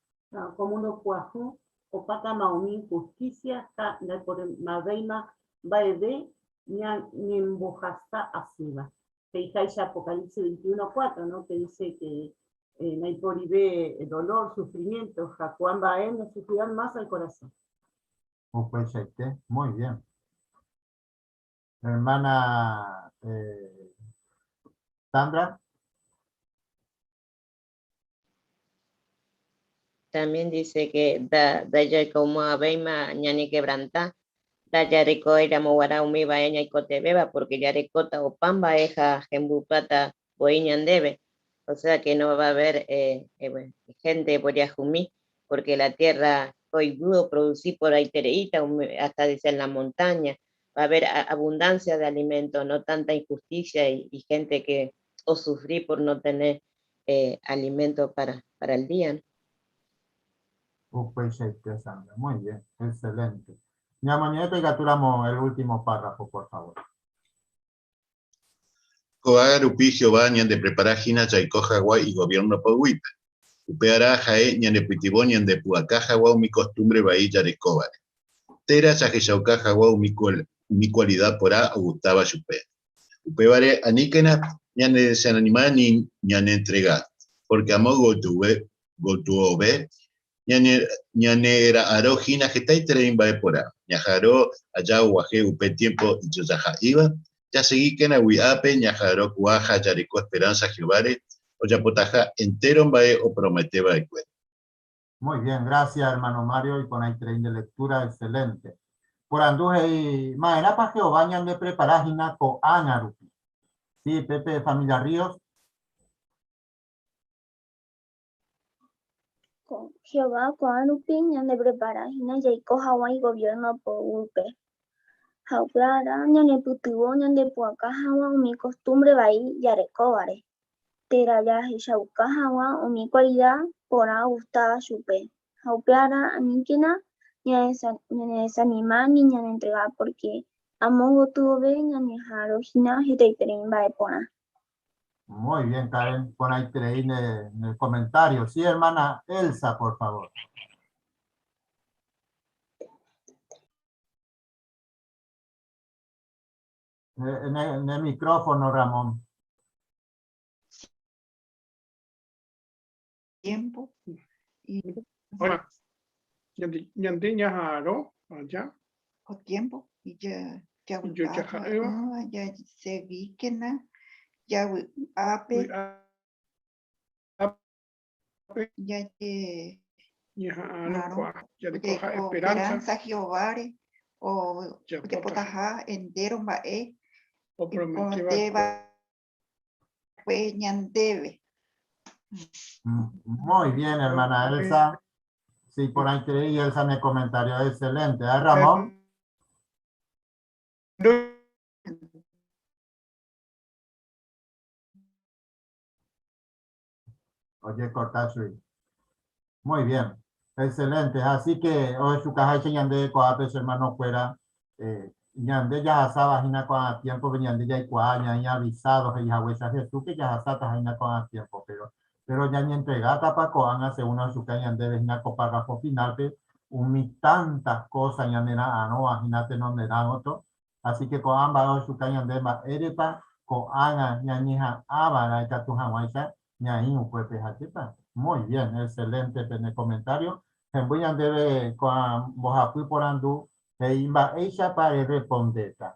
Ko mundo pyahu opátama umi injusticia ha ndaiporemavéima mba'eve ñañembohasa asýva. He'iháicha Apocalipsis 21, 4, ¿no? Que dice que ndaiporive dolor, sufrimiento, ha ko'ã mba'e no sufrirán más al corazón. Upeichaite, muy bien. Hermana eh, Sandra. También dice que da ndajaikomo'ãvéima ñanequebranta, ndajarekóiramoguarã umi mba'e ñaikotevẽva, porque jarekóta opa mba'e ha hembypáta voi ñandéve. O sea que no va a haber eh, eh, gente boriahumi, porque la tierra ko yvy oproduci porãitereíta, hasta dice en la montaña, va a haber abundancia de alimento, no tanta injusticia y, y gente que o sufrí por no tener eh, alimento para, para el día. ¿no? Upeichaite, Sandra. Muy bien, excelente. Ñamoñe'ẽta ikatúramo el último párrafo, por favor. Ko'ág̃a rupi Jehová ñandeprepara hína jaiko hag̃ua igoviérno poguýpe. Upearã ha'e ñanepytyvõ ñandepu'aka hag̃ua umi kostúmbre vai jarekóvare, térã jahechauka hag̃ua umi kualida porã ogustáva chupe. Upévare aníkena ñanedesanima ni ñanentrega, pórke amo gotyove ñanera'arõ hína hetaiterei mba'e porã. Ñaha'arõ aja oguahẽ upe tiémpo ijojaha'íva, jasegíkena vy'ápe ñaha'arõkuaa ha jareko esperánsa Jehováre ojapotaha entéro mba'e opromete va'ekue. Muy bien, gracias hermano Mario iporãiterei nde lectura, excelente. Porandu he'i, Ma'erãpa Jehová ñandeprepara hína ko'ág̃a rupi? Sí, Pepe familia Ríos. Jehová ko'ág̃a rupi ñandeprepara hína jaiko hag̃ua igoviérno poguýpe. Ha upearã ñanepytyvõ ñandepu'aka hag̃ua umi kostúmbre vai jarekóvare. térã jahechauka hag̃ua umi kualida porã ogustáva chupe. Ha upearã aníkena ñanedesanima ni ñanentrega pórke amo gotyove ñañeha'arõ hína hetaiterei mba'e porã. Muy bien, Karen, porãiterei ne comentario. Sí, hermana Elsa, por favor. Ne micrófono, Ramón. Tiempo. Y... Hola. Ñande ñaha'arõ aja. O tiempo. Y ya, ya, ya seguíkena, javy'ápe. Jaje Ñaha'arõ esperanza Jehováre ojapotaha entéro mba'e oprometeva'ekue ñandéve. Muy bien, hermana Elsa. Sí, iporãiterei Elsa ne comentario, excelente. ¿Ah, Ramón? Ojekorta chui. Muy bien. Excelente. Así que ohechukaháicha ñande ko'ápe che hermano-kuéra, eh, ñande jahasáva hína ko'ã tiempo-pe, ñande jaikuaa ñaĩ avisado he'i haguéicha Jesús que jahasáta hína ko'ã tiempo, pero pero ñañentregátapa ko'ág̃a según ohechuka ñandéve hína ko párrafo final-pe umi tantas cosas ñanera'arõva hína tenonderã gotyo. Así que ko'ã mba'e ohechuka ñande mba'érepa ko'ág̃a ñañeha'ãva'erã ikatu hag̃uáicha ñaĩ upépe ha chépa. Muy bien, excelente pene comentario. Hemby ñandéve ko'ã mbohapy porandu he'i mba'éichapa rerrepondéta.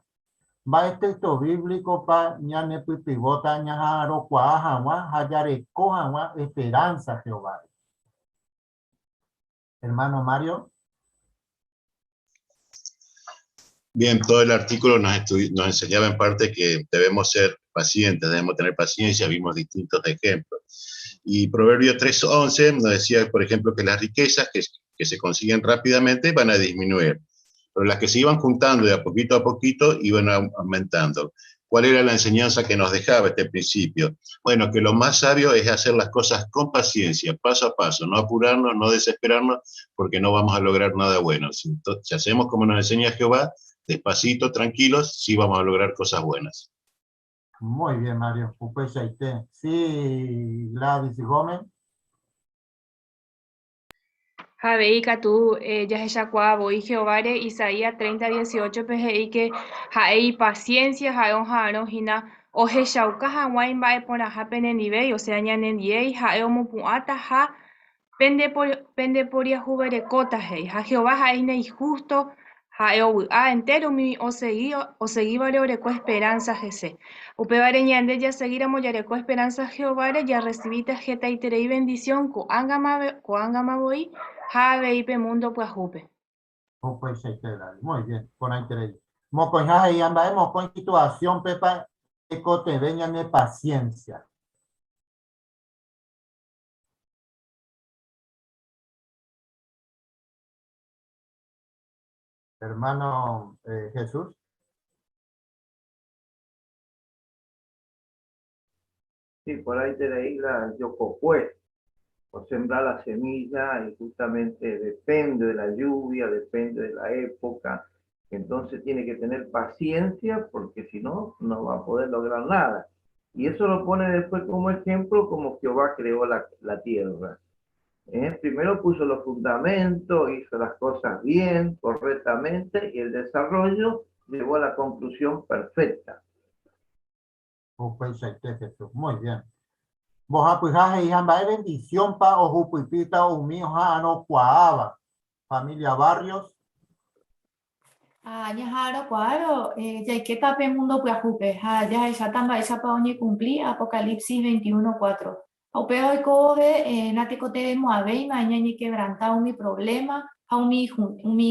Mba'e texto bíblico-pa ñanepytyvõta ñaha'arõkuaa hag̃ua ha jareko hag̃ua esperanza Jehováre? Hermano Mario. Bien, todo el artículo nos, nos enseñaba en parte que debemos ser pacientes, debemos tener paciencia, vimos distintos ejemplos. Y Proverbio 3.11 nos decía, por ejemplo, que las riquezas que, que se consiguen rápidamente van a disminuir, pero las que se iban juntando de a poquito iban aumentando. ¿Cuál era la enseñanza que nos dejaba este principio? Bueno, que lo más sabio es hacer las cosas con paciencia, paso a paso, no apurarnos, no desesperarnos, porque no vamos a lograr nada bueno. Si, si hacemos como nos enseña Jehová, despacito, tranquilos, sí vamos a lograr cosas buenas. Muy bien, Mario. Upeichaite. Sí, Gladys Gómez. Ha avei katu jahechakuaa voi Jehováre Isaías 30, 18 pe he'i ke ha'e ipasiénsia, ha'e oha'arõ hína ohechauka hag̃ua imba'eporãha penendivéi, osea ñanendiéi, ha'e omopu'ãta ha pendeporiahuverekóta, he'i. Ha Jehová ha'e hína ihústo, ha'e ovy'a entéro umi osegi osegívare oreko esperánsa hese. Upévare ñande jasegíramo jareko esperánsa Jehováre, jarresivíta hetaiterei vendisión ko'ág̃ama voi ha avei pe múndo pyahúpe. Upeichaite, Gladys. Muy bien, porãiterei. Mokõiha he'i ha mba'e mokõi situasiónpepa tekotevẽ ñane pasiénsia. Hermano Jesús. Sí, por ahí te leí la yokokue, o sembrar la semilla y justamente depende de la lluvia, depende de la época, entonces tiene que tener paciencia porque si no, no va a poder lograr nada. Y eso lo pone después como ejemplo como Jehová creó la, la tierra. ¿Eh? Primero puso los fundamentos, hizo las cosas bien, correctamente, y el desarrollo llevó a la conclusión perfecta. Upeichaite, Jesús. Muy bien. Mbohapyha he'i ha mba'e bendición-pa ohupytýta umi oha'arõkuaáva. Familia Barrios. Ha ñaha'arõkuaárõ jaikéta pe múndo pyahúpe ha jahecháta mba'éichapa oñekumpli Apocalipsis 21, 4. Ha upéva oiko vove natekotevẽmo'ãvéima ñañekevranta umi provléma ha umi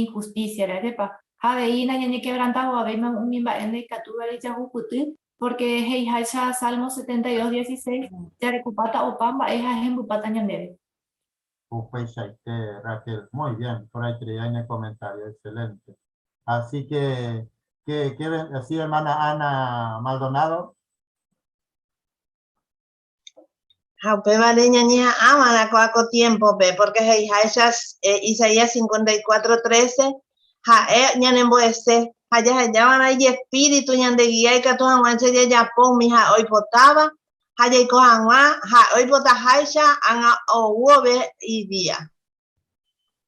inhustísiare, ajépa? Ha avei nañañekevrantavo'avéima umi mba'e ndaikatúivare jahupyty, pórke he'iháicha Salmo 72, 16, jarekopáta opa mba'e ha hembypáta ñandéve. Upeichaite, Raquel. Muy bien, por ahí creía en el comentario. Excelente. Así que, que, que, así, hermana Ana Maldonado. Ha upévare ñañeha'ãva'erã ko'ã ko tiémpope, pórke he'iháicha Isaías 54, 13, ha'e ñanembo'ese ha jahejava'erã ijespíritu ñandegia ikatu hag̃uáicha jajapo umi ha'e oipotáva ha jaiko hag̃ua ha'e oipotaháicha ág̃a ou vove idía.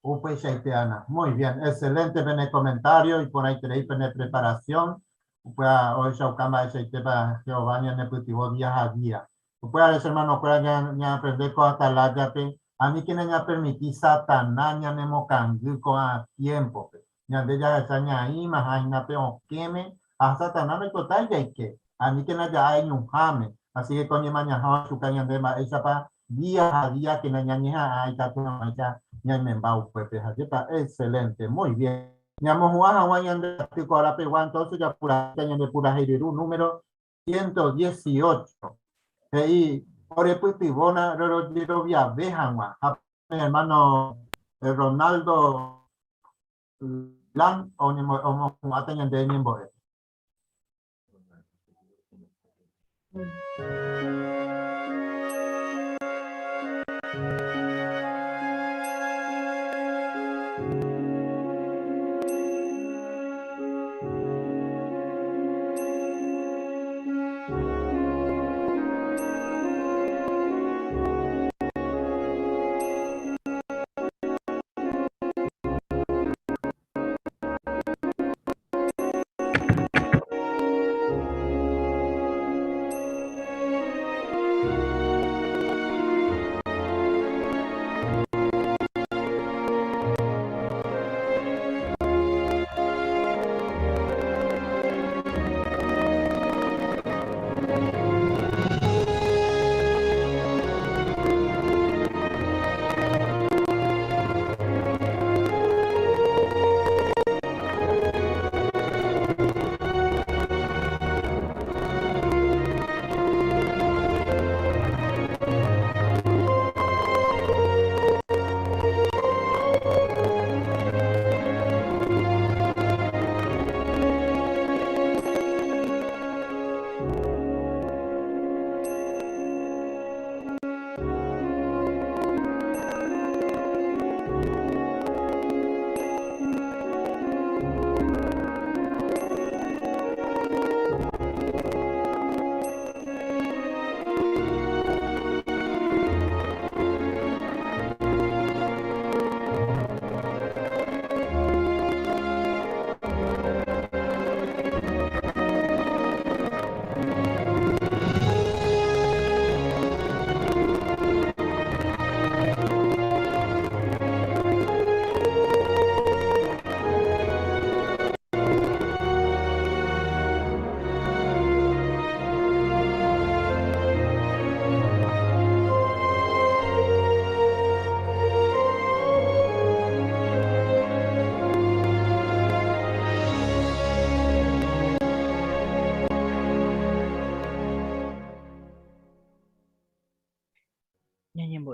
Upeichaite Ana. Muy bien, excelente pene comentario, iporãiterei pene preparación. Upéva ohechauka mba'eichaitépa Jehová ñanepytyvõ día ha día. Upévare che hermanokuéra ñaaprende ko Atalaya-pe, aníkena ñapermiti Satanás ñanemokangy ko'ã tiémpope. Ñande jahecha ñaĩmaha hína pe okẽme ha Satanás ndoipotái jaike. Aníkena ja'a iñuhãme. Así que ko ñemañaha ohechuka ñande mba'éichapa día ha día kena ñañeha'ã ikatu hag̃uáicha ñaimemba upépe. Hajépa excelente. Muy bien. Ñamohu'ã hag̃ua ñande aty ko ára pegua entonces japurahéita ñande purahéi ryru número 118. He'i, Orepytyvõna rorojeroviave hag̃ua. Ha hermano Ronaldo Lan omohu'ãta ñande ñembo'e.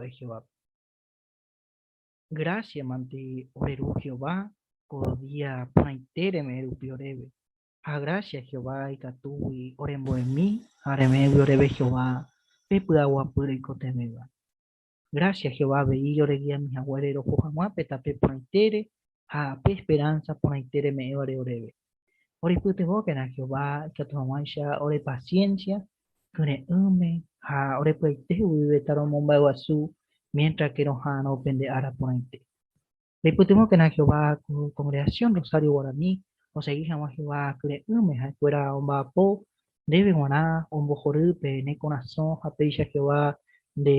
Ñañembo'e Jehovápe. Grásia mante ore Ru Jehová ko día porãite reme'ẽ rupi oréve. Ha grásia Jehová ikatúgui orembo'emi ha reme'ẽgui oréve Jehová pe py'aguapy roikotevẽva. Grásia Jehová avei oregiami haguére roho hag̃ua pe tape porãitére ha pe esperánsa porãite reme'ẽvare oréve. Orepytyvõkena Jehová ikatu hag̃uáicha ore pasiénsia kyre'ỹme ha orepyaite guive taromomba'eguasu miéntra ke roha'arõ pende ára porãite. Reipytyvõkena Jehová ko kongregasión Rosario Guarani osegi hag̃ua Jehová kyre'ỹme ha'ekuéra omba'apo ndéve g̃uarã ombohory pe ne korasõ ha péicha Jehová nde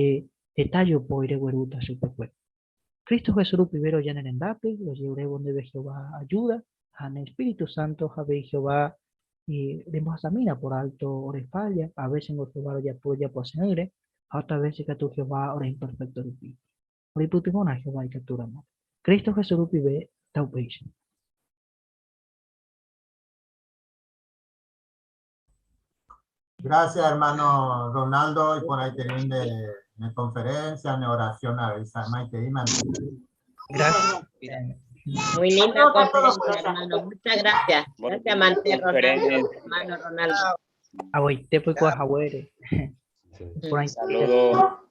heta jopói reguerúta chupekuéra. Cristo Jesús rupive roja ne rendápe, rojerurévo ndéve Jehová ajúda ha ne espíritu sánto ha avei Jehová rembohasamína por alto ore fálla, a vésengo Jehová rojapo rojapose'ỹre ha ótra vése katu Jehová ore imperfékto rupi. Oipytyvõna Jehová ikatúramo. Cristo Jesús rupive taupéicha. Gracias, hermano Ronaldo, y por ahí te de, de conferencia, de oración, avisa, maitei, Gracias. Muy linda conferencia, hermano. Muchas gracias. Gracias, Mante Ronaldo, hermano Ronaldo. Avoite pues cuajahuere. Saludos.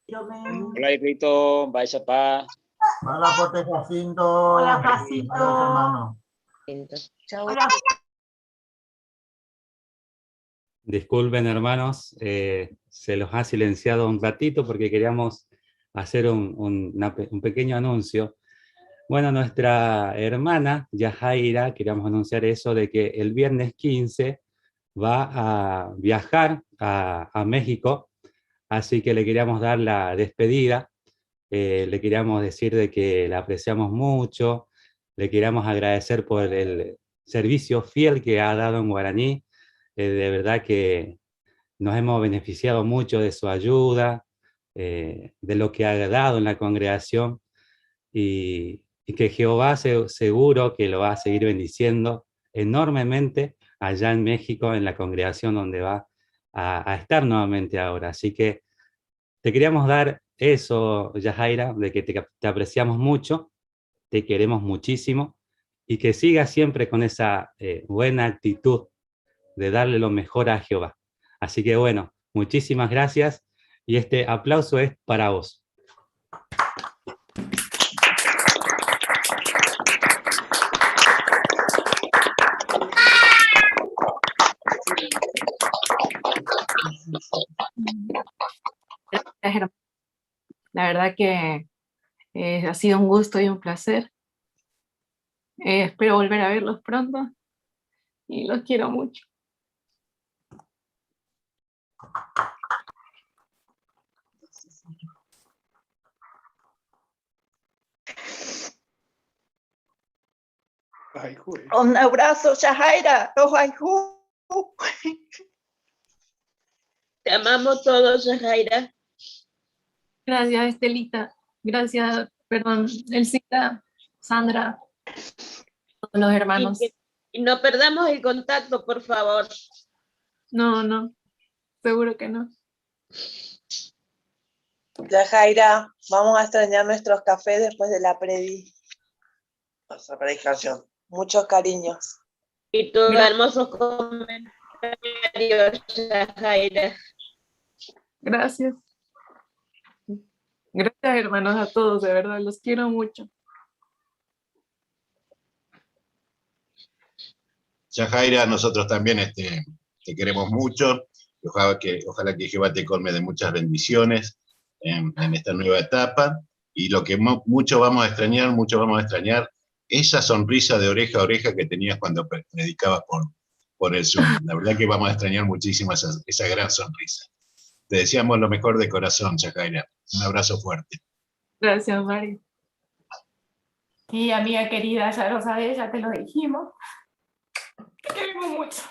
Hola, Rito. Bye, Chapá. Hola, Porte Jacinto. Hola, Jacinto. Hola, hermano. Hola. Disculpen, hermanos, se los ha silenciado un ratito porque queríamos hacer un pequeño anuncio. Bueno, nuestra hermana Yajaira, queríamos anunciar eso de que el viernes 15 va a viajar a México, así que le queríamos dar la despedida, le queríamos decir de que la apreciamos mucho, le queríamos agradecer por el servicio fiel que ha dado en Guaraní, de verdad que nos hemos beneficiado mucho de su ayuda, de lo que ha dado en la congregación, y que Jehová seguro que lo va a seguir bendiciendo enormemente allá en México, en la congregación donde va a estar nuevamente ahora. Así que te queríamos dar eso, Yajaira, de que te apreciamos mucho, te queremos muchísimo, y que sigas siempre con esa buena actitud de darle lo mejor a Jehová. Así que muchísimas gracias, y este aplauso es para vos. Gracias, hermano. La verdad que ha sido un gusto y un placer. Espero volver a verlos pronto y los quiero mucho. Ay, güey. Un abrazo, Yajaira. Ojalá. Te amamos todos, Yajaira. Gracias, Estelita. Gracias, perdón, Elcita, Sandra, todos los hermanos. Y no perdamos el contacto, por favor. No, no, seguro que no. Yajaira, vamos a extrañar nuestros cafés después de la predi. Nuestra predicación. Muchos cariños. Y tus hermosos comentarios, Yajaira. Gracias. Gracias, hermanos, a todos, de verdad, los quiero mucho. Yajaira, nosotros también te queremos mucho. Ojalá que Jehová te colme de muchas bendiciones en esta nueva etapa. Y lo que mucho vamos a extrañar, mucho vamos a extrañar, esa sonrisa de oreja a oreja que tenías cuando predicabas por el Zoom. La verdad que vamos a extrañar muchísimo esa gran sonrisa. Te deseamos lo mejor de corazón, Yajaira. Un abrazo fuerte. Gracias, Mari. Sí, amiga querida, ya lo sabes, ya te lo dijimos. Te queremos mucho.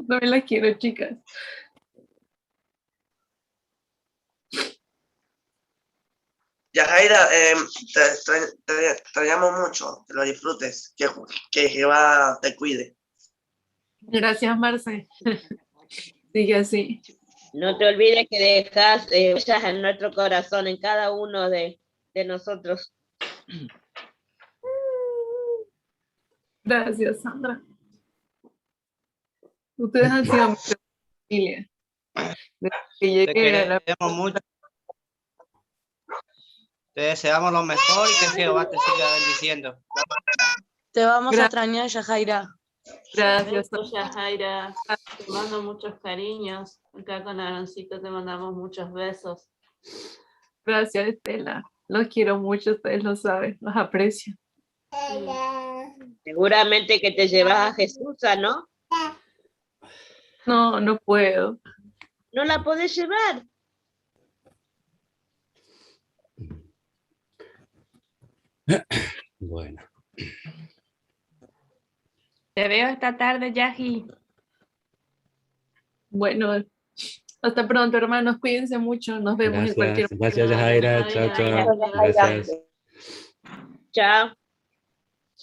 No me la quiero, chicas. Yajaira, te extrañamos mucho, que lo disfrutes, que Jehová te cuide. Gracias, Marce. Sigue así. No te olvides que dejas eh, huellas en nuestro corazón, en cada uno de, de nosotros. Gracias, Sandra. Ustedes han sido mi familia. Desde que Te llegué a la queremos mucho. Te deseamos lo mejor y que Jehová te siga bendiciendo. Te vamos a Gra- extrañar, Yajaira. Gracias. Besos, Yajaira. Te mando muchos cariños. Acá con Aaroncito te mandamos muchos besos. Gracias, Estela. Los quiero mucho, ustedes lo saben, los aprecio. Seguramente que te llevas a Jesús, ¿no? No, no puedo. No la podés llevar. Bueno, Te veo esta tarde, Yaji. Bueno, hasta pronto, hermanos. Cuídense mucho. Nos vemos en cualquier gracias. Gracias, Yajaira. Chao, chao. Gracias. Chao.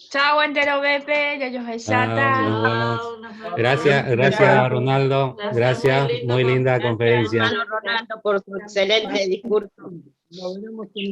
Chao, entero Bepe, ya yo Chao, nos vemos. Gracias, gracias, Ronaldo. Gracias, muy linda conferencia. Hermano Ronaldo, por su excelente discurso. Nos veremos en